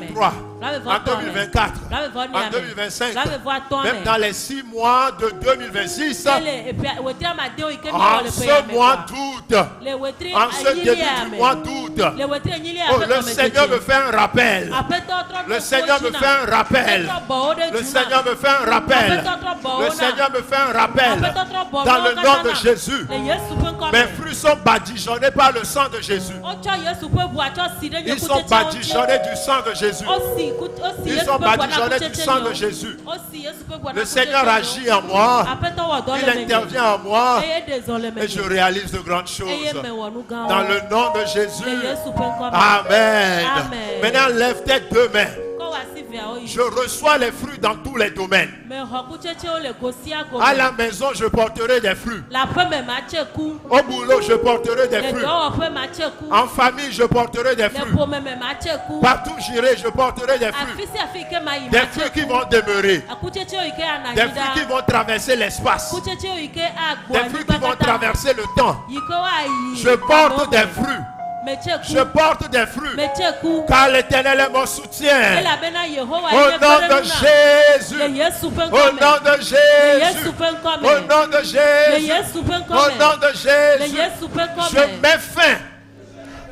2023, Blaeve vɔ en etɔ̃ me. 2024, Blaeve vɔ en enea me. 2025, Blaeve vɔ atɔ̃a même me. dans les 6 mois de 2026, Ele eƒea wetri amadewo yi ke míawɔ en le ƒe ce ya me mois kɔa. d'août, Le wetri en ce début enyilia du me. mois d'août, Le wetri enyilia oh, ƒe le Seigneur me gɔmedzedze. fait un rappel. Aƒetɔ trɔ Le ɖo Seigneur ŋku me dzi fait nam. un rappel. Etrɔ bɔwo ɖe Le du Seigneur nam. me fait un rappel. Aƒetɔ trɔ bɔwo Le nam. Seigneur me fait un rappel. Aƒetɔ trɔ bɔ Dans nuwo le nom katã de nam. Jésus. Le Yesu ƒe ŋkɔ Mes me. fruits sont badigeonnés par le sang de Jésus. Wotsɔ Yesu ƒe ʋua tsɔ si ɖe nye Ils sont kutsetsewo dzi. badigeonnés du sang de Jésus. Wosi kut- wosi Ils Yesu sont ƒe ʋua na badigeonnés du sang de kutsetsenyewo. Jésus. Wosi Yesu ƒe ʋua na Le Seigneur kutsetsenyewo. agit en moi. Aƒetɔ wɔ dɔ Il le menye. intervient en moi. Eye ɖe zɔ le Et je menye. réalise de grandes Eye choses. mewɔ nu gãwo. Dans le nom de Le Jésus. Yesu ƒe ŋkɔ me. Amen. Amen. Maintenant, lève tes deux mains. Kɔ wò asi veawo yi. Je reçois les fruits dans tous les domaines. Mexɔ kutsetsewo le go sia go À me. la maison, je porterai des fruits. Le aƒe me matse ku. Au boulot, je porterai des Le fruits. dɔwɔƒe matse ku. En famille, je porterai des Le fruits. ƒome me matse ku. Partout où j'irai, je porterai des fruits. Afi sia afi yi ke mayi Des matse fruits qui ku. vont demeurer. Akutsetsewo yi ke anɔ Des anyi fruits qui ɖaa. vont traverser l'espace. Kutsetsewo yi ke agbɔ Des fruits anyigba qui vont katã. traverser le temps. Yi ke woayi Je porte gamewo des me. fruits. Metse ku. Je porte des fruits. Metse ku. Car l'Éternel est mon soutien. Elabena Yehowa Au nye nom de kpeɖeŋu nam. Jésus. Le Yesu ƒe Au ŋkɔ me. nom de Le Jésus. Yesu ƒe ŋkɔ me. Au nom de Le Jésus. Yesu ƒe ŋkɔ Au me. nom de Le Jésus. Yesu ƒe ŋkɔ Je me. mets fin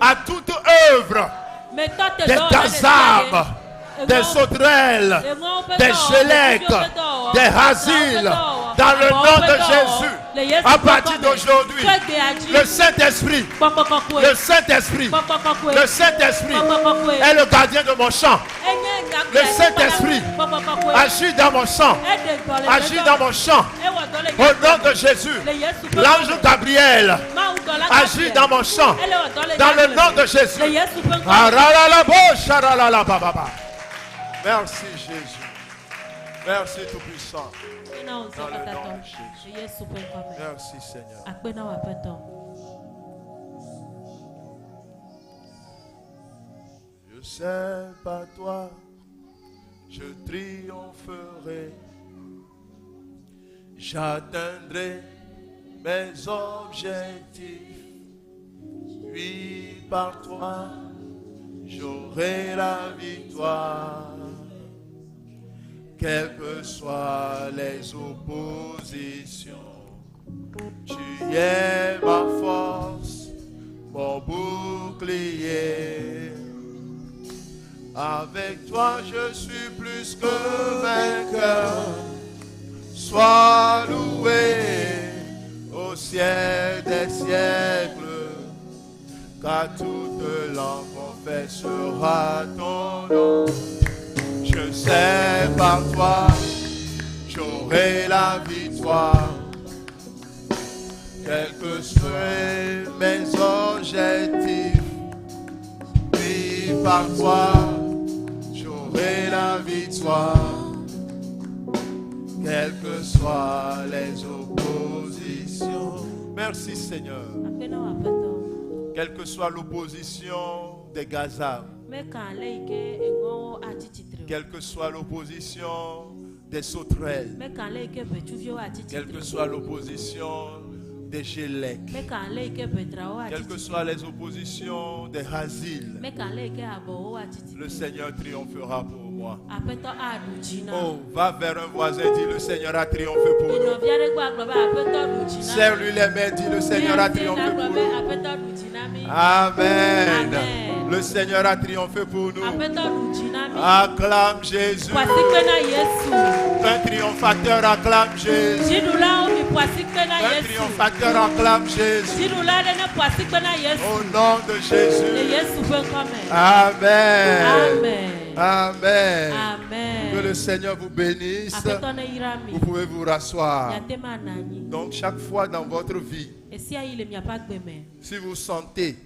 à toute œuvre Metɔ te des dɔwɔla ɖe sia ɖe. gazabes, des sauterelles, des gelecs, des rasiles, dans le nom de Jésus. À partir d'aujourd'hui, le Saint-Esprit, le Saint-Esprit, le Saint-Esprit est le gardien de mon champ. Le Saint-Esprit agit dans mon sang, agit dans mon champ. Au nom de Jésus, l'ange Gabriel agit dans mon champ. Dans le nom de Jésus. Aralalabo, sharalalabababa. Merci Jésus. Merci Tout-Puissant. Dans le nom de Jésus. Merci Seigneur. Akpe na wò Aƒetɔ. Je sais par toi, je triompherai. J'atteindrai mes objectifs. Oui, par toi, j'aurai la victoire. Quelles que soient les oppositions, tu es ma force, mon bouclier. Avec toi, je suis plus que vainqueur. Sois loué au ciel des siècles, car toute langue confessera ton nom. Je sais par toi, j'aurai la victoire. Quels que soient mes objectifs, oui, par toi, j'aurai la victoire. Quelles que soient les oppositions. Merci Seigneur. Akpe na wò Aƒetɔ. Quelle que soit l'opposition des Gazam, Meka ale yi ke eŋɔwo atsi tsitre o. quelle que soit l'opposition des sauterelles, Meka ale yi ke ʋetsuviwo atsi quelle tsitre que o. soit l'opposition des Gélec, Meka ale yi ke ʋetrawo atsi quelles que tsitre soient les oppositions des Razil, Meka ale yi ke abɔwo atsi tsitre le Seigneur triomphera pour moi. Aƒetɔ aɖu dzi na Oh, va vers un voisin, dis le Seigneur a triomphé pour Yi nous. nɔvi aɖe gbɔ agblɔ be Aƒetɔ ɖu dzi na mi. Serre-lui les mains, dis le Seigneur a Yi asi triomphé na pour gblɔ be nous. Aƒetɔ ɖu dzi na mi. Amen. Amen. Le Seigneur a triomphé pour nous. Aƒetɔ ɖu dzi na mi. Acclame Jésus. Ƒo asikpe na Yesu. Un triomphateur acclame Jésus. Dziɖulawo mi ƒo asikpe na Un Yesu. triomphateur acclame Jésus. Dziɖula aɖe ne ƒo asikpe na Yesu. Au nom de Le Jésus. Yesu ƒe ŋkɔme. Amen. Amen. Amen. Amen. Que le Seigneur vous bénisse. Aƒetɔ ne yra mi. Vous pouvez vous rasseoir. Miate ma nɔ anyi. Donc chaque fois dans votre vie, Esia yi le miaƒe agbe me. si vous sentez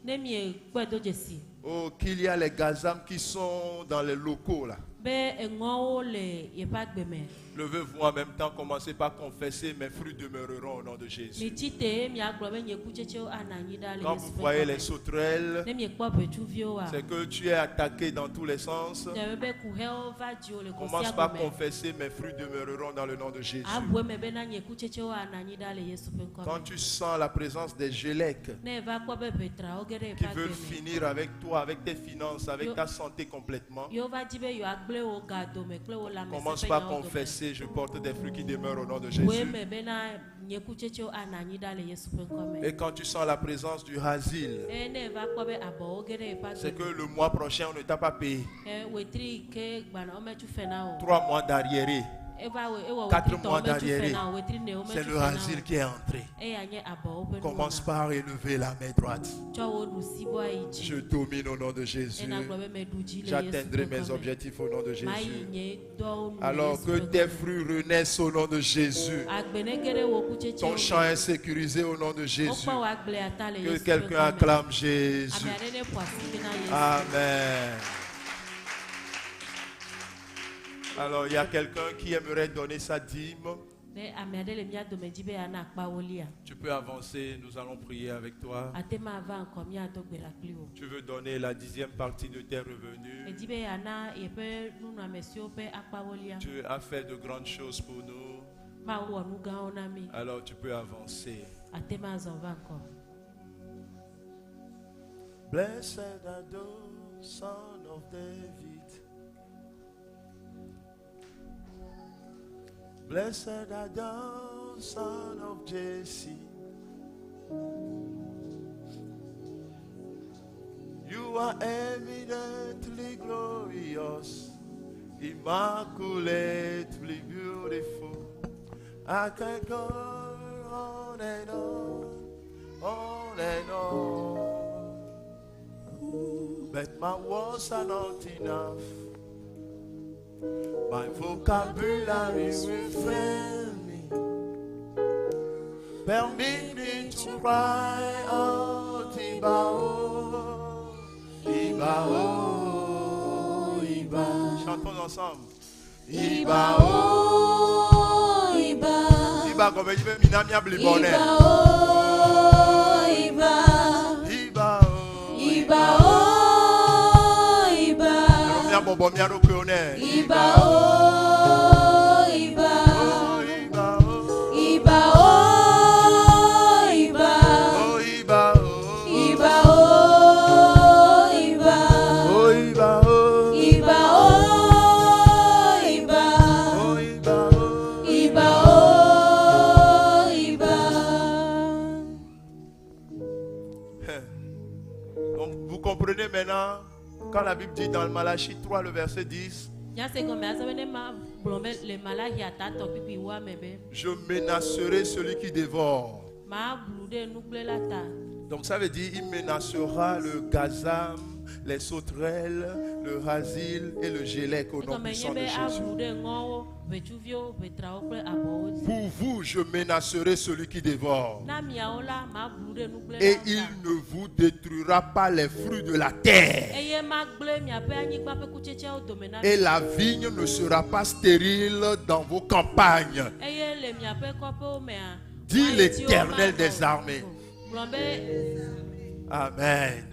Ne miekpɔe do dzesi oh, qu'il y a les gazams qui sont dans les locaux là, be eŋɔwo le yeƒe agbe me. levez-vous en même temps, commencez par confesser, mes fruits demeureront au nom de Jésus. Mitsi te ye miagblɔ be nye kutsetsewo anɔ anyi ɖa le Quand Yesu vous ƒe voyez ŋkɔme. les sauterelles, Ne miekpɔ ʋetsuviwoa, c'est que tu es attaqué dans tous les sens. nye be kuxewo va dziwò le go Commence sia par go me. confesser, mes fruits demeureront dans le nom de Jésus. Abu eme bena nye kutsetsewo anɔ anyi ɖa le Yesu ƒe ŋkɔme. Quand tu sens la présence des gélèques Ne eva kpɔ be ʋetrawo ge ɖe qui yeƒe veulent agbe me, finir avec toi, avec tes finances, avec Yo- ta santé complètement, yewo va di be yewoagblẽ wò ga dome kple wò lãmesẽ commence ƒe par nyawo dome. confesser, je porte des fruits qui demeurent au nom de Bu Jésus. eme bena nye kutsetsewo anɔ anyi ɖa le Yesu ƒe ŋkɔme. Et quand tu sens la présence du Hazil, Eye ne eva kpɔ be abɔwo ge ɖe yeƒe c'est agbe que me, le mois prochain, on ne t'a pas payé. ke wetri ke gbana wometsu fe na wò. Trois mois d'arriéré, Eva wɔ ewɔ quatre wetri tɔ mois wometsu fe d'arriéré. na wò, wetri ne C'est wometsu le fe na Hazil wò. qui est entré. Eya nye abɔwo ƒe Commence nuwɔna. par élever la main droite. Tsɔ wò ɖusibɔ ayi dzi. Je domine au nom de Jésus. Eye nàgblɔ be meɖu dzi le Yesu J'atteindrai ƒe mes ŋkɔme. objectifs au nom de Mayi Jésus. nye dɔwo nu le Alors Yesu que ƒe tes ŋkɔme. fruits renaissent au nom de Jésus. Agbe ne ge ɖe wò kutsetsewo Ton me. champ est sécurisé au nom de Jésus. Wokpɔ wò agblea ta le Que Yesu ƒe quelqu'un ŋkɔme. acclame Jésus. Ame aɖe ne ƒo asikpe na Yesu. Amen. Alors, il y a quelqu'un qui aimerait donner sa dîme. Ne ame aɖe le mía dome dzi be yeana akpawolia, Tu peux avancer, nous allons prier avec toi. ate ma va ŋkɔ míado gbe ɖa kpli wò. Tu veux donner la dixième partie de tes revenus. Edi be yeana yeƒe nunɔamesiwo ƒe akpawolia. Tu as fait de grandes choses pour nous. Mawu wɔ nu gãwo na mí. Alors, tu peux avancer. Ate ma zɔ va ŋkɔ. Blessed are those, son of David. Blessed are thou, son of Jesse. You are eminently glorious, immaculately beautiful. I can go on and on, on and on. But my words are not enough. My vocabulary will fail me. Permit me to cry out, Ibao, Ibao, Iba. Chantons ensemble. Ibao, Iba, Iba, comme il dit, Mina, Mia, Blibonais. Iba, Iba, Ibao, Iba, Iba, Mia, Bobo, Mia, Rokuone. Iba, Iba, Oh, Ibao, Iba, Iba, oh, Ibao, Iba, Iba, oh, Ibao, Iba, Iba, oh, Ibao. Iba, Iba. Donc vous comprenez maintenant, quand la Bible dit dans le Malachie 3, le verset 10, Nya se gɔme azɔ be ne ma gblɔ be le Malachi atatɔ kpikpi woa me be je menacerai celui qui dévore. ma blu ɖe nugblẽla ta. Donc ça veut dire il menacera le gazam, les sauterelles, le rasil et le gélec au nom Egɔme nye puissant de be Jésus. ablu ɖe ŋɔwo, ʋetsuviwo, ʋetrawo kple abɔwo dzi. Pour vous, je menacerai celui qui dévore. Na miawo la, ma blu ɖe nugblẽlawo Et il ta. ne vous détruira pas les fruits de la terre. Eye magblẽ miaƒe anyigba ƒe kutsetsewo dome na mi. Et la vigne ne sera pas stérile dans vos campagnes. Eye le miaƒe kɔƒewo mea, Dit Waintiwo l'Éternel manɔ des armées. o. Gblɔ be Amen.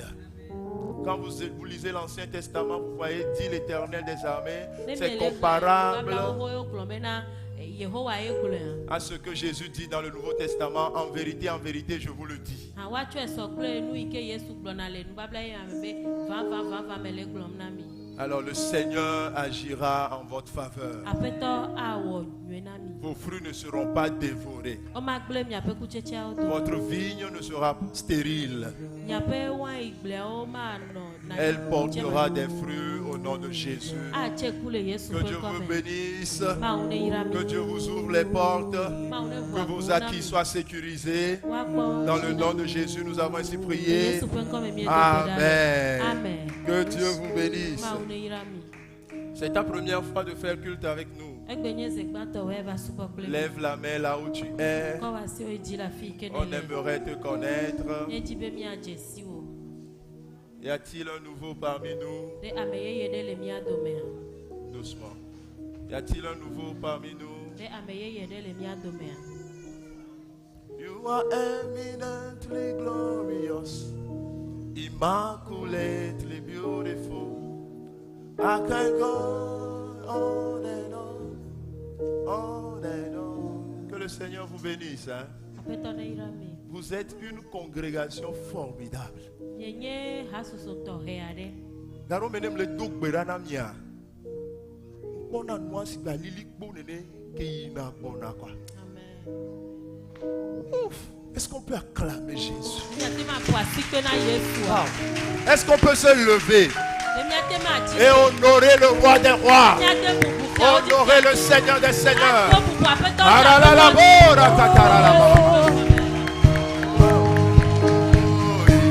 Quand vous, vous lisez l'Ancien Testament, vous voyez, dit l'Éternel des armées, ne c'est miele comparable nubabla xoxowo gblɔ bena eh, Yehowa ye gblɔea. à ce que Jésus dit dans le Nouveau Testament. En vérité, en vérité, je vous le dis. Hã woatsɔe sɔ kple nu yi ke Yesu gblɔna le nubabla ye me be vavã vavã mele gblɔm na mi. Alors le Seigneur agira en votre faveur. Aƒetɔ awɔ nyuie na mi. Vos fruits ne seront pas dévorés. Womagblẽ miaƒe kutsetseawo dome. Votre vigne ne sera stérile. Miaƒe waingbleawo manɔ na Elle portera des fruits au nom de Jésus. Atse ku le Yesu Que ƒe Dieu vous ŋkɔ me. bénisse. Mawu ne yra mi. Que Dieu vous ouvre les portes. Mawu ne ʋu Que vos agbowo na acquis mi. soient sécurisés. Woakpɔ Dans le nom de Jésus, nous avons ainsi prié. Yesu ƒe ŋkɔ me míedo gbe ɖa le. Amen. Amen. Que Dieu vous bénisse. Mawu ne yra mi. C'est ta première fois de faire culte avec nous. Egbe nye zi gbãtɔ wòe va subɔ kple mi. Lève la main là où tu es. Kɔ wò asiwo yi dzi le afi yi ke On ne le. aimerait te connaître. Míedzi be míadze si wò. Y a-t-il un nouveau parmi nous? Ɖe ame yeye ɖe le mía domea? Doucement. Y a-t-il un nouveau parmi nous? Ɖe ame yeye ɖe le mía domea? You are eminently glorious, immaculately beautiful. I can go on and on, on and on. Que le Seigneur vous bénisse. hein. Aƒetɔ ne yra mi. Vous êtes une congrégation formidable. Mienye hasoso tɔxɛ aɖe. Garo menem le do gbe ɖa na mia. Kpɔna nua si gbe alilikpo nene ke yina gbɔna quoi. Amen. Ouf. Est-ce qu'on peut acclamer Jésus? Míate ŋu aƒo asikpe na Yesua. Est-ce qu'on peut se lever Ɖe míate ŋu atsi et honorer le roi des rois? Míate bubu fiawo dzi Honorer le Seigneur des seigneurs. Ato bubu aƒetɔ Aralalabora kataralaba.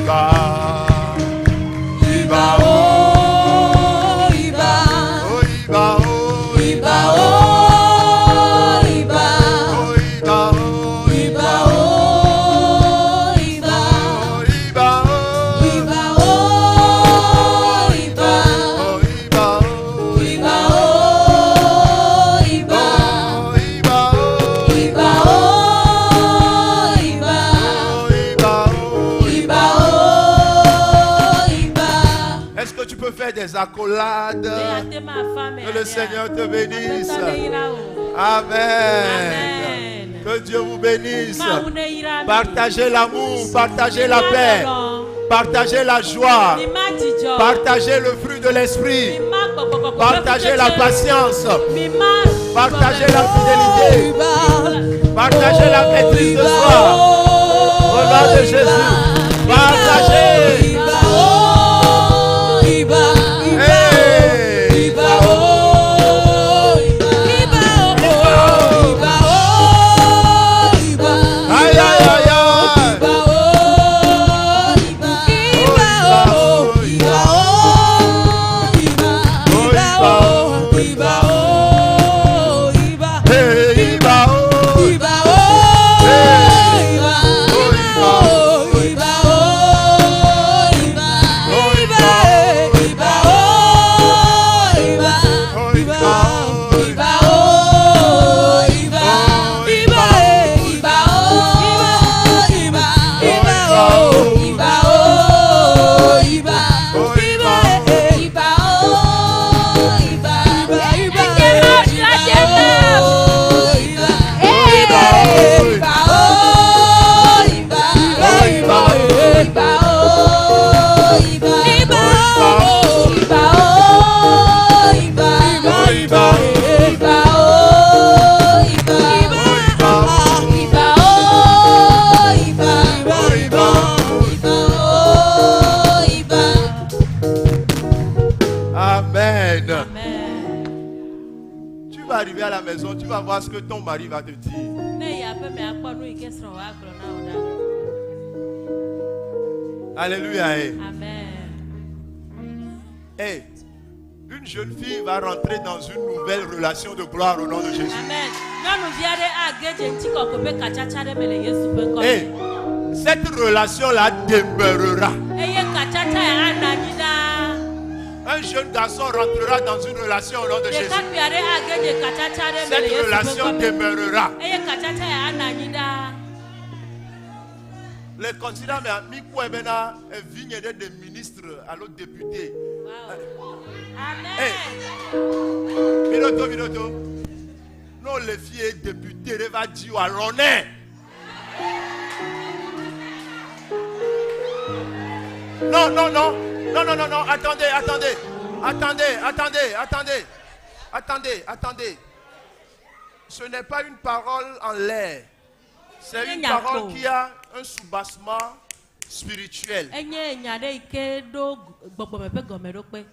Iba, iba, oh, iba, oh, iba, oh, iba, oh, iba, oh, iba, oh, iba, oh, iba, oh, iba, oh, iba, oh, iba, oh, iba, oh, iba, oh, iba, oh, iba, oh, iba, oh, iba, oh, iba, oh. iba, oh, iba. Est-ce que tu peux faire des accolades? Míate ŋu afa ame Que le aɖea? Seigneur te bénisse. Aƒetɔ ne yra wò. Amen. Amen. Que Dieu vous bénisse. Mawu ne yra mi. Partagez l'amour, partagez la Mi paix, lɔlɔ̃. partagez la joie, Mi ma dzidzɔ. partagez le fruit de l'esprit, Mi ma gbɔgbɔ kɔkɔe ƒe partagez la kutsetse. patience, Mi ma partagez la gbɔgbɔ- fidélité, partagez la maîtrise de soi. Au nom de Jésus, partagez. Iba, oh, iba, iba, Hey. iba, oh, iba, oh, iba, oh, iba, Aïe, aïe, aïe, aïe. iba, oh, iba, iba, oh, iba, oh, iba, iba, oh, iba, oh, iba. Hey, Iba, oh. Iba oh, iba, iba oh, iba oh, iba, iba, iba oh, iba, iba, iba oh, iba, iba, iba oh, iba, iba oh, iba oh, iba, iba, iba oh, iba, iba, iba oh, iba. Iba, iba, oh, iba, iba, iba, oh, iba, iba, oh, iba, oh, iba, Iba, iba, oh, iba, iba, oh, iba, Iba, iba, oh, iba. Amen. Amen. Tu vas arriver à la maison, tu vas voir ce que ton mari va te dire. Ne yi aƒe me akpɔ nu yi ke srɔ̃wò agblɔ na wò ɖa. Alléluia. eh. Amen. Eh, une jeune fille va rentrer dans une nouvelle relation de gloire au nom de Jésus. Amen. Nyɔnuvi aɖe age dze ŋutikɔkɔe ƒe katsatsa ɖe me le Yesu ƒe ŋkɔ me. Eh, cette relation-là demeurera. Eye katsatsa ya anɔ anyi ɖaa. Un jeune garçon rentrera dans une relation au nom de Jésus. Ɖekakpui aɖe age dze katsatsa ɖe me le Cette Yesu ƒe relation ŋkɔ me. demeurera. Eye katsatsa ya anɔ anyi ɖaa. Le considère mais mi kpɔe bena evinye ɖe de ministre alo député. Amen. Mi ɖo to, mi ɖo to. Ne wole fie député ɖe va dzi wò alɔ nɛ. Non, non, non, non, non, non, non, attendez, attendez, attendez, attendez, attendez, attendez, attendez. Ce n'est pas une parole en l'air. C'est une parole qui a un soubassement spirituel. Enye nya ɖe yi ke ɖo gbɔgbɔme ƒe gɔmeɖokpe.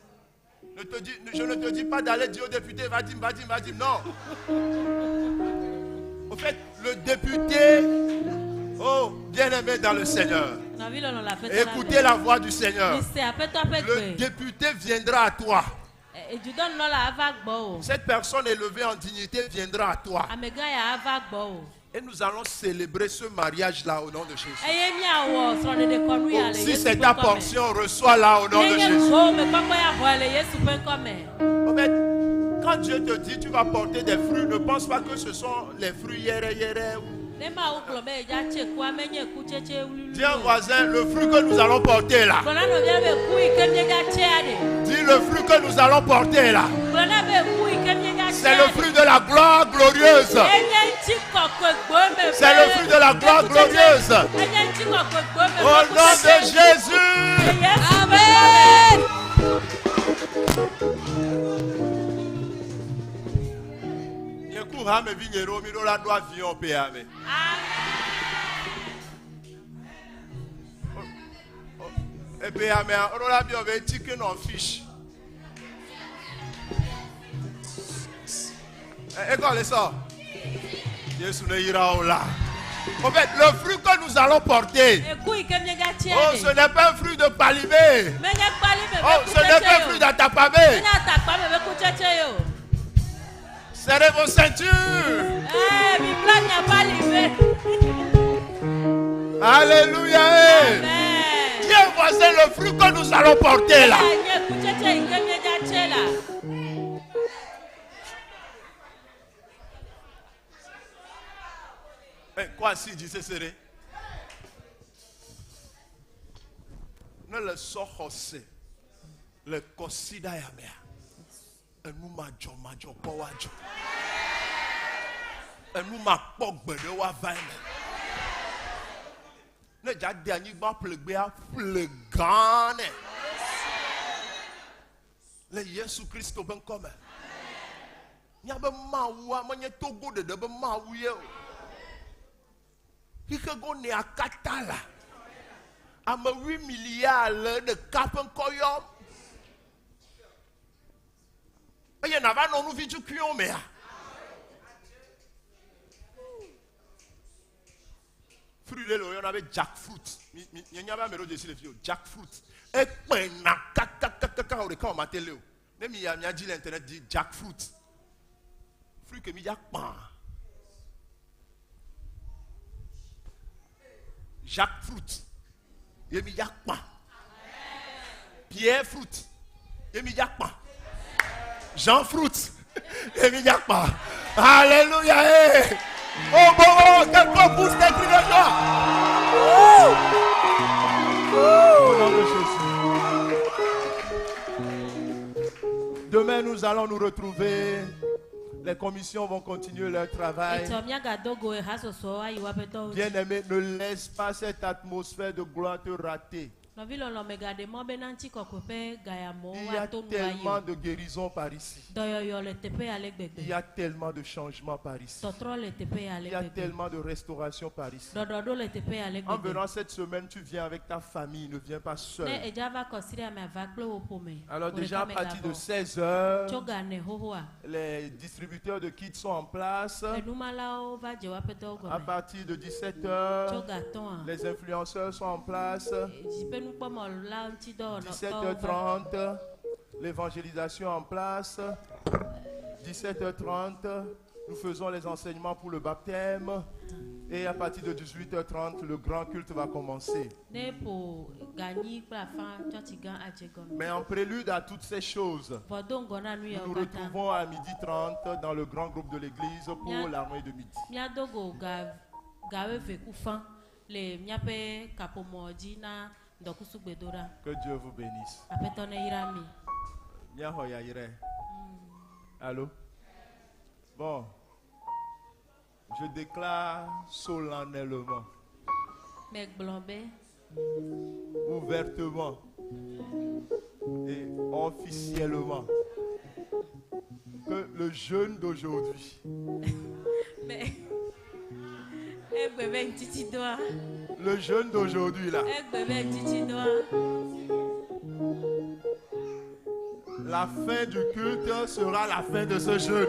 Ne te dis, je ne te dis pas d'aller dire au député, va dire, va dire, va dire. Non. Au fait, le député, oh, bien-aimé dans le Seigneur, Nɔvi lɔlɔ le aƒetɔ la écoutez me. la voix du Seigneur. Mise aƒetɔ ƒe Le gbe. député viendra à toi. Edudɔnunɔla ava gbɔ o. Cette personne élevée en dignité viendra à toi. Amegã ya ava gbɔ o. Et nous allons célébrer ce mariage-là au nom de Jésus. Eye míawɔ srɔ̃ɖeɖekɔnu ya Oh, le si Yesu c'est ƒe ta ŋkɔ me. portion, reçois-la au nom de Nenye Jésus. gome kpɔkpɔ ya xɔe le Yesu ƒe ŋkɔ me. En fait, quand Dieu te dit tu vas porter des fruits, ne pense pas que ce sont les fruits yéré yéré. Ne Mawu gblɔ be yedza tse kua menye kutsetse wluwlui Dis à un o. voisin, le fruit que nous allons porter là. Gblɔ na nɔvia be ku yi ke míedza tsea ɖe. Dis le fruit que nous allons porter là. Gblɔ na be ku yi ke míedza C'est tsea le ɖe. fruit de la gloire glorieuse. Enye ŋutikɔkɔe gbɔme ƒe C'est le fruit de la gloire kutsetse. glorieuse. Enye ŋutikɔkɔe gbɔme Au ƒe nom de kutsetse. Jésus. Le Yesu ƒe ŋkɔ me. Nye ku hame vi nye ɖewo mi ɖo la ɖo avion ƒea me. Eƒea mea, woɖo la biɔ be chicken or fish. Ekɔ le sɔ. Yesu ne yra wo la. En fait, le fruit que nous allons porter, Eku yi ke míedza tsea oh, ce ɖe. n'est pas un fruit de palibé. Menye kpali me Oh, ƒe ce n'est pas un kutsetse fruit o. d'atapamé. Menye atakpa me ƒe kutsetse ye o. Serrez vos ceintures. Ee, mibla miaƒe ali me. Alléluia. eh. Amen. Dis au voisin le fruit que nous allons porter là. Enye kutsetse yi ke míedza tse la. Eh, quoi si dit c'est serré? Ne le sɔ xɔse le kɔsida ya mea, enu madzɔmadzɔ kpɔ woadzɔ. Enu makpɔ gbe ɖe woava eme. Ne dza de anyigba ƒlegbea, ƒle gã nɛ. Le Yesu Kristo ƒe ŋkɔ me. Míabe Mawua menye Togo ɖeɖe be Mawu ye o. Xixe gonea katã la, ame wui milliard le ɖeka ƒe ŋkɔ yɔm. Eye nava nɔ nu vidzikuiwo mea? Fruit ɖe le woyɔna be jackfruit. Mi mi nye nya be ame ɖewo dze si le fi o. Jackfruit. Ekpena kakakakaka wo ɖeka wo ma te le o. Ne mi ya mia dzi le internet dzi jackfruit. Fruit ke mi dza kpã. Jackfruit. Ye mi dza kpã. Pierre fruit. Ye mi dza kpã. Jean fruit. Ye mi dza kpã. Alléluia. eh. Oh bon, oh, quelqu'un pousse des cris de joie. Au nom de Jésus. Demain, nous allons nous retrouver. Les commissions vont continuer leur travail. Etsɔ míagado go hasosowo ayi woaƒe dɔwo dzi. Bien-aimé, ne laisse pas cette atmosphère de gloire te rater. Nɔvi lɔlɔ megaɖe mɔ bena ŋutikɔkɔe ƒe gayamewo Il y a woato nu ayi tellement o. de guérisons par ici. Dɔyɔyɔ le teƒe ya le Il gbegbe. y a tellement de changements par ici. Tɔtrɔ le teƒe ya le Il y a gbegbe. tellement de restauration par ici. Ɖɔɖɔɖo le teƒe ya le En gbegbe. venant cette semaine, tu viens avec ta famille, ne viens pas seul. Ne edza va kɔsiɖa me ava kple wò ƒome. Alors Wò déjà à ɖeka partir de megavɔ. 16 heures, Tso ga ene xoxoa, les distributeurs de kits sont en place. enumalawo va dze woaƒe dɔwo À gɔme. partir de 17 Tso heures, ga atɔ̃a, les influenceurs sont en place. dziƒe nukpɔmɔla ŋutidɔwɔnɔtɔwo va. 17h30, l'évangélisation en place. 17h30, nous faisons les enseignements pour le baptême. Et à partir de 18h30, le grand culte va commencer. Ne ƒo ganyi kple afã tsɔtsi gã adze gɔme. Mais en prélude à toutes ces choses, Vɔ do ŋgɔ na nu nous yawo nous katã. retrouvons à 12h30 dans le grand groupe de l'église pour Bien. l'armée de midi. Míado go ga ga wuieve ku fã le míaƒe kaƒomɔ dzi na ŋdɔkusu gbedoɖa. Que Dieu vous bénisse. Aƒetɔ ne yra mi. Míaxɔ yayrae. Allô? Bon. Je déclare solennellement, Megblɔ be ouvertement et officiellement que le jeûne d'aujourd'hui, me egbe be ŋutitidɔa le jeûne d'aujourd'hui là, egbe be ŋutitidɔa la fin du culte sera la fin de ce jeûne.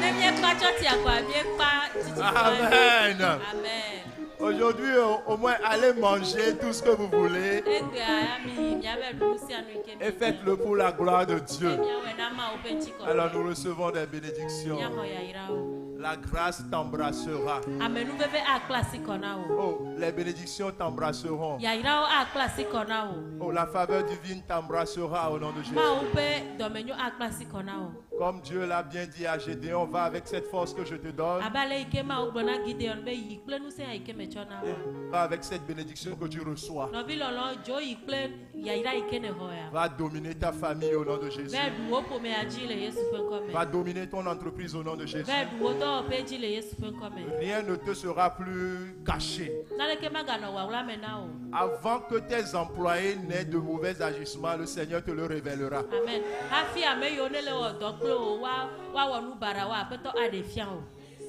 Ne míekpa tsɔtsia kɔa míekpa ŋutitidɔa. Amen. Amen. Aujourd'hui, au moins, allez manger tout ce que vous voulez Egbea ya mi miave ɖu nu sia nu yi ke mi et faites-le pour la gloire de Dieu. Miawɔe na Mawu ƒe ŋutikɔkɔe. Alors nous recevons des bénédictions. Míaxɔ yayrawo. La grâce t'embrassera. Amenuveve akpla asi kɔ na wò. Oh, les bénédictions t'embrasseront. Yayrawo akpla asi kɔ na wò. Oh, la faveur divine t'embrassera au nom de Jésus. Mawu ƒe dɔmenyo akpla asi kɔ na wò. Comme Dieu l'a bien dit à Gédéon, va avec cette force que je te donne. Abe ale yi ke Mawu gblɔ na Gideon be yi kple ŋusẽ yi ke metsɔ na wò. Va avec cette bénédiction que tu reçois. Nɔvi lɔlɔ dzo yi kple yayra yi ke nèxɔ ya. Va dominer ta famille au nom de Jésus. Vɛ ɖu wò ƒomea dzi le Yesu ƒe ŋkɔ me. Va dominer ton entreprise au nom de Jésus. Vɛ ɖu wò dɔwɔƒe dzi le Yesu ƒe ŋkɔ me. Rien ne te sera plus caché. Naneke maganɔ wawla me na wò. Avant que tes employés n'aient de mauvais agissements, le Seigneur te le révélera. Amen. Hafi ame yiwo ne le wɔ dɔ kple wò woa woawɔ nu baɖa woa aƒetɔ aɖe fia wò.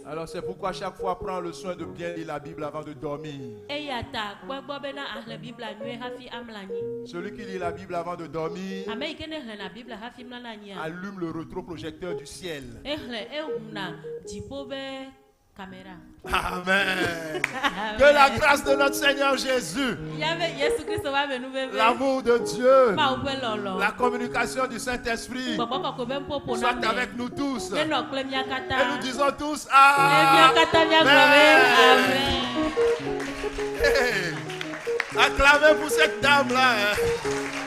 Alors c'est pourquoi chaque fois prends le soin de bien lire la Bible avant de dormir. Eya ta kpɔ egbɔ bena axlẽ Biblia nyuie hafi amlɔ anyi. Celui qui lit la Bible avant de dormir Ame yi ke ne xlẽna Biblia hafi mlɔna anyia, allume le rétroprojecteur du ciel. exlẽ ehuna dziƒo ƒe kamera. Amen. Que la grâce de notre Seigneur Jésus, Míabe Yesu Kristo ƒe amenuveve, l'amour de Dieu, Mawu ƒe lɔlɔ, la communication du Saint-Esprit gbɔgbɔ kɔkɔe ƒe ƒoƒo na soit ame avec nous tous. Et nenɔ kple mía katã. nous disons tous Ne mía Amen. katã míagblɔ be amen. Hey. Acclamez pour cette dame-là. Hein.